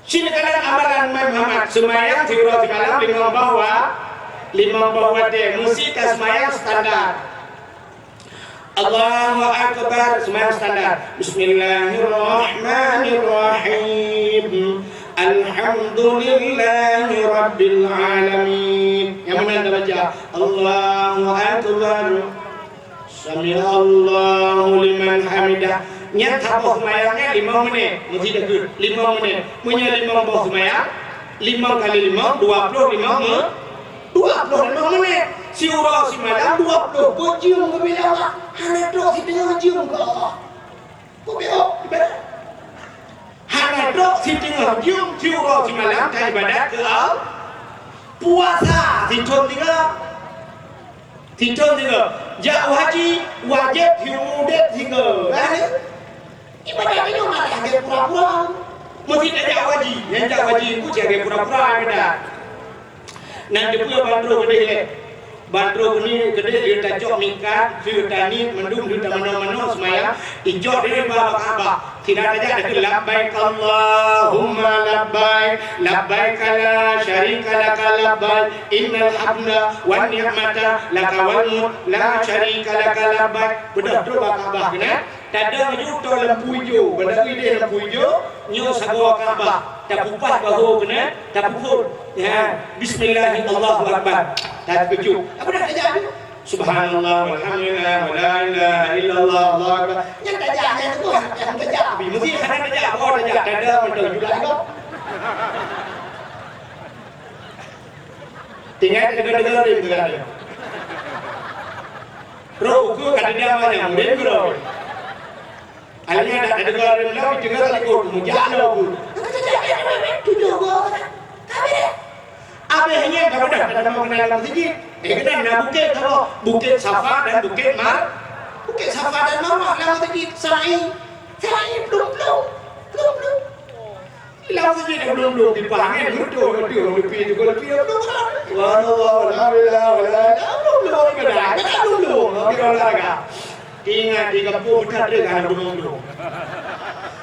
Sineukala amalan Nabi Muhammad, seumayang siuroe simalam limong boh wa-, limong boh watèe, meusti taseumayang standar. Allahu Akbar, seumayang standar. Bismillahirrahmanirrahim. Alhamdulillahi Rabbil Alamin. Nyang meunan tabaca, Allahu Akbar. Sami'allahu liman hamidah. Nyan saboh seumayang nyan limong menit. Meusti takheun, limong menit. Meunyoe limong boh seumayang, limong kali limong, dua ploh limong me-, dua ploh limong menit. Siuroe simalam dua ploh boh jeuem keu Allah. Hana trok siteungoh jeuem keu Allah. Peue ibadat? Hana trok siteungoh jeuem siuroe simalam ka ibadat keu Allah. Puasa sithon singoh. Sithon singoh. Jak haji wajéb siumu udép singoh. Kan? Ibadat nyoe hana lagèe pura-pura. Meusti tajak haji, nyang jak haji ku lagèe pura-pura ibadat. Nyan dikeue ban trôh keudeh lé. Ban trôh keudeh, keudeh lheueh tacok mikat, lheueh taniet, mandum lheueh tamanoe-manoe seumayang, icok diri bak Ka'bah. Sira tajak takheun, "Labbaik Allahumma labbaik, labbaik la syarika laka labbaik, innal hamda wan ni'mata laka wal mulk, la syarika laka labbaik." Beudôh trôh bak Ka'bah keunan. Tadong ju tô lampu ijo, banda idéh lampu ijo, nyoe sagoe Ka'bah, tapeupaih bahô keunan, tapeuphon. Ya, bismillah, Allahu Akbar. Tapeukeucut. Apa dah tajak tu? Subhanallah, walhamdulillah, wa la ilaha illallah, Allahu Akbar. Nyan tajak, nyan tu, nyan tajak. Mesti hana tajak, apa tajak? Tadong mantong ju lagak. Tinggai teuga-teuga rim teuga rim. Roh ukeue ka teuga nyang murit keudroe. Akhirnya dak teuga rim lom, teuga ka likot, meujak lom. Tujoh boh. Habéh. Habéh nyan ka mudah, ka tamong keunan lam meuseujid. Eh, keunan na bukét saboh, Bukét Safa dan Bukét Mar-, Bukét Safa dan Marwah lam meuseujid. Sa'i, sa'i, plueng-plueng, plueng-plueng. Lam meuseujid dah belum-belum dipahangi, beutôi, beutôi, leupie juga, leupie, beutôi. Subhanallah, walhamdulillah, wala, belum-belum, belum-belum, belum-belum, belum-belum. Ingat, di kampung kita ada kan belum-belum.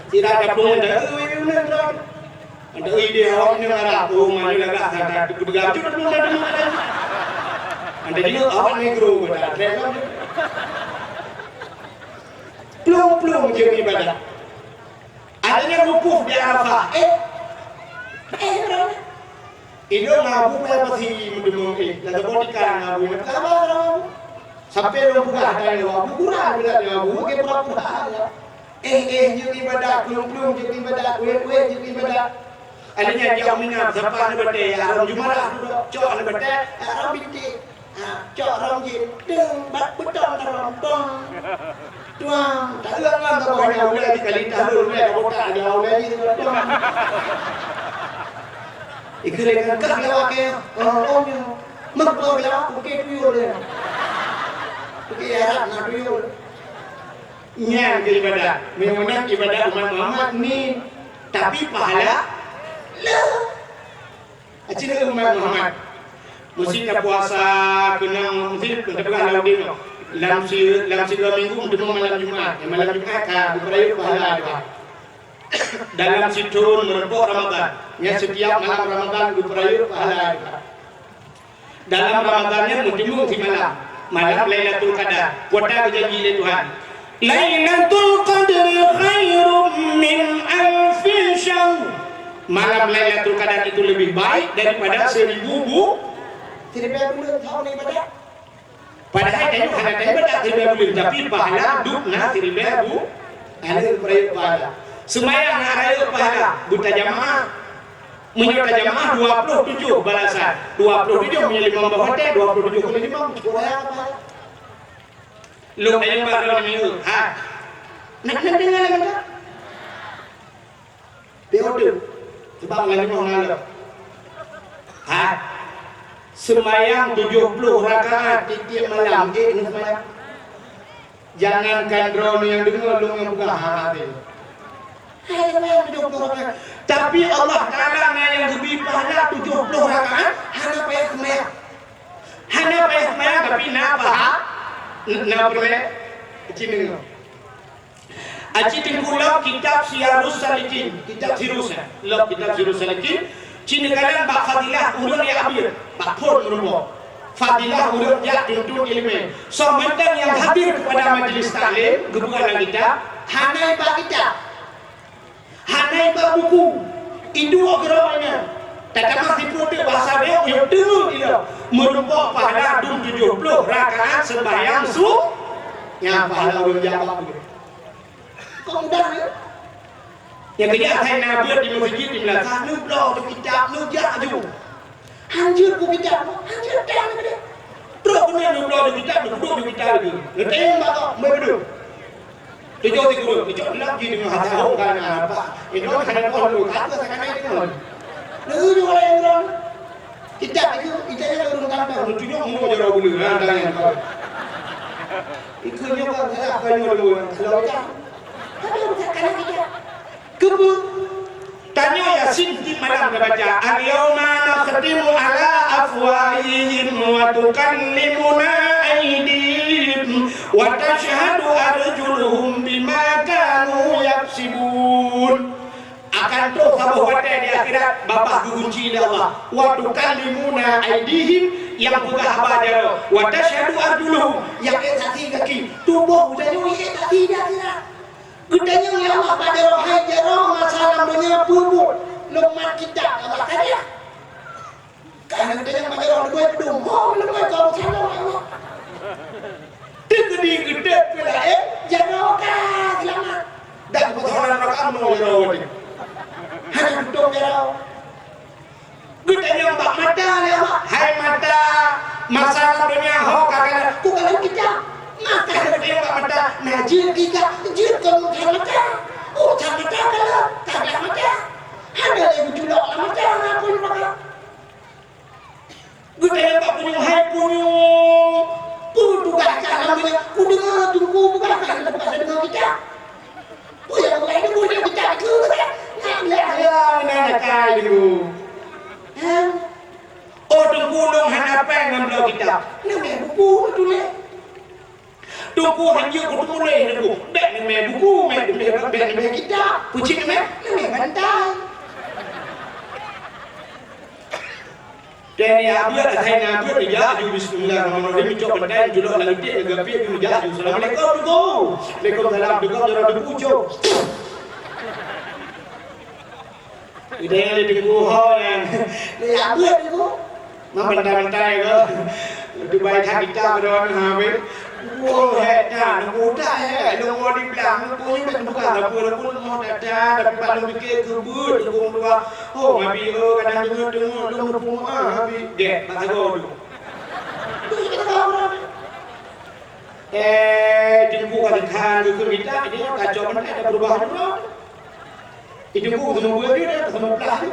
Tidak ada belum, ada, eh, ini, ini, ini. Ada, eh, dia awak ni marah, oh, mana lagak, kata, begitu, belum ada, belum ada. Ada juga awak negro, kata, ada, ada. Belum-belum je ibadah. Ada nyang wukuf di Arafah. Eh, eh, droe. Idong ngabu meunan pasi meudeungoe, eh, lam saboh tika ngabu, eh, peugah haba droe. Sampai lôn peugah tanyoe, abu gura, gura, abu ke pura-pura. Eh, eh, jeuet ibadat, plueng-plueng jeuet ibadat, wéh-wéh jeuet ibadat. Ada nyang jak Mina, sapa na batèe, ya, rhom jumalah, cok na batèe, ya, rhom bintéh. Ha, cok rhom jih, deueng, bat beutông rhom, bong. Tuang, taeu ngon saboh nyan ulèe jih kali tahlul, ulèe ka botak jih, ulèe jih, bong. Ikeu lé kah lewat keu, oh, oh, nyoe. Meukeubah lewat bukét tuyul nyoe. Bukét Arab na tuyul. Nyan keu ibadat. Meunyoe meunan ibadat umat Muhammad ni, tapi pahala le. Aci lé umat Muhammad. Meusi tapuasa keunong, meusi tapeugah lam udép nyoe. Lam si, lam sidroe minggu meuteumé malam Jumat. Nyang malam Jumat ka geupeurayeuk pahala dua. Dalam sithon meureumpok Ramadan, nyang setiap malam Ramadan geupeurayeuk pahala dua. Dalam Ramadan nyan meuteumé simalam, malam Lailatul Qadar. Kuasa geujanji lé Tuhan. Lailatul Qadri khairum min alfi syahr. Malam Lailatul Qadar itu lebih baik daripada seribu bu-, siribèe buleuen tahun ibadat. Padahai tanyoe hana taibadat siribèe buleuen, tapi pahala dum na siribèe bu-, hana rayeuk pahala. Seumayang na rayeuk pahala, beutajamaah. Meunyoe tajamaah dua ploh tujoh balasan, dua ploh tujoh meunyoe limong boh watèe, dua ploh tujoh kali limong, cukup raya pahala. Lôn tanyong bak droeneuh, ha. Nak, nak deungö lagèe nyan? P O T. Sebab Ngon laju ngon lom. Ha? Seumayang tujoh ploh rakaat tiep-tiep malam, ék neuseumayang? Jangankan droeneuh nyang deungoe, lôn nyang peugah, ha, até. Hai, seumayang tujoh ploh rakaat. Tapi Allah Taala na nyang geubri pahala tujoh ploh rakaat, hana payah seumayang. Hana payah seumayang, tapi na paha-, na peureulée. Cit deungoe. Aci Teungku lok kitab Sirus Salikin, kitab Sirus, eh. Lok kitab Sirus Salikin, ci neukalon bak fadilah ureuëng nyang abit, bak phon meureumpok. Fadilah ureuëng jak tuntut iéleumé. Soe mantong nyang hadir keupada majlis taklim, geubuka lam kitab, hana iba kitab. Hana iba buku. Iduek keudroe nyan. Tatamah siploh teuk bahasa Riau, yôh deungon ilok. Meureumpok pahala dum tujoh ploh rakaat seumbahyang su-, nyan pahala ureuëng jak bak buku. Kok mudah, ya? Nyang keujak hai na buet di meuseujid di meulasah, neubloe di kitab, neujak aju. Hanjeuet beu kitab, hanjeuet tan keudeh. Trok keunoe neubloe di kitab, neubloe di kitab lagi. Neutanyong bak kok, meubeudôh. Tujoh sikureueng, tujoh lom jih deungon hata hong ka na apa. Inong hana poh lu, ka apa sakana deungon. Laju oleh inong. Kitab itu, ita nyan ureuëng gampang, meutunyok mu jaroe buleuen, ha, tangan kau. Ikeu nyoe ka salah, ka nyoe dua, kalau ka. Tapi bukan karena kita. Keupeue? Tanyoe Yasin tiep malam tabaca, "Al-yauma nakhtimu ala afwahihim wa tukallimuna aidihim wa tashhadu arjuluhum bima kanu yaksibun." Akan troh saboh watée di akhirat, babah geugunci lé Allah. "Wa tukallimuna aidihim," nyang peugah haba jaroe, "wa tashhadu arjuluhum," nyang ék saksi gaki. Tuboh geutanyoe ék saksi di akhirat. Geutanyong lé Allah bak jaroe, "Hai jaroe, masa lam donya peue buet lôn mat kitab?" Allah ka dia. Ka geutanyong bak jaroe, "Leubeh dum ho leubeh kau salong Allah." Teukeudi geutek peulaén, jaroe ka seulamat. Dan peusoalan rakaat meunurot jaroe tadi. Hana tutong jaroe. Geutanyong bak mata lé Allah, "Hai mata, masa lam donya ho ka kalon?" "Ku kalon kitab." Maka geutanyong bak mata, "Na jeuet kitab, jeuet keu mata." "Oh, that mata kalon, that mata." Hana lé geuculok lam mata, na pun mata. Geutanyong bak punyueng, "Hai punyueng, peue tugaih kah lam donya?" "Kudeungoe Teungku peugah kah, leupah deungoe kitab." "Peue nyang peugah Teungku lam kitab?" "Nyan lah, ya, na nakal Teungku." "Ha? Oh Teungku, lôn hana péng ngon bloe kitab." "Neumè buku tuléh." "Teungku, hanjeuet kutuléh Teungku." "Bèk neumè buku, bèk, bèk, bèk neumè kitab." "Peue cit neumè?" "Neumè bantai." Dan ya, abéh asai na abéh, neujak aju, "Bismillahirrahmanirrahim." Cok bantai, julok lam iték, neugeupiek, neujak aju. "Assalamualaikum Teungku." "Waalaikumsalam." Teungku, jaroe Teungku, cok. Idéh lé Teungku ho nyan. Lé abeuet Teungku. Membantai-bantai ke. Dubai that kita ke dalam habis. Wah, hebat. Mudah, eh. Ilmu di belah. Ilmu ni bukan apa-apa. Ilmu mau datang. Tapi kalau fikir ke buat, ilmu dua. Oh, ngabi, oh, kadang dengar, dengar, dengar, dengar, ah, habis. Deh, tak sabar tu. Eh, Teungku ka teuka keu kita, ini kacau benar, ada perubahan tu. Itu ku keuneuk buet jih, dah keuneuk plah jih.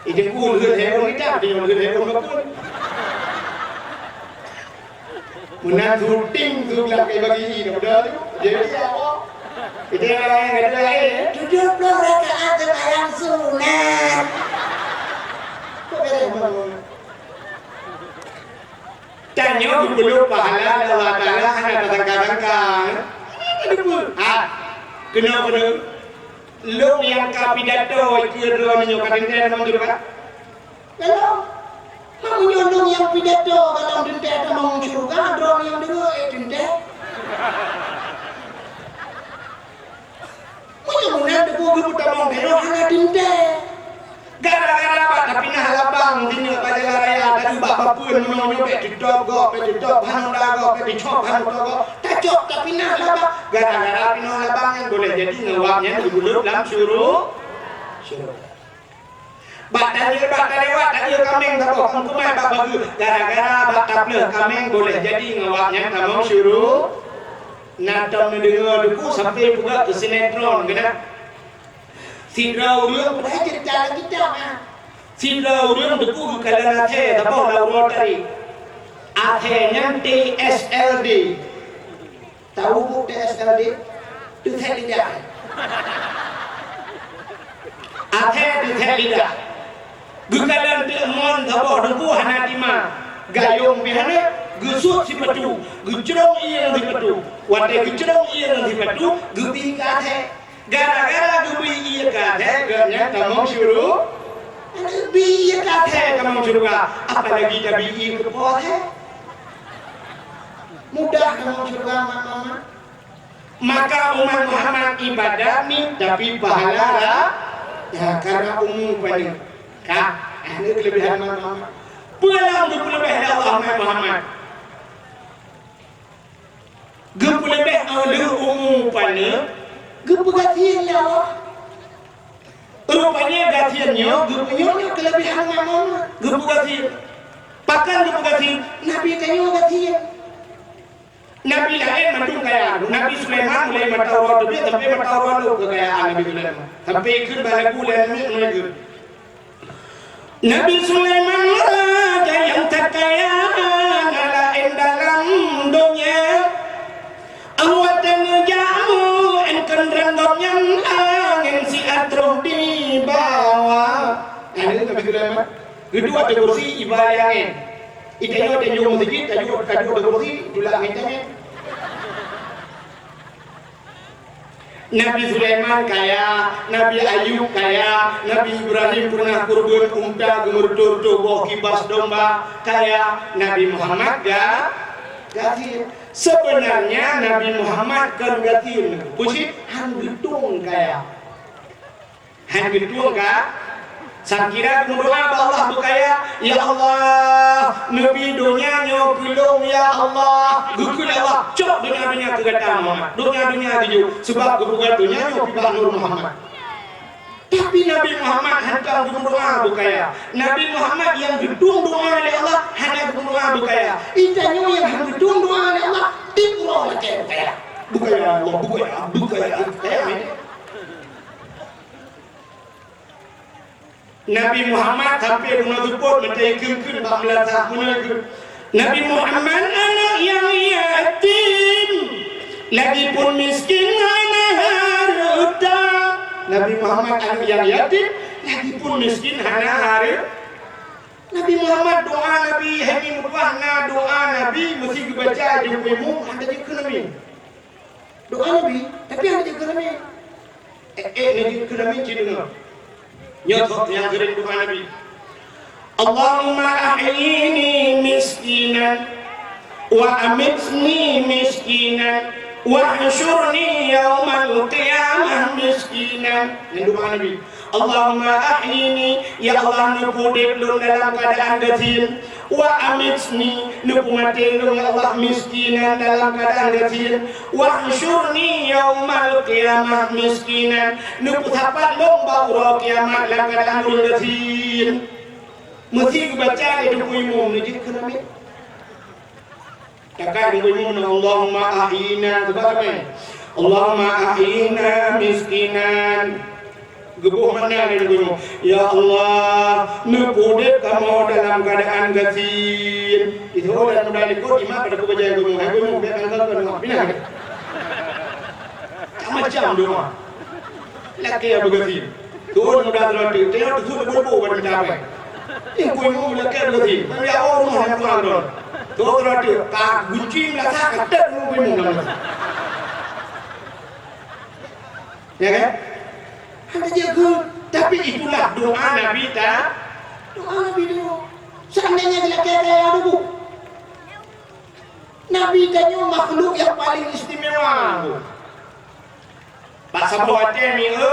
Itu ku lheueh handphone kita, dia lheueh handphone bakun. Meunan syuting tu, geulak kai bagi i, dah muda tu. Jadi apa? Itu yang lain, kata lain. Tujuh puluh rakaat sembahyang sunat. Kok beres bangun? Tanyoe geupeuleuk pahala lé Allah Taala hana tasangka-sangka. Ha, keunoe-keunoe. Lôn nyang ka pidato keu droeneuh nyoe ka teuntèe tamong syeuruga? Belom. Meunyoe lôn nyang pidato ka lôn teuntèe tamong syeuruga, droeneuh nyang deungoe ék teuntèe? Meunyoe meunan Teungku geupeutamong keunoe hana teuntèe. Gara-gara bak tapinah labang singoh bak jalan raya, tadi bak papeuen meunyoe nyoe bèk teutôb gob, bèk teutôb ban honda gob, bèk teucôb ban moto gob. Tacôb tapinah labang. Gara-gara pinoh labang nyan boleh jadi ngon wab nyan geupeuleuk lam syuru-, syuruga. Bak tajeuet, bak talewat, tajeuet kaméng saboh, meukeumai bak bageue. Gara-gara bak tapleueh kaméng boleh jadi ngon wab nyan tamong syuru-, Na tom neudeungoe Teungku sampoe peugah keu sinetron keunan. Sidroe ureueng, padahai ceurita lam kitab, ah. Sidroe ureueng Teungku geukalon athée saboh lam uroe taréh. Athée nyan T S L D. Tahu bu T S L D? Teuthée lidah. Athée teuthée lidah. Geukalon teuk mon saboh Teungku hana tima. Gayong pih hana, geusuet sipatu, geucrong ié ngon sipatu. Watée geucrong ié ngon sipatu, geubri keu athée. Gara-gara geubri ié keu athée, gobnyan tamong syuru-, geubri ié keu athée tamong syeuruga. Apalagi tabri ié keu po athée. Mudah tamong syeuruga, mak-mak. Maka umat Muhammad ibadat ni, tapi pahala ra-, ya, karena umu paneuk. Ka, ini kelebihan umat Muhammad. Peue nyang geupeuleubeh lé Allah umat Muhammad? Geupeuleubeh lé umu paneuk, geupeugasien lé Allah. Rupanya gasien nyoe, geupeu-, nyoe, nyoe kelebihan umat Muhammad. Geupeugasien. Pakon geupeugasien? Nabi tanyoe gasien. Nabi laén mandum kaya. Nabi Sulaiman mulai mata uroe teubiet sampai mata uroe lhok keukayaan Nabi Sulaiman. Sampai ikheun bak lagu laén miet ngon ikheun. Nabi Sulaiman raja nyang that kaya, na laén dalam donya. Awak teuh neujamu, enkon ranggob nyan angén siat troh di bawah. Nah, ini Nabi Sulaiman. Geudua di kursi iba angén. Itanyoe tanyoe meuseujid, taduek, taduek di kursi, tulak angén tanyoe. Nabi Sulaiman kaya, Nabi Ayub kaya, Nabi Ibrahim pernah kurban unta geumeureutôh-reutôh boh kibas domba kaya, Nabi Muhammad ga-, gasien. Sebenarnya Nabi Muhammad kon gasien, bucit han geutung kaya. Han geutung ka? Sangkira geumeudoa bak Allah beukaya, "Ya Allah, neubi donya nyoe keu lôn, ya Allah." Geukheun Allah, "Cok donya-donya keu gata Muhammad. Donya-donya geujok, sabab geupeugah donya nyoe pih bak Nur Muhammad." Tapi Nabi Muhammad hantom geumeudoa beukaya. Nabi Muhammad nyang geutung doa lé Allah hana geumeudoa beukaya. Itanyoe nyang han geutung doa lé Allah, tiep uroe lakée beukaya. Beukaya Allah, beukaya, beukaya, beukaya. Nabi Muhammad sampoe bunoe seupôt meutai kheun-kheun bak meulasah meunan kheun, "Nabi Muhammad aneuk nyang yatim, lagipun miskin hana hareuta." Nabi Muhammad aneuk nyang yatim, lagipun miskin hana hareu-, Nabi Muhammad doa Nabi, hai meutuah na doa Nabi meusi geubaca di Teungku Imum hana jeuet keu Nabi. Doa Nabi, tapi hana jeuet keu Nabi. Eh, eh, na jeuet keu Nabi cit deungoe. Nyoe soe nyang geurim doa Nabi. Allahumma ahyini miskinan wa amitni miskinan wa hsyurni yaumal qiyamah miskinan. Nyan doa Nabi. Allahumma ahyini, ya Allah, neupeudeb lôn dalam keuadaan gasien. Wa amitni, neupeumaté lôn, ya Allah, miskinan dalam keuadaan gasien. Wahsyurni yaumal qiyamah miskinan, neupeusapat lôn bak uroe kiamat lam keuadaan ureuëng gasien. Meusi geubaca lé Teungku Imum, neujeuet keu Nabi. Takai Teungku Imum, Allahumma ahyina, sabab ramé. Allahumma ahyina miskinan. Geuboh makna lé geuruwoe, "Ya Allah, neupeudeb kamoe dalam keuadaan gasien." Itu dan muda likot imat pada peubajai geuruwoe, "Hai geuruwoe, biar kan kau kena pinah." Macam doa. Lakée beugasien. Tuan muda terlatih, tengok tu sudah berbu pada minta apa. Ingkui mu lakée beugasien. Tapi awak rumah yang kurang tu. Tuan terlatih, tak gunci melasa, kata mu bingung dalam. Ya kan? Hana jaga. Tapi itulah doa Nabi ta-, doa Nabi dulu. Seandainya dilakée kaya dulu. Nabi tanyoe makhluk nyang paling istimewa. Bak saboh watée mieu,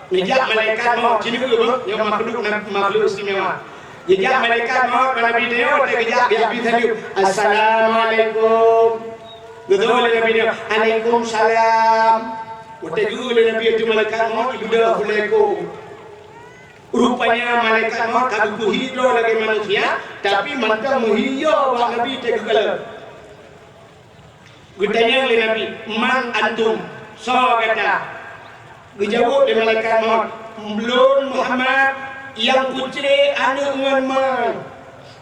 neujak malaikat maut, ci neukeu beuh, nyoe makhluk, makhluk istimewa. Jijak malaikat maut bak Nabi tanyoe, watée geujak, geujak bi saleuem, "Assalamualaikum." Geutanyong lé Nabi nyoe, "Alaikumsalam." Watée geu lé Nabi ateueh malaikat maut, ibeudôh ulée ko. Rupanya malaikat maut ka geupeuhi droe lagée manusia, tapi mantong meuhi yo bak Nabi teuh geukalon. Geutanyong lé Nabi, "Man antum?" Soe gata? Geujaweueb lé malaikat maut, "Lôn Muhammad nyang peucre aneuëk ngon ma.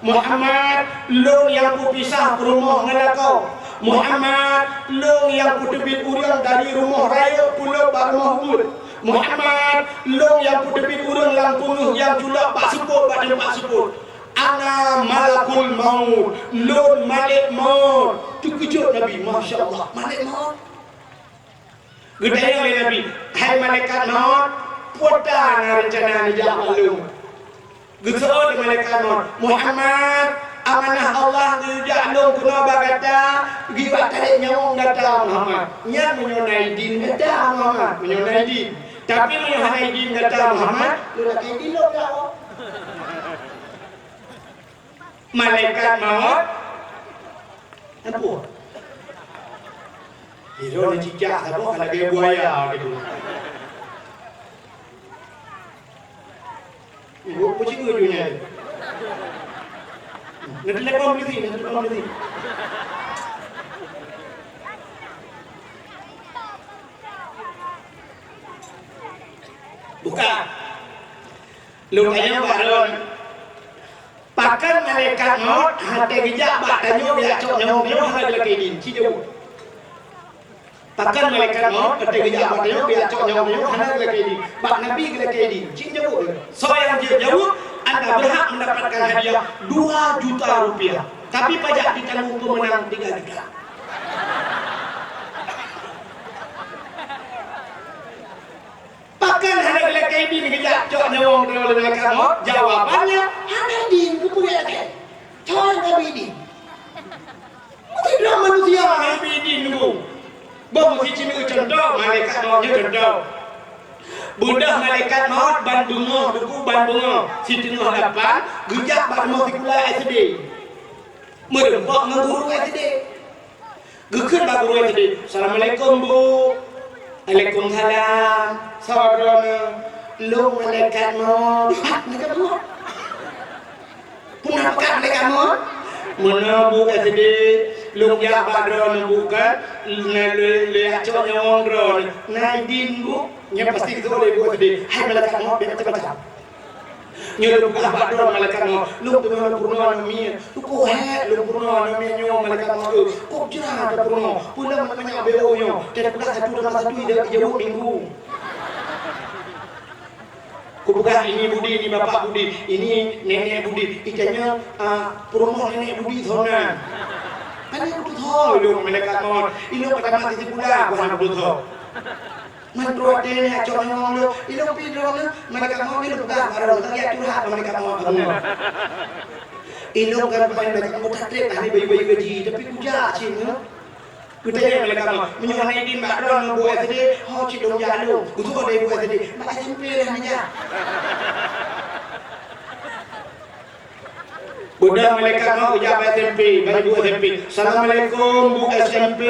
Muhammad, lôn nyang peupisah peurumoh ngon lakoe. Muhammad, lôn nyang peuteubiet ureuëng dari rumoh rayeuk pulop bak rumoh uet. Muhammad, lôn nyang peuteubiet ureuëng lam peungeuh nyang culok bak seupôt bak teumpat seupôt. Ana malakul maut, lôn malaikat maut." Teukeujot Nabi, "Masya Allah, malaikat maut?" Geutanyong lé Nabi, "Hai malaikat maut, peue ta na reuncana neujak bak lôn?" Geuseuôt lé malaikat maut, "Muhammad, amanah Allah geujak lôn keunoe bak gata, geuba tarek nyawöng gata, Muhammad. Nyan meunyoe na idin gata, Muhammad, meunyoe na idin. Tapi meunyoe hana idin gata, Muhammad, lôn lakée idin lôn gawok." Malaikat maut, "Apa?" Sidroe neucicak saboh ka lagée buaya gitu. Ibu kucing ujungnya. Nanti telepon polisi, nanti telepon polisi. Buka. Lôn tanyong bak droe, "Pakon malaikat maut watée geujak bak tanyoe geujak cok nyawöng nyoe hana geulakée idin?" Ci jaweueb. "Pakon malaikat maut watée geujak bak tanyoe geujak cok nyawöng nyoe hana geulakée idin? Bak Nabi geulakée idin." Ci jaweueb. Soe nyang jeuet jaweueb, anda berhak mendapatkan hadiah dua juta rupiah. Tapi pajak ditanggung pemenang tiga juta. Pakon hana geulakée idin geujak cok nyawöng droe lé malaikat maut? Jawabannya, hana idin, keupeue geulakée? Cok nyang ka idin. Meusidroe manusia hana idin nunggu. Boh meusiceuneuh contoh, malaikat maut nyoe contoh. Beudôh malaikat maut ban beungoh, duku ban beungoh, siteungoh lapan, geujak bak rumoh sikula S D. Meureumpok ngon guru S D. Geukheun bak guru S D, "Assalamualaikum, Bu." "Waalaikumsalam." "Soe droeneuh?" "Lôn malaikat maut." "Hah, malaikat maut? Peue na peugah malaikat maut?" "Meunoe, Bu S D, lôn jak bak droeneuh, Bu, kan, lôn, lôn, lôn jak cok nyawöng droeneuh. Na idin, Bu?" Nyan pasti geutanyong lé Bu S D, "Hai malaikat maut, bèk macam-macam." Nyoe lôn peugah bak droe malaikat maut, lôn teungoh lôn peurunoe aneuk miet. Tukoh hék lôn peurunoe aneuk miet nyoe malaikat maut. Kok jeuet tapeurunoe? Peue lom manyak B O nyoe? Teupeugah satu teuma satu ijaweueb minggu. Kupeugah ini Budi, ini Bapak Budi, ini Nenek Budi. Itanyoe, ah, peurumoh Nenek Budi soe nan. Kan nyan kutusoe lôn malaikat maut. Ilôn ka tamat sikula, ku hana kutusoe. Meuntreuk watèe nyan cok nyawöng lôn, ilôn pih droeneuh, malaikat maut nyan lôn peugah bak droeneuh, lagèe curhat bak malaikat maut lôn. Ilôn kan bukan malaikat maut that trép, hana bayeue-bayeue gaji, tapi kujak cit nyoe. Geutanyong malaikat maut, "Meunyoe hana idin bak droeneuh Bu S D, ho cit lôn jak lôn." Geutuwoe lé Bu S D, "Bak S M P lôn jak." Beudôh malaikat maut geujak bak S M P, bak ibu S M P. "Assalamualaikum, Bu S M P."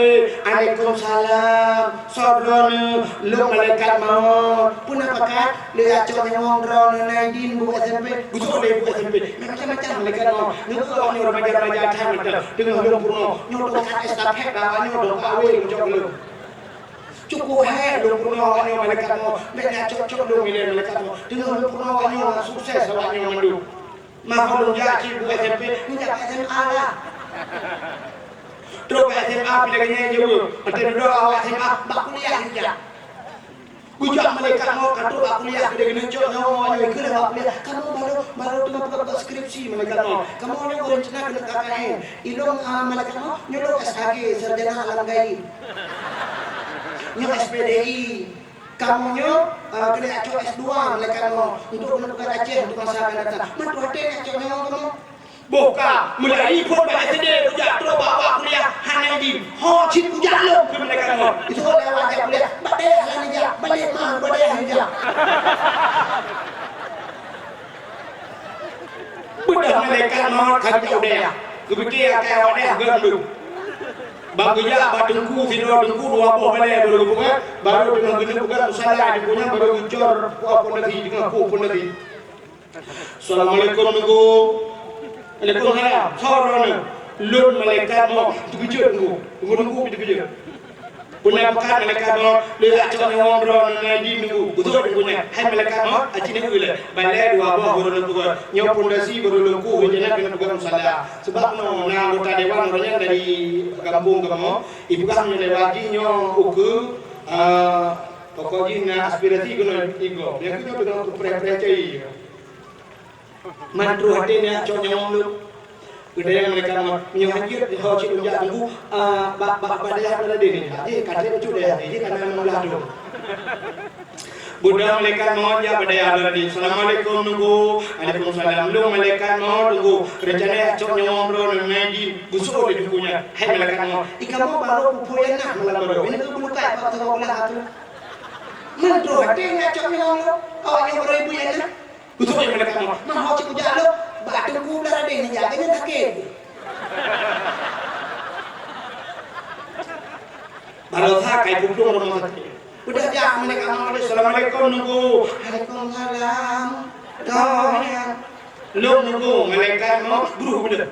"Waalaikumsalam." "Soe droeneuh?" "Lôn malaikat maut." "Peue na pakat?" "Lôn jak cok nyawöng droeneuh, na idin, Bu S M P." Geutuwoe lé ibu S M P. Macam-macam malaikat maut. Nyoe keuh awak nyoe remaja-remaja that mantong. Teungoh lôn peurunoe. Nyoe tongkat estafet awak nyoe, tongkat awé lôn cok keu lôn. Cukup hék lôn peurunoe awak nyoe malaikat maut. Bèk na cok-cok lôn ilèe malaikat maut. Teungoh lôn peurunoe awak nyoe, sukses awak nyoe mandum. Maka lôn jak cit bu S M P, nyoe jak S M A lah. Trok bak S M A pih lagèe nyan jeuet. Watèe dudoe awak S M A, bak kuliah jak. Geujak malaikat maut ka trok bak kuliah, geudeh geuneuk cok nyoe, nyoe keuh bak kuliah. Kamoe barô, barô teungoh peugah-peugah skripsi malaikat maut. Kamoe nyoe ureueng ceunak keuneuk K K N. Ilôn, ah, malaikat maut, nyoe lôn S H G, sarjana alam gaib. Nyoe S P D I. Kamoe nyoe, eh, keuneuk cok S dua malaikat maut untuk keuneuk peugah Aceh untuk masa akan datang. Mantong watèe nyan cok nyoe kamoe. Boh ka, mulai phôn bak S D, kujak trok bak, bak kuliah, hana idin. Ho cit kujak lôn keu malaikat maut. Itu lewat jak kuliah, bak dayah hana jak, balik ma, bak dayah hana jak. Beudôh malaikat maut ka geujak u dayah. Geupike akai awak dayah geuh mandum. Ban geujak bak teungku sidroe, teungku dua boh balèe barô geupeugöt, barô teungoh geuneuk peugöt musala di bunoe barô geucor pondasi, teungoh pondasi. "Assalamualaikum, Teungku." "Waalaikumsalam. Soe droeneuh?" Lôn malaikat mot, teukeujot teungku. Teungku-teungku pih teukeujot. Peue na pakat malaikat mot, lé jak cok nyawöng droeneuh Nabi nunggu. Beutôi teungku nyan. Hai malaikat mot, aci nyan lé. Balée dua boh baru lôn peugot. Nyoe pondasi baru lôn kueh, rencana keuneuk peugah musala. Sabab nyoe na anggota dewan ureueng nyan dari gampông kamoe. Ipeugah nyoe lewat jih nyoe ukeue, eh, pokok jih na aspirasi keunoe igoe. Nyang keunoe teungoh peupreh-preh cai. Man troh até nyan cok nyawöng lôn. Geudayang malaikat mot, meunyoe han jeuet ho cit lôn jak teungku, ah, bak, bak, bak dayah Baladé nyan. Jih ka trép bacut dayah, jih ka na limong blaih thôn. Beudôh malaikat mot jak bak dayah Baladé. "Assalamualaikum teungku." "Waalaikumsalam." "Lôn malaikat mot teungku. Rencana jak cok nyawöng droeneuh Nabi." Geuseuôt lé teungku nyan. "Hai malaikat mot, i kamoe barô peuphon nyang na malam barô. Ini keuh beulukai bak teungoh blaih ateueh." Man troh até nyan cok nyawöng lôn. Awak nyoe barô ibu nyang na. Beutôi malaikat mot. Man ho cit kujak lôn, bak teungku Baladé nyan jak, nyan sakét. Baroesa kai puplong rumoh sakét. Udah jak malaikat mot, "Assalamualaikum teungku." "Waalaikumsalam." Toh nyan. "Lôn teungku malaikat mot, bruh beudôh."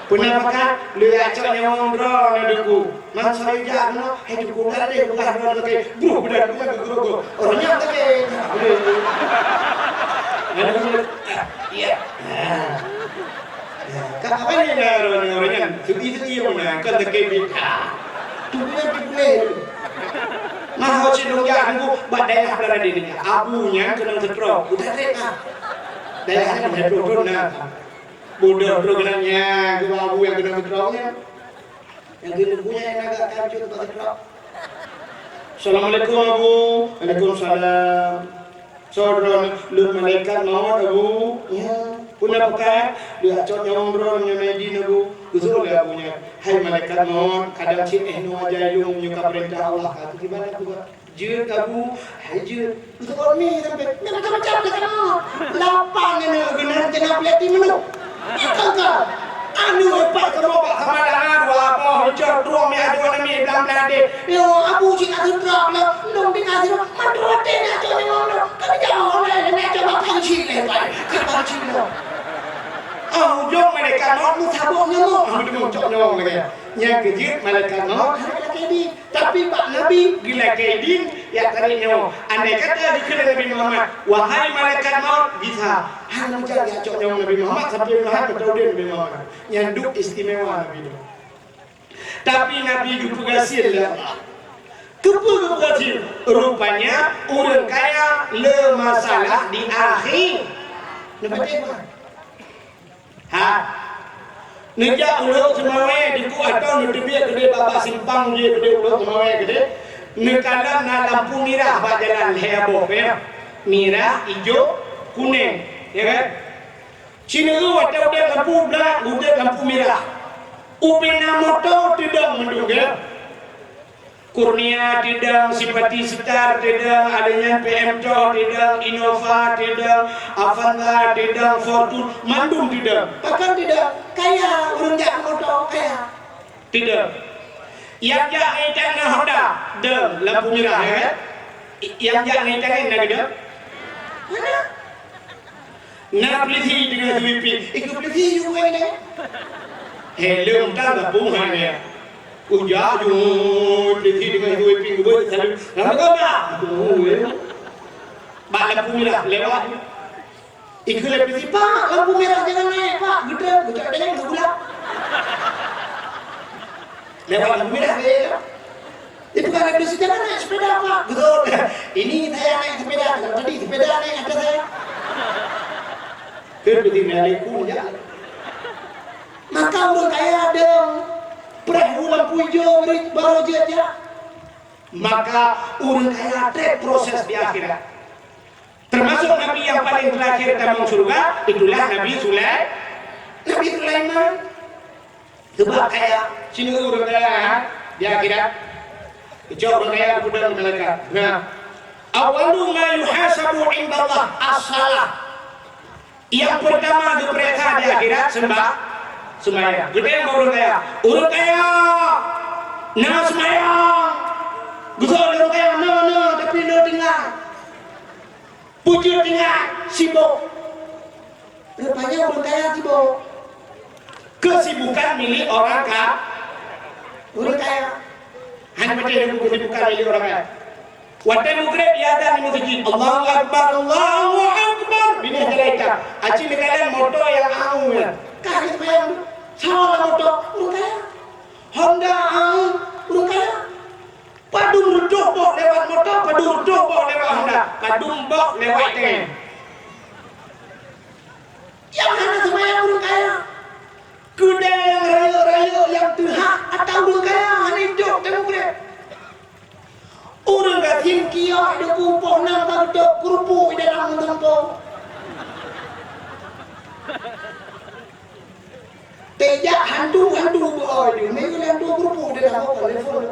"Peue na pakat, lôn jak cok nyawöng droeneuh teungku." Man sabe jak keunoe, hai teungku, ka deh peugah droeneuh sakét. Bruh, beudôh, beudôh, beudôh, beudôh. Ureueng nyan sakét. Iya. Ka apa ni, ureueng nyan? Seuti-seuti ureueng nyan, kan sakét. Teungku nyan pih puléh. Nah, ho cit lôn jak teungku, bak dayah Baladé nyan. Abu nyan keunong stroke. Udah trép ka. Dayah nyan udah trép na. Beudôh trok keunan nyan, keu abu nyang keunong stroke nyan. Nyang keuneuk bunyai na gak ka jeuet bak stroke. "Assalamualaikum, Abu." "Waalaikumsalam." "Soe droeneuh?" "Lôn malaikat mot, Abu." "Ya." "Peue na pakat?" "Lôn jak cok nyawöng droeneuh nyoe Nabi nyan, Abu." Geuseuôt lé abu nyan. "Hai malaikat mot, kadang cit éh nyoe ajai lôn meunyoe ka peurintah Allah." Ka kiban abu. "Jeuet, Abu." "Hai jeuet." Untuk mi sampai, macam-macam dah kena. Lapan ni nak kena, kena pelati menu. Tangka. Anu, empat kamoe bak sama dengan dua boh, ucok, trueng, mi, aduan, mi, blang, blang, deh. Yo, Abu cit nak seutrak lah. Lôn tinggal situ. Mantu hati nak cok ni, mantu. Kan jauh lah, nak cok bak kunci ni, Pak. Ke kunci ni. Ah, ujong malaikat mot, meusaboh nyamuk. Ah, beutôi, cok nyamuk lagi. Nyang keujeuet malaikat mot, hana lagi di. Tapi bak Nabi geulakée idin, jak tarek nyoe. Andai kata geukheun lé Nabi Muhammad, "Wahai malaikat maut, bisa." Hana meujan jak cok nyawöng Nabi Muhammad sampoe meuhat meuteudeh Nabi Muhammad. Nyan duek istimewa Nabi nyoe. Tapi Nabi geupeugasien lé Allah. Keupeue geupeugasien? Rupanya ureuëng kaya le masalah di akhé. Nampak tak? Ha? Neujak u Lhok Seumawé, dikeue atau neuteubiet keudeh bak, bak simpang jih keudeh u Lhok Seumawé keudeh. Neukalon na lampu mirah bak jalan lhée boh, ya. Mirah, ijo, kunéng, ya kan? Sineuk watée udeb lampu blah, udeb lampu mirah. Ubena moto teudong mandum, ya. Kurnia teudong, Simpati Star teudong, alèh nyan P M Toh teudong, Innova teudong, Avanza teudong, Fortuner, mandum teudong. Pakon teudong? Kaya, ureuëng jak moto kaya. Teudong. Nyang jak ngon itan na Honda, dong, lampu mirah, ya kan? Nyang jak ngon itan na geudong? Mana? Na polisi deungon sweeping. Ikeu polisi ju wéh nyan. Helm tan lampu hai nyan. Ujak ju polisi deungon sweeping, wéh, salu. Lampu merah. Bak lampu merah lewat. Ikeu lé polisi, "Pak, lampu merah jangan naik, Pak." Geudong, geujak dengan geugulak. Lewat lampu merah, ya. Itu kan ada cerita kan naik sepeda, Pak? Betul. Ini saya naik sepeda, tadi sepeda naik atas saya. Itu di Malaysia, ya. Maka ureuëng kaya dong, preh u lampu ijo, beri baru je, ya. Maka ureuëng kaya trép proses di akhirat. Termasuk nabi yang paling terakhir tamong syurga, itulah Nabi Sulai-, Nabi Sulaiman. Sebab kaya, sini ureuëng kaya, ha, di akhirat. Kecok ureuëng kaya, kemudian malaikat. Nah, awwalu ma yuhasabu indallah as-salah. Yang pertama diperiksa di akhirat sembah-, sembahyang. Geudong ureuëng kaya. Ureuëng kaya, na sembahyang. Geuseuôt ureuëng kaya, na, na, tapi na tinggai. Bujur tinggai, sibok. Rupanya ureuëng kaya sibok. Keu Kesibukan milik orang ka-, orang kaya. Hana patéh buku kesibukan milik orang kaya. Watèe meugreb, ia azan di meuseujid, "Allahu Akbar, Allahu Akbar." Binéh jalan itam. Aci neukalon moto nyang aneuëk nyan. Ka geuseumayang. Salah moto, ureuëng kaya. Honda aneuëk, ureuëng kaya. Padum reutôh boh lewat moto, padum reutôh boh lewat Honda, padum boh lewat tank. Nyang hana seumayang ureuëng kaya. Keudè nyang rayeuk-rayeuk nyang teuhah atra ureuëng kaya hana idôk teungoh udép. Ureuëng gasien kiok di kupoh na ka geutôk keurupuk di dalam meuteumpo. Teujak hantu-hantu beu-ôi di, meunan hantu keurupuk di dalam telepon.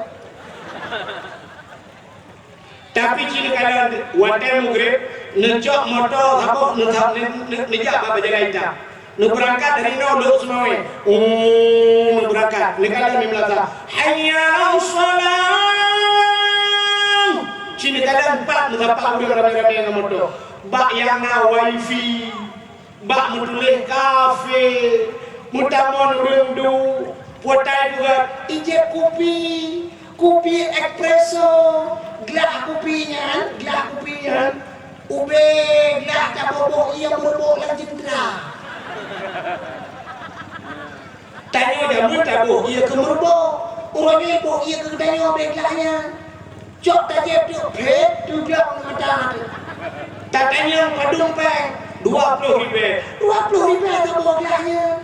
Tapi cit neukalon watèe meugreb, neucok moto saboh, neu-, neu-, neu-, neujak bak bajèe laén that. Neubeurangkat dari noe lhok Seumawé. Oh, neubeurangkat. Neukalon di meulasah. Hayya 'alas shalah. Cit neukalon pat meusapat ureuëng ramé-ramé ngon moto. Bak nyang na wifi. Bak meutuléh kafe, meutamong ureuëng duek, potai peugah, "Ijép kupi, kupi espresso." Glah kupi nyan, glah kupi nyan, ubé glah taboh-boh ié meureubok lam jendela. Tanyoe jameun taboh ié keu meureubok, uroe nyoe boh ié keu tanyoe ubé glah nyan. Cok tajép teuk, phét, tujok mata teuk. Tatanyong padum péng, dua ploh ribèe. Dua ploh ribèe saboh glah nyan.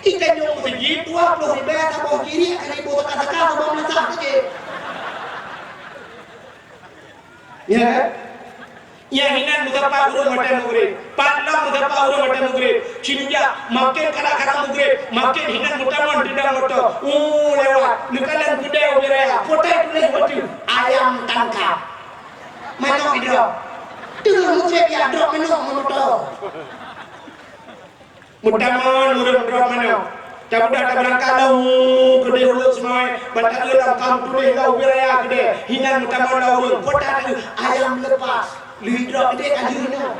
Itanyong meuseujid, dua ploh ribèe saboh jiriek, ka iboh saka-saka saboh meulasah saja. Ya kan? Nyang hinan meusapat ureuëng watèe meugreb. Pat lom meusapat ureuëng watèe meugreb. Cit neujak, maken karak-karak meugreb, maken hinan meutamong teudong moto. Uh, lewat. Neukalon keudè ubé raya. Potai tuléh bak ateueh, "Ayam tangkap." Manok idrop. Teungoh meugreb ya drop manok meumoto. Meutamong ureuëng drop manok. Tapeugah tabeurangkat lom keudè u Lhokseumawe, bak taeu lam kampung tuléh lom ubé raya keudè, hinan meutamong lom ureuëng. Kota taeu ayam lepas, lheueh drop keudè ka lheueh nyoe.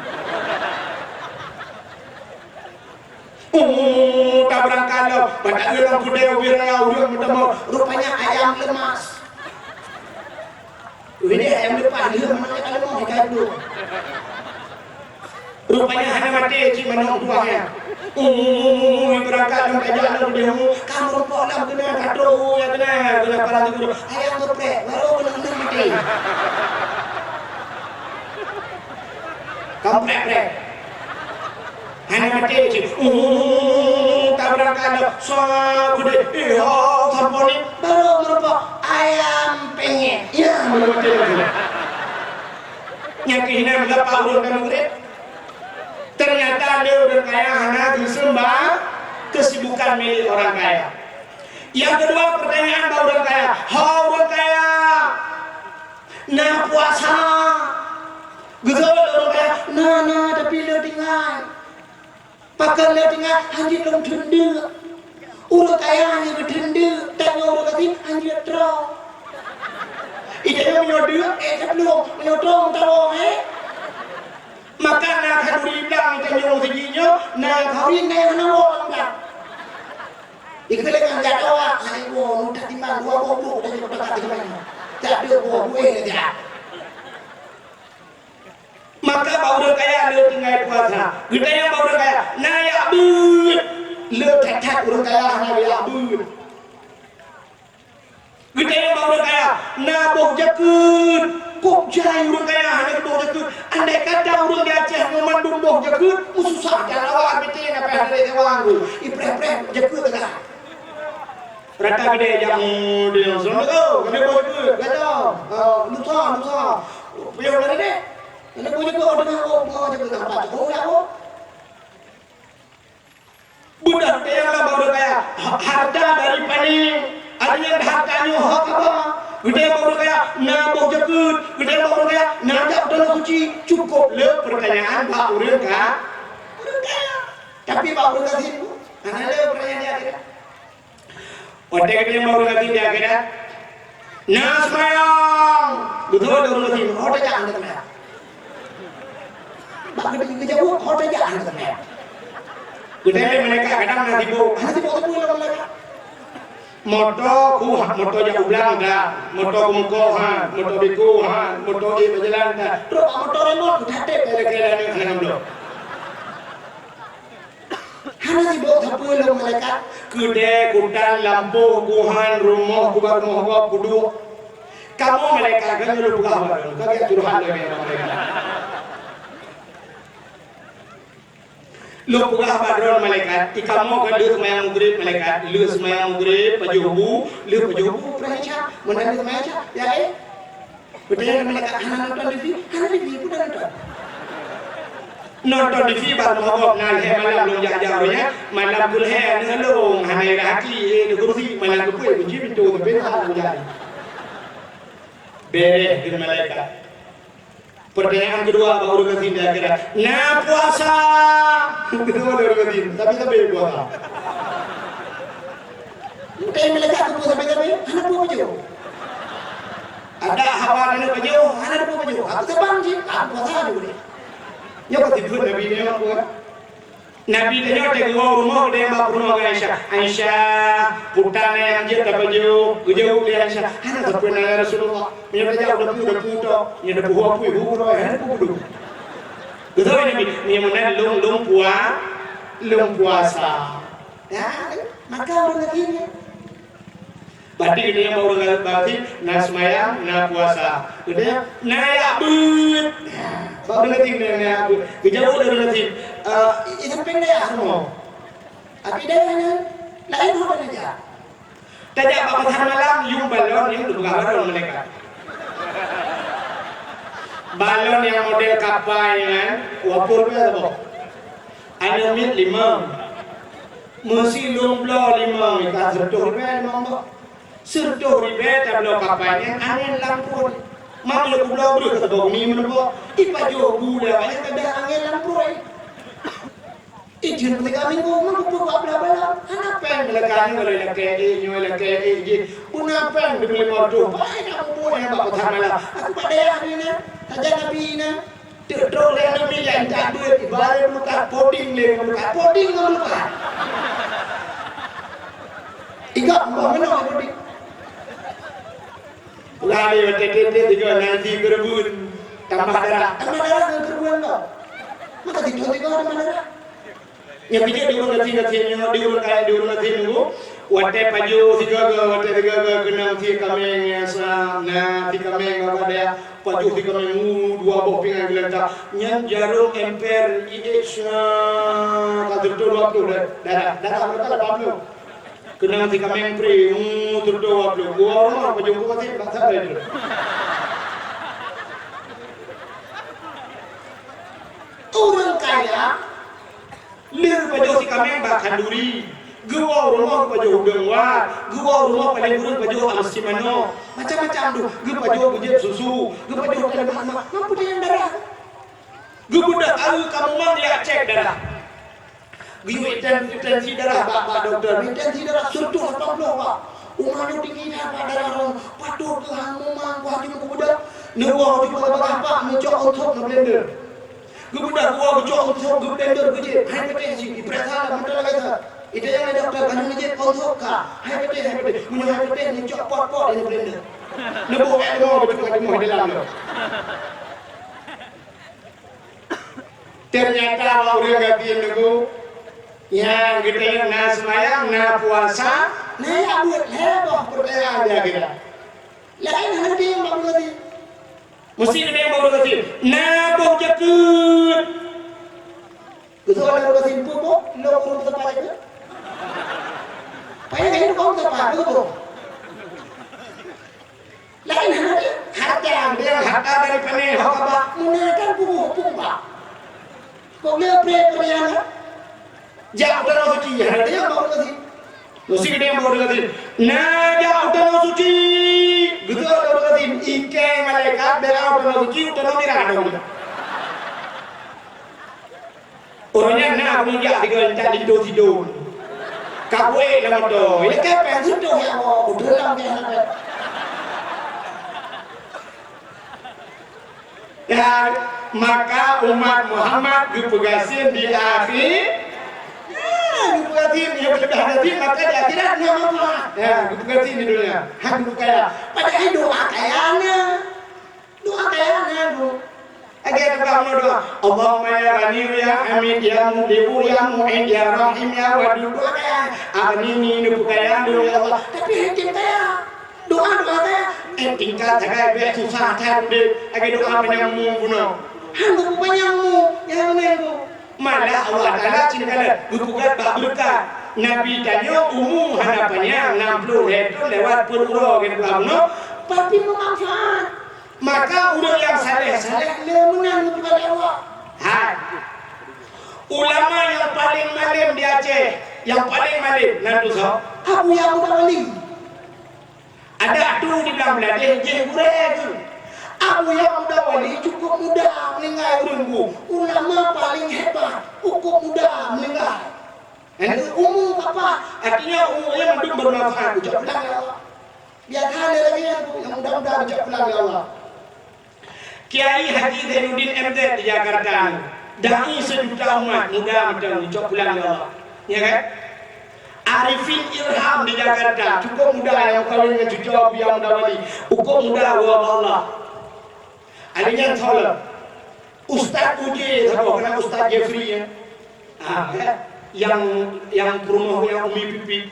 Uh, tabeurangkat lom, bak taeu lam keudè ubé raya ureuëng meutamong, rupanya ayam lemas. Wéh, ayam leupah lheueh manok ka leumoh, ka dua. Rupanya hana maté cit manok tuha nyan. Umum beurangkat lam kajak lam deuh, ka meurumpok lam keunan, ka trok, ya keunan, keunan para guru. Ayam geupreh, baru keunan maté. Ka preh-preh. Hana maté cit. Uh, ka beurangkat dah. Sa gudeh. Eh, ho, samponi. Baru meurumpok ayam penyet. Ya, baru maté lagi. Nyang keuh hinan meusapat ureuëng ka meugreb. Ternyata lé ureuëng kaya hana geuseumba kesibukan milik orang kaya. Yang kedua, pertanyaan bak ureuëng kaya. Ho ureuëng kaya. Na puasa. Geutôi lé ureuëng kaya, na, na, tapi le tinggai. Pakon le tinggai, hanjeuet lôn teundeuk. Ureuëng kaya nyang geuteundeuk, tanyoe ureuëng gasien hanjeuet troh. Ita nyoe meunyoe deuk, eh, teupeulông, meunyoe troh, meutarông, eh. Maka na khanduri blang tanyoe siji nyoe, na khanduri na nyang hana woe lam blang. Dikeupeuleueng ngon jak awak, hai woe, mudah timbang dua boh bluek tanyoe dekat di mana. Jak dua boh buih jak. Maka bak ureuëng kaya le tinggai puasa. Geutanyong bak ureuëng kaya, na jak beuet. Le that-that ureuëng kaya hana jak beuet. Geutanyong bak ureuëng kaya, na boh jakeuet. Kok jai ureuëng kaya hana boh jakeuet. Andai kata ureuëng di Aceh ngon mandum boh jakeuet, meususah dan awak mité na payah dari sewang tu. Ipreh-preh jakeuet teuka. Rata geude jak, oh, dia, oh, kena boh jakeuet, kata. Oh, lusa, lusa. Payah dari deh. Kena boh jakeuet, oh, dengar, oh, boh jakeuet, nampak. Oh, ya, oh. Budak tayang lah baru kaya. Ha-, harta dari pané. Ada yang hartanya hak apa? Geude baru kaya, na boh jakeuet. Geude baru kaya, na jak dalam suci. Cukup le pertanyaan bak ureuëng ka-, ureuëng kaya. Tapi bak ureuëng gasien, hana le pertanyaan di akhirat. Watèe geutanyoe bak ureuëng gasien di akhirat, na seumayang. Beutôi lé ureuëng gasien, ho tajak hana seumayang. Bak geutanyoe geujaweueb, ho tajak hana seumayang. Geutanyoe malaikat kadang na sibuk, hana sibuk-sibuk lom. Moto ku, moto jak u blang ka, moto ku meuko ha, moto biko ha, moto ék bak jalan ka. Trok bak moto remote, kuthatép keuleue-keuleue aneuk hana bloe. Hana sibok sapeue lom malaikat, keudè, kutan, lampôh, kuhan, rumoh, kubat rumoh gob, kuduek. Kamoe malaikat kan nyang peugah bak droe, ka geucurhat lagèe nyan malaikat. Lôn peugah bak droe malaikat, "Ikamoe ka lheueh seumayang Maghrib malaikat, lheueh seumayang Maghrib pajoh bu, lheueh pajoh bu preh Isya, meunan lheueh seumayang Isya, ya éh." Beutôi malaikat hana nonton T V, hana T V pun dah nonton. Nonton T V baru mogok na lhèe malam lôn jak-jak uroe nyan, malam keulhèe aneuk lôn hana irah até, éh, di kursi, malam keupeuet kunci pintoe, tapi hana lôn jak. Bereh keu malaikat. Pertanyaan kedua bak ureueng gasien di akhirat, "Na puasa?" Kedua ureueng gasien, tapi sabe puasa. Entah malaikat tu sabe-sabe, hana peue pajoh. Ada hawa hana pajoh, hana peue pajoh. Aku terbang je, aku puasa je boleh. Nyoe ka sifeuet Nabi nyoe, kan? Nabi tanyoe teuh geuwoe u rumoh, geutanyong bak peurumoh geuh Aisyah, "Aisyah, peue na nyang jeuet tapajoh?" Geujaweueb lé Aisyah, "Hana sapeue na, ya Rasulullah. Meunyoe tajak u dapu, dapu tok. Meunyoe dapu hu apui, hu keudroe, hana peue-peue." Geutanyong Nabi, "Meunyoe meunan lôn, lôn pua-, lôn puasa." Ya, maka ureueng lagèe nyan. Berarti geutanyoe bak ureueng gasien na seumayang, na puasa. Geutanyoe na jak beuet. Bak ureueng gasien na jak beuet. Geujaweueb lé ureueng gasien, "Eh, i sampéng dayah rumoh." Tapi dayah nyan laén hana jak. Tajak bak pasar malam, yum balon, yum dipeugah balon malaikat. Balon nyang model kapai nyan, wapor pih saboh. Aneuk miet limong. Meusi lôn bloe limong, ka sireutôh ribèe limong boh. Sireutôh ribèe tabloe kapai nyan angén lam pruet. Mak lôn kubloe breuh keu saboh gumi meuneuboh. Ipajoh bu lé awak nyan ka deuh angén lam pruet. Ijeuet meutiga minggu, meukeupeubuet bala-bala. Hana péng meulakèe nyoe lakèe ék, nyoe lakèe ék jih. Beuna péng dua ploh limong reutôh. Pai na mubuet nyang bak pasar malam. Aku bak dayah ni na. Tajak Nabi na. Teuk trok lé aneuk miet jak beuet, ibarat meulukat poding lé meulukat, poding ngon meulukat. Igak mbah meunoe poding. Lari watèe tiep-tiep tiga nasi keureubeuen, tambah darah. Tambah darah ngon keureubeuen kau. Maka tiga-tiga tambah darah. Nyang keujeuet di ureueng gasien-gasien nyoe, di ureueng kaya, di ureueng gasien nyoe, watèe pajoh sigaga, watèe sigaga keunong sie kaméng nyang sa, na sie kaméng bak dayah, pajoh sie kaméng, uh, dua boh pingan geulantak. Nyan jarôm emper iék sa, ka teuntèe dua ploh dah, darah, darah mereka lapan puluh. Keunong sie kaméng pri, uh, teuntèe dua ploh. Geuwoe rumoh pajoh buku gasien, bak sagai tu. Ureueng kaya, lheueh geupajoh sie kaméng bak khanduri, geuwoe u rumoh geupajoh udeueng wat, geuwoe u rumoh paleng kureueng pajoh alos sie manok, macam-macam tu, geupajoh geujieb susu, geupajoh kaleumak-lemak, mampu tanyong darah. Geubeudôh aweue ka mumang jak cek darah. Geuyue ten-, tensi darah bak, bak dokto, tensi darah sireutôh lapan ploh, Pak. Umat nyoe tinggi that, Pak, darah droe. Patot keuh hana mumang, keuh hana meubeudôh. Neuwoe teuma bak, Pak, neucok onsop neublender. Geubeudôh, geuwoe geucok onsop, geublender, geujieb. Hai patéh cit, ipeuriksa lam mata lagèe that. Itanyong lé dokto, ka neujieb onsop ka. Hai patéh, hai patéh. Meunyoe hai patéh, neucok pot-pot neublender. Neuboh èk leumo, beucok ka timoh dalam nyoe. Teunyata bak ureueng gasien nyoe, nyang geutanyoe na seumayang, na puasa, na jak beuet, lhèe boh peurtanyaan di akhirat. Laén hana teuntèe bak ureueng gasien. Meusti teuntèe bak ureueng gasien. Na boh jakeuet. Geutanyong lé ureueng gasien, "Peue boh lôn ureueng seupah jakeuet?" Payah geutanyoe ureueng seupah, peue boh? Laén hana teuntèe, harta, dia harta dari pané ho kaba, meunan kan punggung, punggung ba. Kok lé pré peureulèe nyan? Jak u tanoh suci, hana teuntèe bak ureueng gasien. Meusti geutanyoe bak ureueng gasien. Na jak u tanoh suci. Geutanyong lé ureueng gasien, ikèe malaikat bèk u tanoh suci, u tanoh mirah. Uroe nyan na ureueng jak sigoe linto sidong. Ka kuék lam moto. Ilakèe péng sireutôh ya Allah, udeueng lam kèe hana péng. Dan maka umat Muhammad geupeugasien di akhi-, ya, geupeugasien, ya, geupeugasien, maka di akhirat Nyan manfaat. Ya, geupeugah di dunia. Hana geupeu kaya. Padahai doa kaya na. Doa kaya na, Bu. Lagèe tukang meudoa, "Allahumma ya Ghani ya Hamid ya Mubdi'u ya Mu'id ya Rahim ya Wadud." Doa kaya. Aghnini, neupeu kaya lôn, ya Allah. Tapi hana tem kaya. Doa, doa kaya. Eh, tingkat sagai bèk susah that udép. Lagèe doa panyang umu bunoe. Hana geupanyang umu, nyang laén, Bu. Malah Allah Taala cit kala geupeugah bak beureukat. Nabi tanyoe umu hana panyang, nam ploh lhèe thôn lewat peuet uroe geupeugah bunoe, tapi meumanfaat. Maka ureueng nyang saleh-saleh le meunan geupeugah lé Allah. Hai. Ulama nyang paleng malem di Aceh, nyang paleng malem nan tu soe? Abuya Muda Wali. Adak tu di Blang Bladeh jih gurèe geuh. Abuya Muda Wali cukup muda meuninggai ureueng, Bu. Ulama paleng hebat, cukup muda meuninggai. Nyan umu papa, artinya umu nyan mandum bermanfaat, ucok pulang ya Allah. Biasa lé lagèe nyan, Bu, nyang muda-muda ucok pulang ya Allah. Kiai Haji Zainuddin M Z di Jakarta, dai sejuta umat muda mantong ucok pulang ya Allah. Ya kan? Arifin Ilham di Jakarta, cukup muda nyang kawin ngon cucu Abuya Muda Wali, cukup muda, Allah. Ada nyang salah. Ustaz Uje saboh, kana Ustaz Jeffrey ya. Ah, ya. Yang, yang peurumoh nyang Umi Pipi.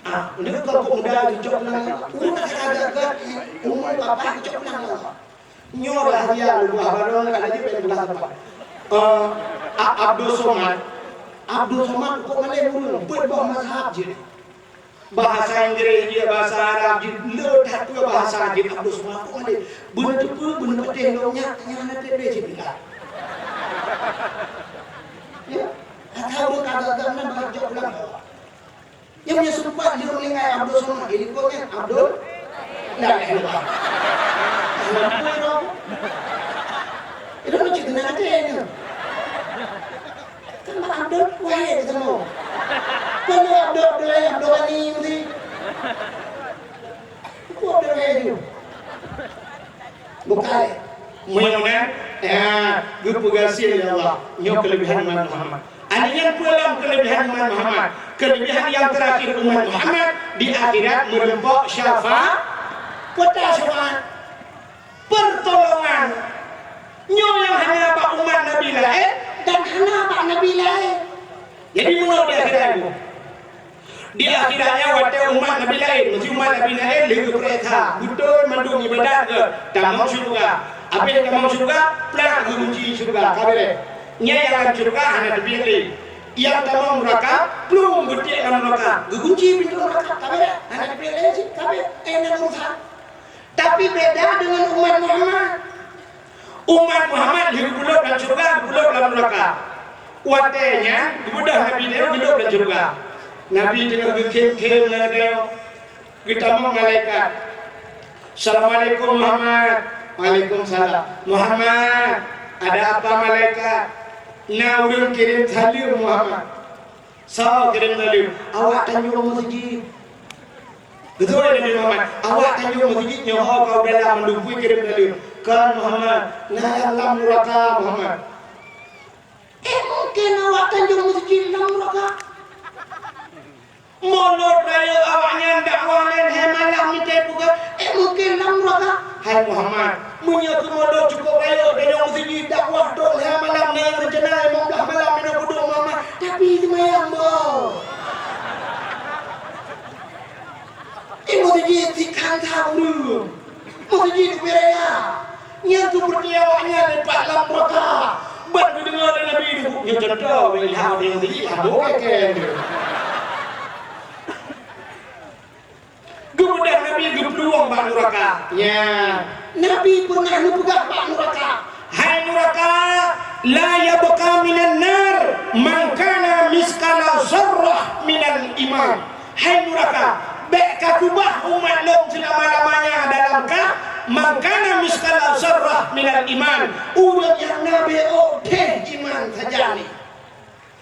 Ah, nyoe kon kok muda geucok pulang. Ureueng ka agak-agak umur papa geucok pulang. Nyoe lah dia lupa baru nak aja pengen pulang tempat. Eh, A-, Abdul Somad. Abdul Somad kok malem ureueng, buet boh mazhab jih. Bahasa Inggris jih, bahasa Arab jih, le that peue bahasa jih Abdul Somad kok malem. Beuneuteupeu, beuneupatéh lom nyak, nyak hana trép lé cit tinggai. Ya, kata ureueng ka agak-agak meunan bah geucok pulang. Nyang meunyoe seumpat lheueh meuninggai Abdul Somad, jadi kon nyan Abdul Laén. Abdul Laén. Itu lucu tenang até nyoe. Kan Abdul Wahid ketemu. Kan Abdul, Abdul Laén, Abdul Ghani mesti. Itu Abdul Laén tu. Bukai. Meunyoe nyan, ya, geupeugah sil ya Allah. Nyoe keulebihan umat Muhammad. Aneuk nyan peue lom keulebihan umat Muhammad? Keulebihan nyang teurakhir umat Muhammad di akhirat meureumpok syafa-, peue ta syafaat? Pertolongan. Nyoe nyang hana bak umat Nabi laén dan hana bak nabi laén. Jadi, meunyoe di akhirat nyoe, di akhirat nyan watèe umat Nabi laén, meusti umat Nabi laén lheueh geupeuriksa, beutôi mandum ibadat geuh, tamong syeuruga. Abéh tamong syeuruga, plak geugunci syeuruga, ka bèrèh. Nyan nyang lam syeuruga hana teubiet lé. Nyang tamong nuraka, plueng geutiek lam nuraka, geugunci pintoe nuraka, ka bèrèh, hana teubiet lé cit, ka bèrèh, eh, nyan urusan. Tapi beda dengan umat Muhammad. Umat Muhammad lheueh geupeuleub lam syeuruga, geupeuleub lam nuraka. Watèe nyan geubeudôh Nabi nyoe geuleueb lam syeuruga. Nabi teungoh geukhém-khém lam nyoe, geutamong malaikat. "Assalamualaikum Muhammad." "Waalaikumsalam." "Muhammad, ada apa malaikat?" "Na ureueng kirém saleuem Muhammad." "Soe kirém saleuem?" "Awak tanyoe meuseujid." Geutôi Nabi Muhammad, "Awak tanyoe meuseujid nyoe ho ka u dalam mandum peue kirém saleuem." "Kon Muhammad, na nyang lam nuraka Muhammad." "Eh, mungken awak tanyoe meuseujid lam nuraka?" Mulod rayeuk awaknyan dakwah lé hai malam mita peugah, "Eh, mungken lam nuraka?" "Hai Muhammad, meunyoe keu mulod cukôp rayeuk, tanyoe meuseujid dakwah trok lhèe malam, na nyang reuncana limong blaih malam inoe peuduek Muhammad, tapi seumayang boh." Di meuseujid sikhan sa ureueng. Meuseujid ubé raya. Nyan seperti awaknyan dipat lam nuraka. Ban geudeungoe lé Nabi, nyoe contoh, bak ilham ureueng syiek, habo kèe-kèe. Geubeudôh Nabi geuplueng bak nuraka. Nya, Nabi peunah neupeugah bak nuraka, "Hai nuraka, la yabqa minan nar man kana misqala zarrah minal iman." Hai nuraka, bèk ka keubah umat lôn seulama-lamanya dalam ka, man kana misqala zarrah minal iman, ureueng nyang na beuôh teh iman saja nyan.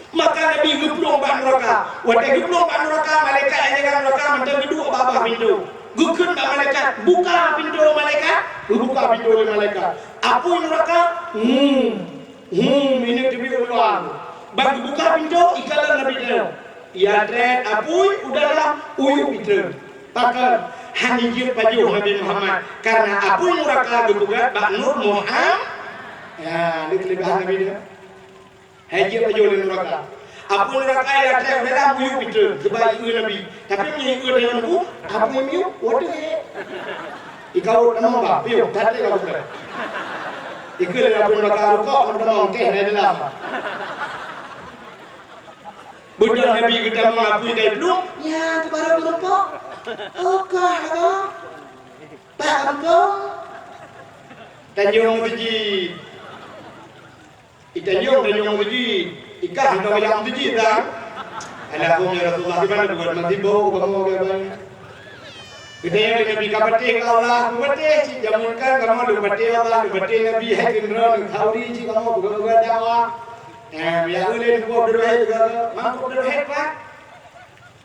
Maka Nabi geuplueng bak nuraka. Watèe geuplueng bak nuraka, malaikat nyang jaga nuraka mantong geuduek bak babah pintoe. Geukheun bak malaikat, "Buka pintoe, malaikat!" Geubuka pintoe lé malaikat. Apui nuraka, hmm, hmm, minyeuk teubiet u luwa. Ban geubuka pintoe, ikalon Nabi nyoe. Ia trép apui u dalam, uyuek pitreun. Pakon? Hana jeuet pajoh Nabi Muhammad, karena apui nuraka geupeugét bak Nur Muhammad. Ya, ni keulebihan Nabi nyoe. Hai jeuet pajoh lé nuraka. Apui nuraka ia trép u dalam, uyuek pitreun, sebab ié Nabi. Tapi meunyoe ié tanyoe Teungku, apui miyueb, waduh, eh. Ikau tamong ba, piôh, that lé ka bukan. Ikeu lé apui nuraka rukok, tamong keh dari dalam. Beudôh Nabi geutamong apui kai plueng, nyan teubarô meurumpok. Oh, kah, kah. Pak Kampung. Tanjong Meuseujid. Itanjong, Tanjong Meuseujid. Ikah hana jak meuseujid dah. Alahum ya Rasulullah, di mana buat mati bau, kamu ke apa? Geutanyoe lé Nabi ka patéh keu Allah, ka patéh cit jameun kan kamoe lé patéh Allah, lé patéh Nabi, hai keuneureueng, khauri cit kamoe peugah-peugah dakwah. Eh, ya ulèe boh Abdul Wahid ka, Mak Abdul Wahid, Pak.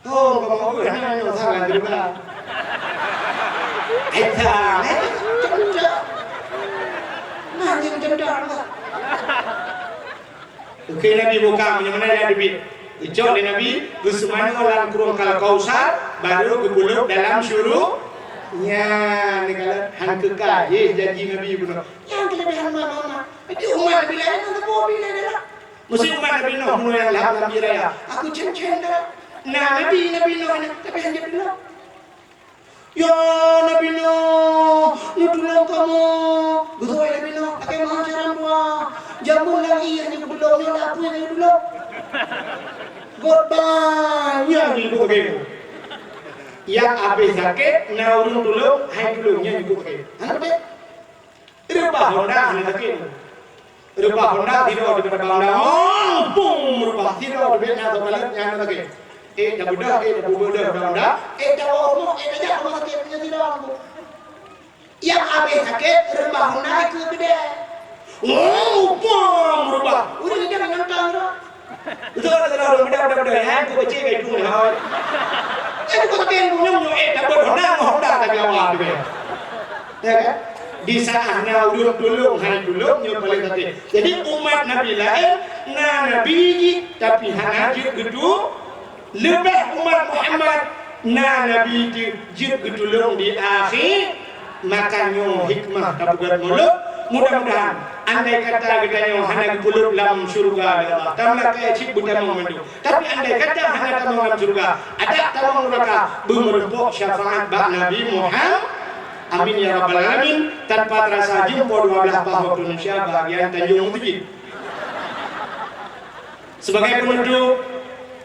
Oh, kamoe peugah na nyoe salah juga. Hai ta, eh, cocok. Nah, jadi cocok Allah. Oke, Nabi buka, meunyoe meunan nyan teubiet. Geucok lé Nabi, geuseumanoe lam krueng Al-Kausar, barô geupeuleueb dalam syuru-, nyan, neukalon han keukai, eh, janji Nabi bunoe. Nyan keulebihan umat Muhammad. Jadi umat Nabi laén, nyan teupeue Nabi laén adalah. Meusé umat Nabi Nuh bunoe nyang lheueh lam ié raya. Aku cen-cen dah. Nah, Nabi, Nabi Nuh nyan, tapi han jeuet Nabi Nuh. Ya Nabi Nuh, neutulông kamoe. Geutôi Nabi Nuh, lakèe meu'ah carông dua. Jameun lagi nyang geutulông, nyoe apui nyang geutulông. Gobnyan nyang geutulông. Nyang abéh sakét, na ureueng tulông, hai tulông, nyan geutulông. Hana beutôi. Reubah honda hana sakét. Reubah honda sidroe di depan honda. Oh, pum, reubah sidroe di depan honda, nyan sakét. Eh, dah beudôh, eh, dah beudôh honda. Eh, dah bawa rumah, eh, dah jak rumah sakit punya sidroe. Nyang abéh sakét, reubah honda ikeu keudè. Oh, pum, reubah. Ureueng idang nonton tu. Beutôi, beutôi, beutôi, beutôi, beutôi, hai, buku kecil kayak itu, hai. Eh, buku kecil, buku nyum, nyum, eh, dapat honda, honda, tapi awak tu, ya. Ya kan? Di saat na ureueng tulông, hai tulông, nyoe paléng sakét. Jadi, umat Nabi laén, na Nabi jih, tapi hana jeuet geutulông. Leubeh umat Muhammad, na Nabi jeuet, jeuet geutulông di akhé. Maka nyoe hikmah tapeugét mulod. Mudah-mudahan, andai kata geutanyoe hana geupeuleueb lam syeuruga lé Allah, tameulakèe cit beutamong mandum. Tapi andai kata hana tamong lam syeuruga, adak tamong nuraka, beumeurumpok syafaat bak Nabi Muhammad. Amin ya rabbal alamin. Tanpa terasa jeuem poh dua belas paih waktu Indonesia, bahagian Tanjong Meuseujid. Sebagai penutup,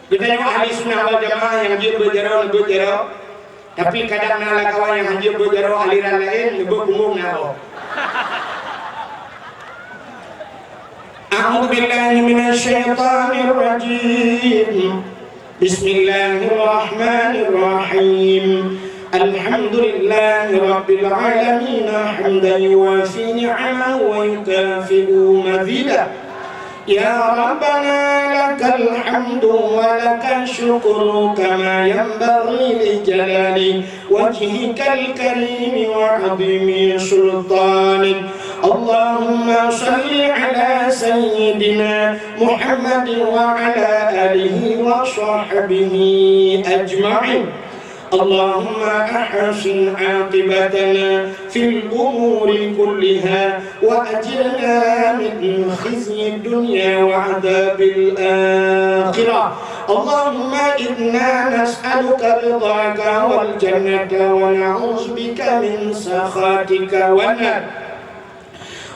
geutanyoe ahli sunnah wal jamaah nyang jeuet beuet jaroe, neubeuet jaroe. Tapi kadang na lam kawan nyang han jeuet beuet jaroe aliran laén, neubeuet punggong na boh. أعوذ بالله من الشيطان الرجيم. بسم الله الرحمن الرحيم. الحمد لله رب العالمين، حمدا يوافي نعمه ويكافئ مزيده. يا ربنا لك الحمد ولك الشكر كما ينبغي لجلال وجهك الكريم وعظيم سلطانك. اللهم صل على سيدنا محمد وعلى آله وصحبه أجمعين. اللهم أحسن عاقبتنا في الأمور كلها وأجرنا من خزي الدنيا وعذاب الآخرة. اللهم إنا نسألك رضاك والجنة ونعوذ بك من سخطك والنار.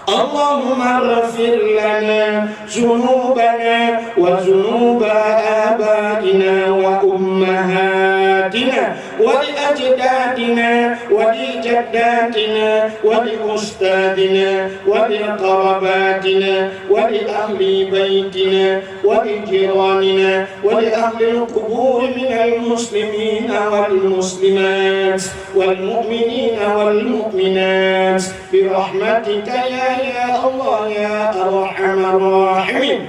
اللهم اغفر لنا ذنوبنا وذنوب آبائنا وأمهاتنا ولأجدادنا ولجداتنا ولأستاذنا ولقرباتنا ولأهل بيتنا ولجيراننا ولأهل القبور من المسلمين والمسلمات والمؤمنين والمؤمنات برحمتك يا، يا الله يا أرحم الراحمين.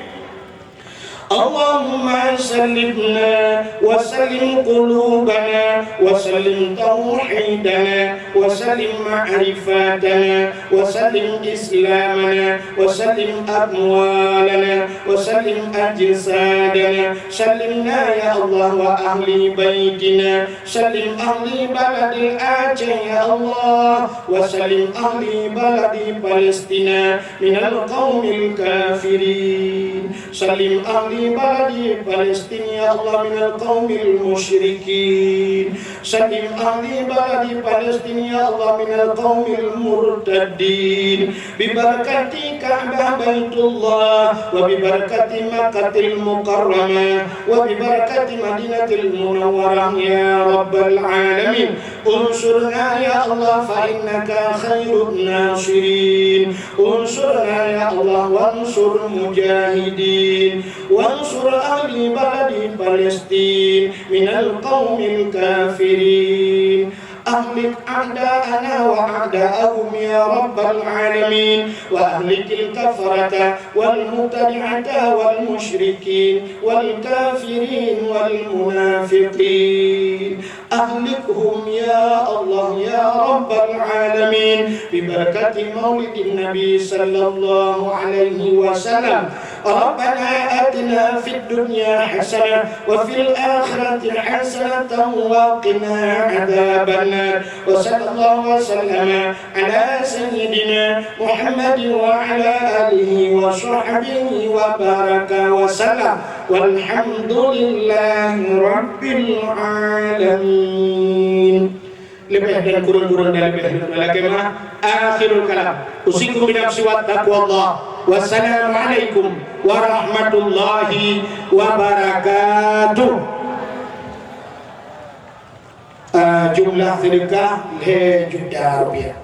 اللهم سلمنا وسلم قلوبنا وسلم توحيدنا وسلم معرفتنا وسلم إسلامنا وسلم أموالنا وسلم أجسادنا. سلمنا يا الله وأهل بيتنا. سلم أهل بلد الأعجى يا الله، وسلم أهل بلد فلسطين من القوم الكافرين. سلم أهل بلد فلسطين يا الله من القوم المشركين. سلم أهل بلد فلسطين يا الله من القوم المرتدين. ببركة كعبة بيت الله، وببركة مكة المكرمة، وببركة مدينة المنورة يا رب العالمين. انصرنا يا الله فإنك خير الناصرين. انصرنا يا الله وانصر المجاهدين. وانصر أهل بلد فلسطين من القوم الكافرين. أهلك أعداءنا وأعداءهم يا رب العالمين، وأهلك الكفرة والمبتدعة والمشركين والكافرين والمنافقين. أهلكهم يا الله يا رب العالمين ببركة مولد النبي صلى الله عليه وسلم. ربنا آتنا في الدنيا حسنة وفي الآخرة حسنة وقنا عذاب النار. وصلى الله وسلم على سيدنا محمد وعلى آله وصحبه وبارك وسلم. والحمد لله رب العالمين. Leubeh dan kureueng-kureueng dan leubeh leuka lakée meu'ah. Akhirul kalam. Usikum binafsi wa taqwallah. Wassalamualaikum warahmatullahi wabarakatuh. Ah, jumlah sedekah lhée juta rupiah.